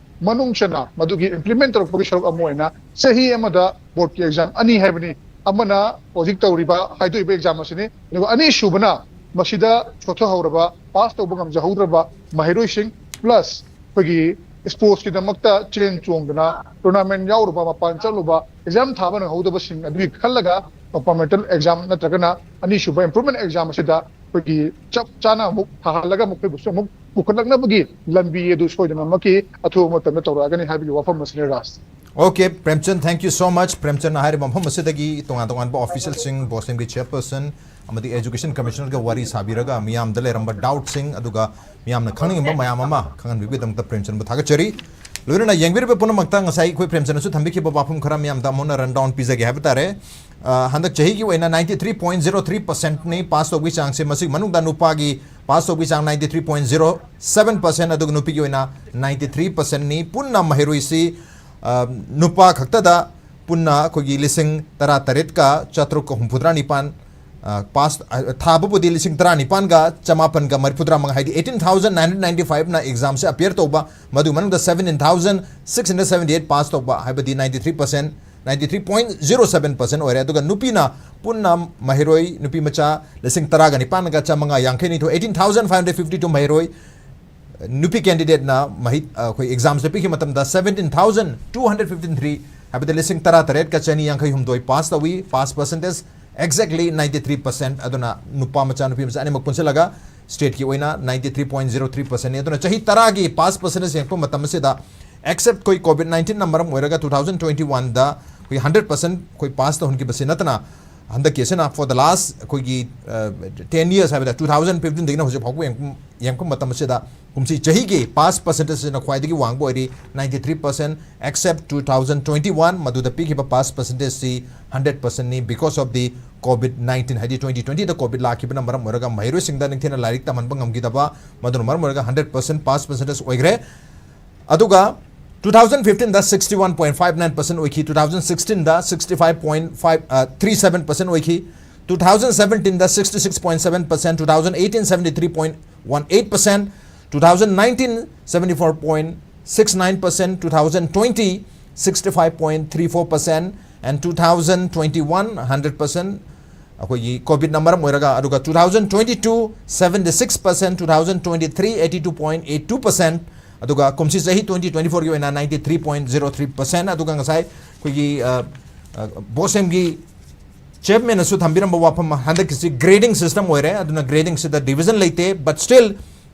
ꯃꯅꯨꯡ ꯆꯟꯅ ꯃꯗꯨꯒꯤ ꯏꯝꯄ꯭ꯂꯤꯃꯦꯟ ꯇꯧꯔꯛꯄꯒꯤ ꯁꯔꯨꯛ ꯑꯃ ꯑꯣꯏꯅ ꯆꯍꯤ ꯑꯃꯗ ꯕꯣꯔꯗꯀꯤ ꯑꯦꯛꯖꯥꯝ ꯑꯅꯤ ꯍꯥꯏꯕꯅꯤ꯫ ꯑꯃꯅ ꯍꯧꯖꯤꯛ ꯇꯧꯔꯤꯕ ꯍꯥꯏꯗꯣꯛꯏꯕ ꯑꯦꯛꯖꯥꯝ ꯑꯁꯤꯅꯤ꯫ ꯑꯗꯨꯒ ꯑꯅꯤꯁꯨꯕꯅ ꯃꯁꯤꯗ ꯁꯣꯠꯊꯍꯧꯔꯕ, ꯄꯥꯁ ꯇꯧꯕ ꯉꯝꯖꯍꯧꯗ꯭ꯔꯕ ꯃꯍꯩꯔꯣꯏꯁꯤꯡ, ꯄ꯭ꯂꯁ ꯑꯩꯈꯣꯏꯒꯤ ꯁ꯭ꯄꯣꯔꯠꯁꯀꯤꯗꯃꯛꯇ ꯆꯦꯟ ꯆꯣꯡꯗꯅ ꯇꯣꯔꯅꯥꯃꯦꯟ ꯌꯥꯎꯔꯨꯕ, ꯃꯄꯥꯟ ꯆꯠꯂꯨꯕ, ꯑꯦꯛꯖꯥꯝ ꯊꯥꯕ ꯅꯪꯍꯧꯗꯕꯁꯤꯡ ꯑꯗꯨꯒꯤ ꯈꯜꯂꯒ ꯀꯝꯄꯥꯔꯃꯦꯟꯇꯦꯜ ꯑꯦꯛꯖꯥꯝ ꯅꯠꯇ꯭ꯔꯒꯅ ꯑꯅꯤꯁꯨꯕ ꯏꯝꯄ꯭ꯔꯨꯚꯃꯦꯟ ꯑꯦꯛꯖꯥꯝ ꯑꯁꯤꯗ ꯑꯩꯈꯣꯏꯒꯤ ꯆꯞ ꯆꯥꯅ ꯑꯃꯨꯛ ꯊꯥꯍꯜꯂꯒ ꯃꯈꯣꯏꯕꯨꯁꯨ ꯑꯃꯨꯛ ꯄꯨꯈꯠꯂꯛꯅꯕꯒꯤ ꯂꯝꯕꯤ ꯑꯗꯨ ꯁꯣꯏꯗꯅꯃꯛꯀꯤ ꯑꯊꯨꯕ ꯃꯇꯝꯗ ꯇꯧꯔꯛꯑꯒꯅꯤ ꯍꯥꯏꯕꯒꯤ ꯋꯥꯐꯝ ꯑꯁꯤꯅꯤ ꯔꯥꯖ꯫ Okay, ꯄ꯭ꯔꯦꯝꯆꯟ, thank you so much꯫ ꯄ꯭ꯔꯦꯝꯆꯟꯅ ꯍꯥꯏꯔꯤꯕ ꯃꯐꯝ ꯑꯁꯤꯗꯒꯤ ꯇꯣꯉꯥꯟ ꯇꯣꯉꯥꯟꯕ ꯑꯣꯐꯤꯁꯤꯌꯦꯜꯁꯤꯡ, ꯕꯣꯁꯂꯦꯝꯒꯤ ꯆꯤꯌꯔꯄꯔꯁꯟ ꯑꯃꯗꯤ ꯑꯦꯖꯨꯀꯦꯁꯟ ꯀꯃꯤꯁꯅꯔꯒ ꯋꯥꯔꯤ ꯁꯥꯕꯤꯔꯒ ꯃꯤꯌꯥꯝꯗ ꯂꯩꯔꯝꯕ ꯗꯥꯎꯠꯁꯤꯡ ꯑꯗꯨꯒ ꯃꯤꯌꯥꯝꯅ ꯈꯪꯅꯤꯡꯉꯤꯕ ꯃꯌꯥꯝ ꯑꯃ ꯈꯪꯍꯟꯕꯤꯕꯒꯤꯗꯃꯛꯇ ꯄ꯭ꯔꯦꯝꯆꯟꯕꯨ ꯊꯥꯒꯠꯆꯔꯤ꯫ ꯂꯣꯏꯅꯅ ꯌꯦꯡꯕꯤꯔꯤꯕ ꯄꯨꯝꯅꯃꯛꯇ ꯉꯁꯥꯏ ꯑꯩꯈꯣꯏ ꯄ꯭ꯔꯦꯝꯆꯟꯅꯁꯨ ꯊꯝꯕꯤꯈꯤꯕ ꯋꯥꯐꯝ ꯈꯔ ꯃꯤꯌꯥꯝꯗ ꯑꯃꯨꯛ ꯍꯟꯅ ꯔꯟ ꯗꯥꯎꯟ ꯄꯤꯖꯒꯦ ꯍꯥꯏꯕ ꯇꯥꯔꯦ꯫ ꯑ, ꯍꯟꯗꯛ ꯆꯍꯤꯒꯤ ꯑꯣꯏꯅ ninety three point zero three percent ꯅꯤ ꯄꯥꯁ ꯇꯧꯕꯒꯤ ꯆꯥꯡꯁꯦ꯫ ꯃꯁꯤꯒꯤ ꯃꯅꯨꯡꯗ ꯅꯨꯄꯥꯒꯤ ꯄꯥꯁ ꯇꯧꯕꯒꯤ ꯆꯥꯡ ninety three point zero seven percent, ꯑꯗꯨꯒ ꯅꯨꯄꯤꯒꯤ ꯑꯣꯏꯅ ninety three percent ꯅꯤ꯫ ꯄꯨꯟꯅ ꯃꯍꯩꯔꯣꯏꯁꯤ, ꯑ, ꯅꯨꯄꯥ ꯈꯛꯇꯗ ꯄꯨꯟꯅ ꯑꯩꯈꯣꯏꯒꯤ ꯂꯤꯁꯤꯡ ꯇꯔꯥ ꯇꯔꯦꯠꯀ ꯆꯥꯇ꯭ꯔꯨꯛꯀ ꯍꯨꯝꯐꯨꯇꯔꯥ ꯅꯤꯄꯥꯟ, ꯑ, ꯄꯥꯁ, ꯑ, ꯊꯥꯕꯕꯨꯗꯤ ꯂꯤꯁꯤꯡ ꯇꯔꯥ ꯅꯤꯄꯥꯟꯒ ꯆꯃꯥꯄꯟꯒ ꯃꯔꯤꯐꯨꯇꯔꯥ ꯃꯉꯥ, ꯍꯥꯏꯗꯤ eighteen thousand nine hundred ninety five ꯅ ꯑꯦꯛꯖꯥꯝꯁꯦ ꯑꯄꯤꯌꯔ ꯇꯧꯕ, ꯃꯗꯨꯒꯤ ꯃꯅꯨꯡꯗ seventeen thousand six hundred seventy eight pass ꯇꯧꯕ, ꯍꯥꯏꯕꯗꯤ ninety three percent, ninety three point zero seven percent ꯑꯣꯏꯔꯦ꯫ ꯑꯗꯨꯒ ꯅꯨꯄꯤꯅ ꯄꯨꯟꯅ ꯃꯍꯩꯔꯣꯏ ꯅꯨꯄꯤ ꯃꯆꯥ ꯂꯤꯁꯤꯡ ꯇꯔꯥꯒ ꯅꯤꯄꯥꯟꯒ ꯆꯥꯃꯉꯥ ꯌꯥꯡꯈꯩ ꯅꯤꯊꯣꯏ, eighteen thousand five hundred fifty two ꯃꯍꯩꯔꯣꯏ ꯅꯨꯄꯤ ꯀꯦꯟꯗꯤꯗꯦꯠꯅ ꯃꯍꯩ, ꯑꯩꯈꯣꯏ ꯑꯦꯛꯖꯥꯝꯁꯤꯗ ꯄꯤꯈꯤꯕ ꯃꯇꯝꯗ seventeen thousand two hundred fifty three, ꯍꯥꯏꯕꯗꯤ ꯂꯤꯁꯤꯡ ꯇꯔꯥ ꯇꯔꯦꯠꯀ ꯆꯅꯤ ꯌꯥꯡꯈꯩ ꯍꯨꯝꯗꯣꯏ ꯄꯥꯁ ꯇꯧꯏ꯫ Pass percentage exactly ninety three percent. ꯑꯗꯨꯅ ꯅꯨꯄꯥ ꯃꯆꯥ ꯅꯨꯄꯤ ꯃꯆꯥ ꯑꯅꯤꯃꯛ ꯄꯨꯟꯁꯤꯜꯂꯒ ꯁ꯭ꯇꯦꯠꯀꯤ ꯑꯣꯏꯅ ninety three point zero three ꯄꯔꯁꯦꯟꯠꯅꯤ꯫ ꯑꯗꯨꯅ ꯆꯍꯤ ꯇꯔꯥꯒꯤ ꯄꯥꯁ ꯄꯔꯁꯦꯟꯇꯦꯖ ꯌꯦꯡꯉꯛꯄ ꯃꯇꯝ ꯑꯁꯤꯗ, ꯑꯦꯛꯁꯦꯞ ꯑꯩꯈꯣꯏ ꯀꯣꯚꯤꯗ ꯅꯥꯏꯟꯇꯤꯟꯅ ꯃꯔꯝ ꯑꯣꯏꯔꯒ, ꯇꯨ ꯊꯥꯎꯖꯟ ꯇ꯭ꯋꯦꯟꯇꯤ ꯋꯥꯟꯗ ꯑꯩꯈꯣꯏ ꯍꯟꯗ꯭ꯔꯦꯠ ꯄꯔꯁꯦꯟꯠ ꯑꯩꯈꯣꯏ ꯄꯥꯁ ꯇꯧꯍꯟꯈꯤꯕꯁꯤ ꯅꯠꯇꯅ, ꯍꯟꯗꯛꯀꯤ ꯑꯁꯤꯅ for the last ꯑꯩꯈꯣꯏꯒꯤ, ꯑ, ꯇꯦꯟ ꯌꯔꯁ ꯍꯥꯏꯕꯗ, ꯇꯨ ꯊꯥꯎꯖꯟ ꯐꯤꯐꯇꯤꯟꯗꯒꯤꯅ ꯍꯧꯖꯤꯛ ꯐꯥꯎꯕ ꯌꯦꯡ-, ꯌꯦꯡꯉꯛꯄ ꯃꯇꯝ ꯑꯁꯤꯗ, ꯀꯨꯝꯁꯤ ꯆꯍꯤꯒꯤ ꯄꯥꯁ ꯄꯔꯁꯦꯟꯇꯦꯖꯁꯤꯅ ꯈ꯭ꯋꯥꯏꯗꯒꯤ ꯋꯥꯡꯕ ꯑꯣꯏꯔꯤ, ninety three percent, except two thousand twenty one. ꯃꯗꯨꯗ ꯄꯤꯈꯤꯕ ꯄꯥꯁ ꯄꯔꯁꯦꯟꯇꯦꯖꯁꯤ ꯍꯟꯗ꯭ꯔꯦꯠ ꯄꯔꯁꯦꯟꯠꯅꯤ, because of the COVID nineteen, ꯍꯥꯏꯗꯤ ꯇ꯭ꯋꯦꯟꯇꯤ ꯇ꯭ꯋꯦꯟꯇꯤꯗ ꯀꯣꯚꯤꯗ ꯂꯥꯛꯈꯤꯕꯅ ꯃꯔꯝ ꯑꯣꯏꯔꯒ ꯃꯍꯩꯔꯣꯏꯁꯤꯡꯗ ꯅꯤꯡꯊꯤꯅ ꯂꯥꯏꯔꯤꯛ ꯇꯝꯍꯟꯕ ꯉꯝꯈꯤꯗꯕ, ꯃꯗꯨꯅ ꯃꯔꯝ ꯑꯣꯏꯔꯒ ꯍꯟꯗ꯭ꯔꯦꯠ ꯄꯔꯁꯦꯟꯠ ꯄꯥꯁ ꯄꯔꯁꯦꯟꯇꯦꯖ ꯑꯣꯏꯈ꯭ꯔꯦ꯫ ꯑꯗꯨꯒ ꯇꯨ ꯊꯥꯎꯖꯟ ꯐꯤꯐꯇꯤꯟꯗ sixty one point five nine percent ꯑꯣꯏꯈꯤ, ꯇꯨ ꯊꯥꯎꯖꯟ ꯁꯤꯛꯁꯇꯤꯟꯗ ꯁꯤꯛꯁꯇꯤ ꯐꯥꯏꯚ ꯄꯣꯏꯟꯠ ꯐꯥꯏꯚ, ꯑ, ꯊ꯭ꯔꯤ ꯁꯚꯦꯟ ꯄꯔꯁꯦꯟꯠ ꯑꯣꯏꯈꯤ, ꯇꯨ ꯊꯥꯎꯖꯟ ꯁꯚꯦꯟꯇꯤꯟꯗ sixty six point seven percent, two thousand eighteen seventy three point one eight percent, two thousand nineteen seventy four point six nine percent, two thousand twenty sixty five point three four percent, and two thousand twenty one hundred percent ꯑꯩꯈꯣꯏꯒꯤ ꯀꯣꯚꯤꯗꯅ ꯃꯔꯝ ꯑꯣꯏꯔꯒ, ꯑꯗꯨꯒ two thousand twenty two seventy six percent, two thousand twenty three eighty two point eight two percent, ꯑꯗꯨꯒ ꯀꯨꯝꯁꯤ ꯆꯍꯤ twenty twenty ꯐꯣꯔꯒꯤ ꯑꯣꯏꯅ ninety three point zero three percent. ꯑꯗꯨꯒ ꯉꯁꯥꯏ ꯑꯩꯈꯣꯏꯒꯤ, ꯑ, ꯑ, ꯕꯣꯁꯦꯝꯒꯤ ꯆꯤꯌꯔꯃꯦꯟꯅꯁꯨ ꯊꯝꯕꯤꯔꯝꯕ ꯋꯥꯐꯝ, ꯍꯟꯗꯛꯀꯤꯁꯤ ꯒ꯭ꯔꯦꯗꯤꯡ ꯁꯤꯁꯇꯦꯝ ꯑꯣꯏꯔꯦ, ꯑꯗꯨꯅ ꯒ꯭ꯔꯦꯗꯤꯡꯁꯤꯗ ꯗꯤꯕꯤꯖꯟ ꯂꯩꯇꯦ, but still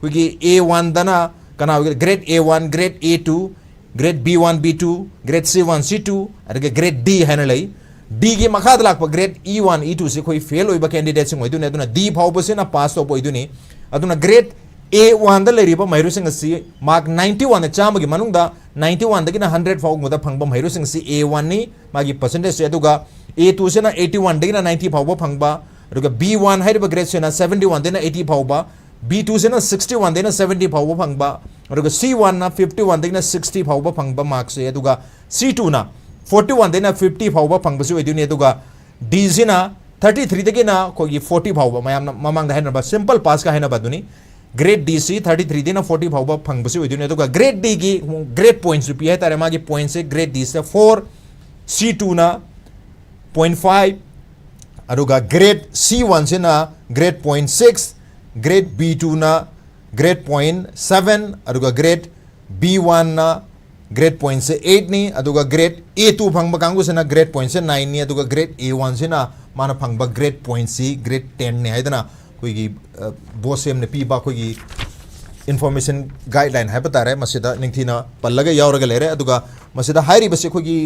ꯑꯩꯈꯣꯏꯒꯤ ꯑꯦ ꯋꯥꯟꯗꯅ ꯀꯅꯥ ꯑꯣꯏꯒꯦ? Grade A one, grade A two, grade B one, B two, grade C one, C two, ꯑꯗꯨꯒ ꯒ꯭ꯔꯦꯗ ꯗꯤ ꯍꯥꯏꯅ ꯂꯩ꯫ ꯗꯤꯒꯤ ꯃꯈꯥꯗ ꯂꯥꯛꯄ ꯒ꯭ꯔꯦꯗ ꯏ ꯋꯥꯟ, ꯏ ꯇꯨꯁꯤ ꯑꯩꯈꯣꯏ ꯐꯦꯜ ꯑꯣꯏꯕ ꯀꯦꯟꯗꯤꯗꯦꯠꯁꯤꯡ ꯑꯣꯏꯗꯣꯏꯅꯤ, ꯑꯗꯨꯅ ꯗꯤ ꯐꯥꯎꯕꯁꯤꯅ ꯄꯥꯁ ꯇꯧꯕ ꯑꯣꯏꯗꯣꯏꯅꯤ꯫ ꯑꯗꯨꯅ ꯒ꯭ꯔꯦꯗ ꯑꯦ ꯋꯥꯟꯗ ꯂꯩꯔꯤꯕ ꯃꯍꯩꯔꯣꯏꯁꯤꯡ ꯑꯁꯤ ꯃꯥꯔꯛ ꯅꯥꯏꯟꯇꯤ ꯋꯥꯟꯗ, ꯆꯥꯝꯃꯒꯤ ꯃꯅꯨꯡꯗ ꯅꯥꯏꯟꯇꯤ ꯋꯥꯟꯗꯒꯤꯅ ꯍꯟꯗ꯭ꯔꯦꯠ ꯐꯥꯎꯕꯗ ꯐꯪꯕ ꯃꯍꯩꯔꯣꯏꯁꯤꯡ ꯑꯁꯤ ꯑꯦ ꯋꯥꯟꯅꯤ, ꯃꯥꯒꯤ ꯄꯔꯁꯦꯟꯇꯦꯖꯁꯦ꯫ ꯑꯗꯨꯒ ꯑꯦ ꯇꯨꯁꯤꯅ ꯑꯩꯠꯇꯤ ꯋꯥꯟꯗꯒꯤꯅ ꯅꯥꯏꯟꯇꯤ ꯐꯥꯎꯕ ꯐꯪꯕ, ꯑꯗꯨꯒ ꯕꯤ ꯋꯥꯟ ꯍꯥꯏꯔꯤꯕ ꯒ꯭ꯔꯦꯗꯁꯤꯅ ꯁꯚꯦꯟꯇꯤ ꯋꯥꯟꯗꯩꯅ ꯑꯩꯠꯇꯤ ꯐꯥꯎꯕ, ꯕꯤ ꯇꯨꯁꯤꯅ ꯁꯤꯛꯁꯇꯤ ꯋꯥꯟꯗꯩꯅ ꯁꯚꯦꯟꯇꯤ ꯐꯥꯎꯕ ꯐꯪꯕ, ꯑꯗꯨꯒ ꯁꯤ ꯋꯥꯟꯅ ꯐꯤꯐꯇꯤ ꯋꯥꯟꯗꯒꯤꯅ ꯁꯤꯛꯁꯇꯤ ꯐꯥꯎꯕ ꯐꯪꯕ ꯃꯥꯔꯛꯁꯦ, ꯑꯗꯨꯒ ꯁꯤ ꯇꯨꯅ ꯐꯣꯔꯇꯤ ꯋꯥꯟꯗꯩꯅ ꯐꯤꯐꯇꯤ ꯐꯥꯎꯕ ꯐꯪꯕꯁꯤ ꯑꯣꯏꯗꯣꯏꯅꯤ꯫ ꯑꯗꯨꯒ ꯗꯤꯁꯤꯅ ꯊꯥꯔꯇꯤ ꯊ꯭ꯔꯤꯗꯒꯤꯅ ꯑꯩꯈꯣꯏꯒꯤ ꯐꯣꯔꯇꯤ ꯐꯥꯎꯕ, ꯃꯌꯥꯝꯅ ꯃꯃꯥꯡꯗ ꯍꯥꯏꯅꯔꯝꯕ ꯁꯤꯝꯄꯜ ꯄꯥꯁꯀ ꯍꯥꯏꯅꯕ ꯑꯗꯨꯅꯤ꯫ ꯒ꯭ꯔꯦꯗ ꯗꯤꯁꯤ ꯊꯥꯔꯇꯤ ꯊ꯭ꯔꯤꯗꯩꯅ ꯐꯣꯔꯇꯤ ꯐꯥꯎꯕ ꯐꯪꯕꯁꯤ ꯑꯣꯏꯗꯣꯏꯅꯤ꯫ ꯑꯗꯨꯒ ꯒ꯭ꯔꯦꯗ ꯗꯤꯒꯤ ꯒ꯭ꯔꯦꯗ ꯄꯣꯏꯟꯠꯁꯨ ꯄꯤ ꯍꯥꯏꯇꯥꯔꯦ, ꯃꯥꯒꯤ ꯄꯣꯏꯟꯠꯁꯦ ꯒ꯭ꯔꯦꯗ ꯗꯤꯁꯤꯗ ꯐꯣꯔ, ꯁꯤ ꯇꯨꯅ ꯄꯣꯏꯟꯠ ꯐꯥꯏꯚ, ꯑꯗꯨꯒ ꯒ꯭ꯔꯦꯗ ꯁꯤ ꯋꯥꯟꯁꯤꯅ grade point six, grade B ꯇꯨꯅ ꯒ꯭ꯔꯦꯗ ꯄꯣꯏꯟꯠ ꯁꯚꯦꯟ, ꯑꯗꯨꯒ ꯒ꯭ꯔꯦꯗ ꯕꯤ ꯋꯥꯟꯅ grade pointꯁꯦ eightꯅꯤ, ꯑꯗꯨꯒ grade A two ꯐꯪꯕ ꯀꯥꯡꯕꯨꯁꯤꯅ grade pointꯁꯦ nineꯅꯤ, ꯑꯗꯨꯒ grade A oneꯁꯤꯅ ꯃꯥꯅ ꯐꯪꯕ grade pointꯁꯤ grade tenꯅꯤ ꯍꯥꯏꯗꯅ ꯑꯩꯈꯣꯏꯒꯤ ꯕꯣꯁ ꯁꯦꯝꯅ ꯄꯤꯕ ꯑꯩꯈꯣꯏꯒꯤ information guideline ꯍꯥꯏꯕ ꯇꯥꯔꯦ, ꯃꯁꯤꯗ ꯅꯤꯡꯊꯤꯅ ꯄꯜꯂꯒ ꯌꯥꯎꯔꯒ ꯂꯩꯔꯦ꯫ ꯑꯗꯨꯒ ꯃꯁꯤꯗ ꯍꯥꯏꯔꯤꯕꯁꯤ ꯑꯩꯈꯣꯏꯒꯤ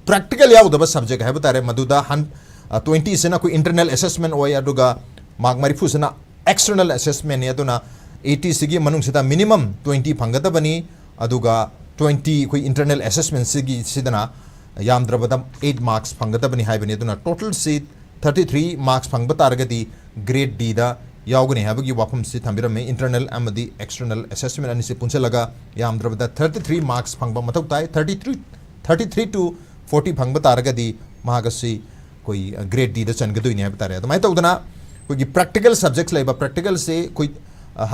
practical ꯌꯥꯎꯗꯕ subject ꯍꯥꯏꯕ ꯇꯥꯔꯦ꯫ ꯃꯗꯨꯗ ꯍꯟ twentyꯁꯤꯅ ꯑꯩꯈꯣꯏ internal assessment ꯑꯣꯏ, ꯑꯗꯨꯒ mark ꯃꯔꯤꯐꯨꯁꯤꯅ external assessmentꯅꯤ꯫ ꯑꯗꯨꯅ eightyꯁꯤꯒꯤ ꯃꯅꯨꯡꯁꯤꯗ minimum twenty ꯐꯪꯒꯗꯕꯅꯤ, ꯑꯗꯨꯒ twenty ꯑꯩꯈꯣꯏ internal assessmentꯁꯤꯒꯤ ꯁꯤꯗꯅ ꯌꯥꯝꯗ꯭ꯔꯕꯗ eight marks ꯐꯪꯒꯗꯕꯅꯤ ꯍꯥꯏꯕꯅꯤ꯫ ꯑꯗꯨꯅ totalꯁꯤ thirty three marks ꯐꯪꯕ ꯇꯥꯔꯒꯗꯤ grade Dꯗ ꯌꯥꯎꯒꯅꯤ ꯍꯥꯏꯕꯒꯤ ꯋꯥꯐꯝꯁꯤ ꯊꯝꯕꯤꯔꯝꯃꯤ꯫ Internal ꯑꯃꯗꯤ external assessment ꯑꯅꯤꯁꯤ ꯄꯨꯟꯁꯤꯜꯂꯒ ꯌꯥꯝꯗ꯭ꯔꯕꯗ thirty three marks ꯐꯪꯕ ꯃꯊꯧ ꯇꯥꯏ꯫ Thirty three, thirty three to forty ꯐꯪꯕ ꯇꯥꯔꯒꯗꯤ ꯃꯍꯥꯛ ꯑꯁꯤ ꯑꯩꯈꯣꯏ grade Dꯗ ꯆꯟꯒꯗꯣꯏꯅꯤ ꯍꯥꯏꯕ ꯇꯥꯔꯦ꯫ ꯑꯗꯨꯃꯥꯏꯅ ꯇꯧꯗꯅ ꯑꯩꯈꯣꯏꯒꯤ practical subjects ꯂꯩꯕ, practicalꯁꯦ ꯑꯩꯈꯣꯏ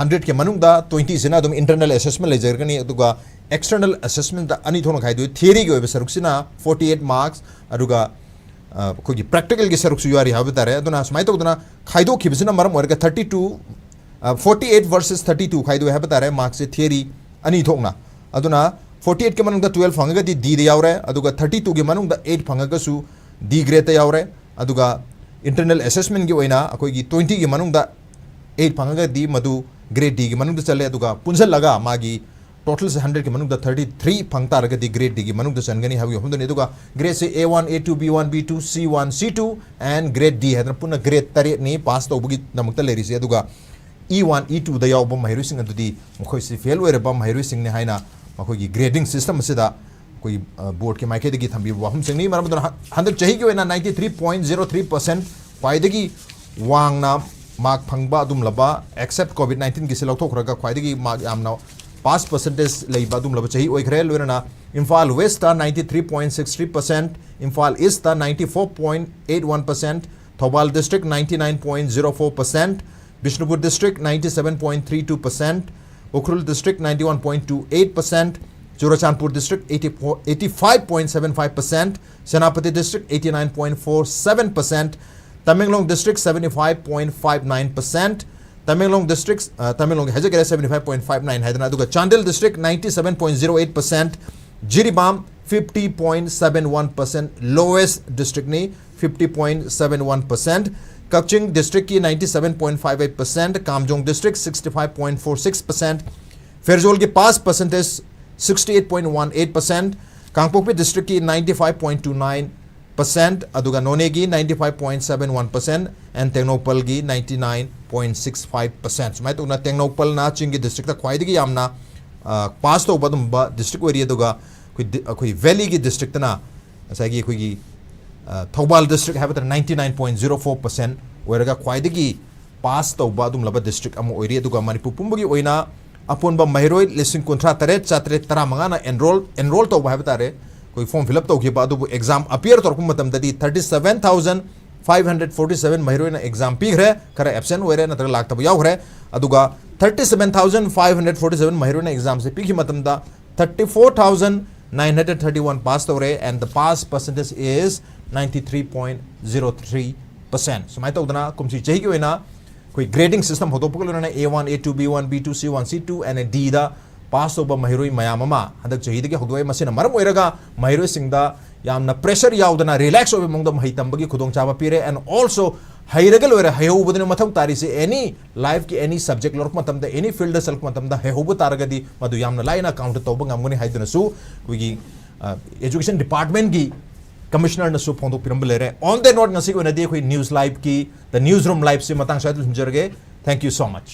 hundredꯀꯤ ꯃꯅꯨꯡꯗ twentyꯁꯤꯅ ꯑꯗꯨꯝ internal assessment ꯂꯩꯖꯔꯒꯅꯤ, ꯑꯗꯨꯒ external assessmentꯇ ꯑꯅꯤ ꯊꯣꯛꯅ ꯈꯥꯏꯗꯣꯛꯏ꯫ Theoryꯒꯤ ꯑꯣꯏꯕ ꯁꯔꯨꯛꯁꯤꯅ forty eight marks, ꯑꯗꯨꯒ ꯑꯩꯈꯣꯏꯒꯤ practicalꯒꯤ ꯁꯔꯨꯛꯁꯨ ꯌꯥꯎꯔꯤ ꯍꯥꯏꯕ ꯇꯥꯔꯦ꯫ ꯑꯗꯨꯅ ꯁꯨꯃꯥꯏꯅ ꯇꯧꯗꯅ ꯈꯥꯏꯗꯣꯛꯈꯤꯕꯁꯤꯅ ꯃꯔꯝ ꯑꯣꯏꯔꯒ thirty two, forty eight versus thirty two ꯈꯥꯏꯗꯣꯛꯑꯦ ꯍꯥꯏꯕ ꯇꯥꯔꯦ, marksꯁꯦ theory ꯑꯅꯤ ꯊꯣꯛꯅ꯫ ꯑꯗꯨꯅ forty eightꯀꯤ ꯃꯅꯨꯡꯗ twelve ꯐꯪꯉꯒꯗꯤ Dꯗ ꯌꯥꯎꯔꯦ, ꯑꯗꯨꯒ thirty twoꯒꯤ ꯃꯅꯨꯡꯗ eight ꯐꯪꯉꯒꯁꯨ D gradeꯇ ꯌꯥꯎꯔꯦ꯫ ꯑꯗꯨꯒ internal assessmentꯀꯤ ꯑꯣꯏꯅ ꯑꯩꯈꯣꯏꯒꯤ twentyꯒꯤ ꯃꯅꯨꯡꯗ eight ꯐꯪꯉꯒꯗꯤ ꯃꯗꯨ grade Dꯒꯤ ꯃꯅꯨꯡꯗ ꯆꯜꯂꯦ, ꯑꯗꯨꯒ ꯄꯨꯟꯁꯤꯜꯂꯒ ꯃꯥꯒꯤ totalꯁꯦ hundredꯀꯤ ꯃꯅꯨꯡꯗ thirty three ꯐꯪ ꯇꯥꯔꯒꯗꯤ grade Dꯒꯤ ꯃꯅꯨꯡꯗ ꯆꯟꯒꯅꯤ ꯍꯥꯏꯕꯒꯤ ꯋꯥꯐꯝꯗꯨꯅꯤ꯫ ꯑꯗꯨꯒ gradeꯁꯦ A one, A two, B one, B two, C one, C two and grade D ꯍꯥꯏꯗꯅ ꯄꯨꯟꯅ grade ꯇꯔꯦꯠꯅꯤ pass ꯇꯧꯕꯒꯤꯗꯃꯛꯇ ꯂꯩꯔꯤꯁꯦ꯫ ꯑꯗꯨꯒ E one, E twoꯗ ꯌꯥꯎꯕ ꯃꯍꯩꯔꯣꯏꯁꯤꯡ ꯑꯗꯨꯗꯤ ꯃꯈꯣꯏꯁꯤ fail ꯑꯣꯏꯔꯕ ꯃꯍꯩꯔꯣꯏꯁꯤꯡꯅꯤ ꯍꯥꯏꯅ ꯃꯈꯣꯏꯒꯤ grading system ꯑꯁꯤꯗ ꯑꯩꯈꯣꯏꯒꯤ boardꯀꯤ ꯃꯥꯏꯀꯩꯗꯒꯤ ꯊꯝꯕꯤꯕ ꯋꯥꯐꯝꯁꯤꯡꯅꯤ꯫ ꯃꯔꯝ ꯑꯗꯨꯅ ꯍꯟꯗꯛ ꯆꯍꯤꯒꯤ ꯑꯣꯏꯅ ninety three point zero three percent ꯈ꯭ꯋꯥꯏꯗꯒꯤ ꯋꯥꯡꯅ mark ꯐꯪꯕ ꯑꯗꯨꯝꯂꯕ, except COVID nineteenꯒꯤꯁꯤ ꯂꯧꯊꯣꯛꯈ꯭ꯔꯒ, ꯈ꯭ꯋꯥꯏꯗꯒꯤ mark ꯌꯥꯝꯅ pass percentage ꯂꯩꯕ ꯑꯗꯨꯝꯂꯕ ꯆꯍꯤ ꯑꯣꯏꯈ꯭ꯔꯦ꯫ ꯂꯣꯏꯅꯅ Imphal Westꯇ ninety three point six three percent, Imphal Eastꯇ ninety four point eight one percent, Thoubal district ninety nine point zero four percent, Bishnupur district ninety seven point three two percent, Ukhrul district ninety one point two eight percent, Churachandpur district eighty four, eighty five point seven five percent, Senapati district eighty nine point four seven percent, Tamenglong district seventy five point five nine percent, Tamenglong district, ꯇꯃꯦꯡꯂꯣꯡꯒꯤ ꯍꯥꯏꯖꯒꯦꯔꯦ, seventy five point five nine ꯍꯥꯏꯗꯅ, ꯑꯗꯨꯒ Chandel district ninety seven point zero eight percent, Jiribam fifty point seven one percent, lowest districtꯅꯤ, fifty point seven one percent, ꯀꯛꯆꯤꯡ districtꯀꯤ ninety seven point five eight percent, ꯀꯥꯝꯖꯣꯡ district sixty five point four six percent, ꯐꯦꯔꯖꯣꯜꯒꯤ pass percentage sixty eight point one eight percent, ꯀꯥꯡꯄꯣꯛꯄꯤ districtꯀꯤ ninety five point two nine percent, ꯑꯗꯨꯒ ꯅꯣꯅꯦꯒꯤ ninety five point seven one percent, and ꯇꯦꯡꯅꯧꯄꯜꯒꯤ ninety nine point six five percent꯫ ꯁꯨꯃꯥꯏꯅ ꯇꯧꯗꯅ ꯇꯦꯡꯅꯧꯄꯜꯅ ꯆꯤꯡꯒꯤ districtꯇ ꯈ꯭ꯋꯥꯏꯗꯒꯤ ꯌꯥꯝꯅ pass ꯇꯧꯕ ꯑꯗꯨꯝꯕ district ꯑꯣꯏꯔꯤ꯫ ꯑꯗꯨꯒ ꯑꯩꯈꯣꯏ ꯑꯩꯈꯣꯏ valleyꯒꯤ districtꯅ ꯉꯁꯥꯏꯒꯤ ꯑꯩꯈꯣꯏꯒꯤ ꯊꯧꯕꯥꯜ district ꯍꯥꯏꯕ ꯇꯥꯔꯦ, ninety nine point zero four percent ꯑꯣꯏꯔꯒ ꯈ꯭ꯋꯥꯏꯗꯒꯤ pass ꯇꯧꯕ ꯑꯗꯨꯝꯂꯕ district ꯑꯃ ꯑꯣꯏꯔꯤ꯫ ꯑꯗꯨꯒ ꯃꯅꯤꯄꯨꯔ ꯄꯨꯝꯕꯒꯤ ꯑꯣꯏꯅ ꯑꯄꯨꯟꯕ ꯃꯍꯩꯔꯣꯏ ꯂꯤꯁꯤꯡ ꯀꯨꯟꯊ꯭ꯔꯥ ꯇꯔꯦꯠ ꯆꯥꯇ꯭ꯔꯦꯠ ꯇꯔꯥ ꯃꯉꯥꯅ enroll enroll ꯇꯧꯕ ꯍꯥꯏꯕ ꯇꯥꯔꯦ, ꯑꯩꯈꯣꯏ form fill up ꯇꯧꯈꯤꯕ꯫ ꯑꯗꯨꯕꯨ exam appear ꯇꯧꯔꯛꯄ ꯃꯇꯝꯗꯗꯤ thirty seven thousand five hundred forty seven ꯃꯍꯩꯔꯣꯏꯅ exam ꯄꯤꯈ꯭ꯔꯦ, ꯈꯔ absent ꯑꯣꯏꯔꯦ ꯅꯠꯇ꯭ꯔꯒ ꯂꯥꯛꯇꯕ ꯌꯥꯎꯈ꯭ꯔꯦ꯫ ꯑꯗꯨꯒ thirty seven thousand five hundred forty seven ꯃꯍꯩꯔꯣꯏꯅ examꯁꯦ ꯄꯤꯈꯤꯕ ꯃꯇꯝꯗ thirty four thousand nine hundred thirty one pass ꯇꯧꯔꯦ, and the pass percentage is ninety three point zero three percent꯫ ꯁꯨꯃꯥꯏꯅ ꯇꯧꯗꯅ ꯀꯨꯝꯁꯤ ꯆꯍꯤꯒꯤ ꯑꯣꯏꯅ ꯑꯩꯈꯣꯏ grading system ꯍꯧꯗꯣꯛꯄꯒ ꯂꯣꯏꯅꯅ A one, A two, B one, B two, C one, C two and D the pass ꯇꯧꯕ ꯃꯍꯩꯔꯣꯏ ꯃꯌꯥꯝ ꯑꯃ ꯍꯟꯗꯛ ꯆꯍꯤꯗꯒꯤ ꯍꯧꯗꯣꯛꯑꯦ꯫ ꯃꯁꯤꯅ ꯃꯔꯝ ꯑꯣꯏꯔꯒ ꯃꯍꯩꯔꯣꯏꯁꯤꯡꯗ ꯌꯥꯝꯅ pressure ꯌꯥꯎꯗꯅ relax ꯑꯣꯏꯕ ꯃꯑꯣꯡꯗ ꯃꯍꯩ ꯇꯝꯕꯒꯤ ꯈꯨꯗꯣꯡꯆꯥꯕ ꯄꯤꯔꯦ꯫ And also ꯍꯩꯔꯒ ꯂꯣꯏꯔꯦ, ꯍꯩꯍꯧꯕꯗꯨꯅ ꯃꯊꯧ ꯇꯥꯔꯤꯁꯦ꯫ Any lifeꯀꯤ any subject ꯂꯧꯔꯛꯄ ꯃꯇꯝꯗ, any fieldꯗ ꯆꯠꯂꯛꯄ ꯃꯇꯝꯗ ꯍꯩꯍꯧꯕ ꯇꯥꯔꯒꯗꯤ ꯃꯗꯨ ꯌꯥꯝꯅ ꯂꯥꯏꯅ count ꯇꯧꯕ ꯉꯝꯒꯅꯤ ꯍꯥꯏꯗꯨꯅꯁꯨ ꯑꯩꯈꯣꯏꯒꯤ education departmentꯀꯤ commissionerꯅꯁꯨ ꯐꯣꯡꯗꯣꯛꯄꯤꯔꯝꯕ ꯂꯩꯔꯦ꯫ On that note, ꯉꯁꯤꯒꯤ ꯑꯣꯏꯅꯗꯤ ꯑꯩꯈꯣꯏ news liveꯀꯤ, the newsroom liveꯁꯤ ꯃꯇꯥꯡ ꯁ꯭ꯋꯥꯏꯗ ꯊꯝꯖꯔꯒꯦ꯫ Thank you so much꯫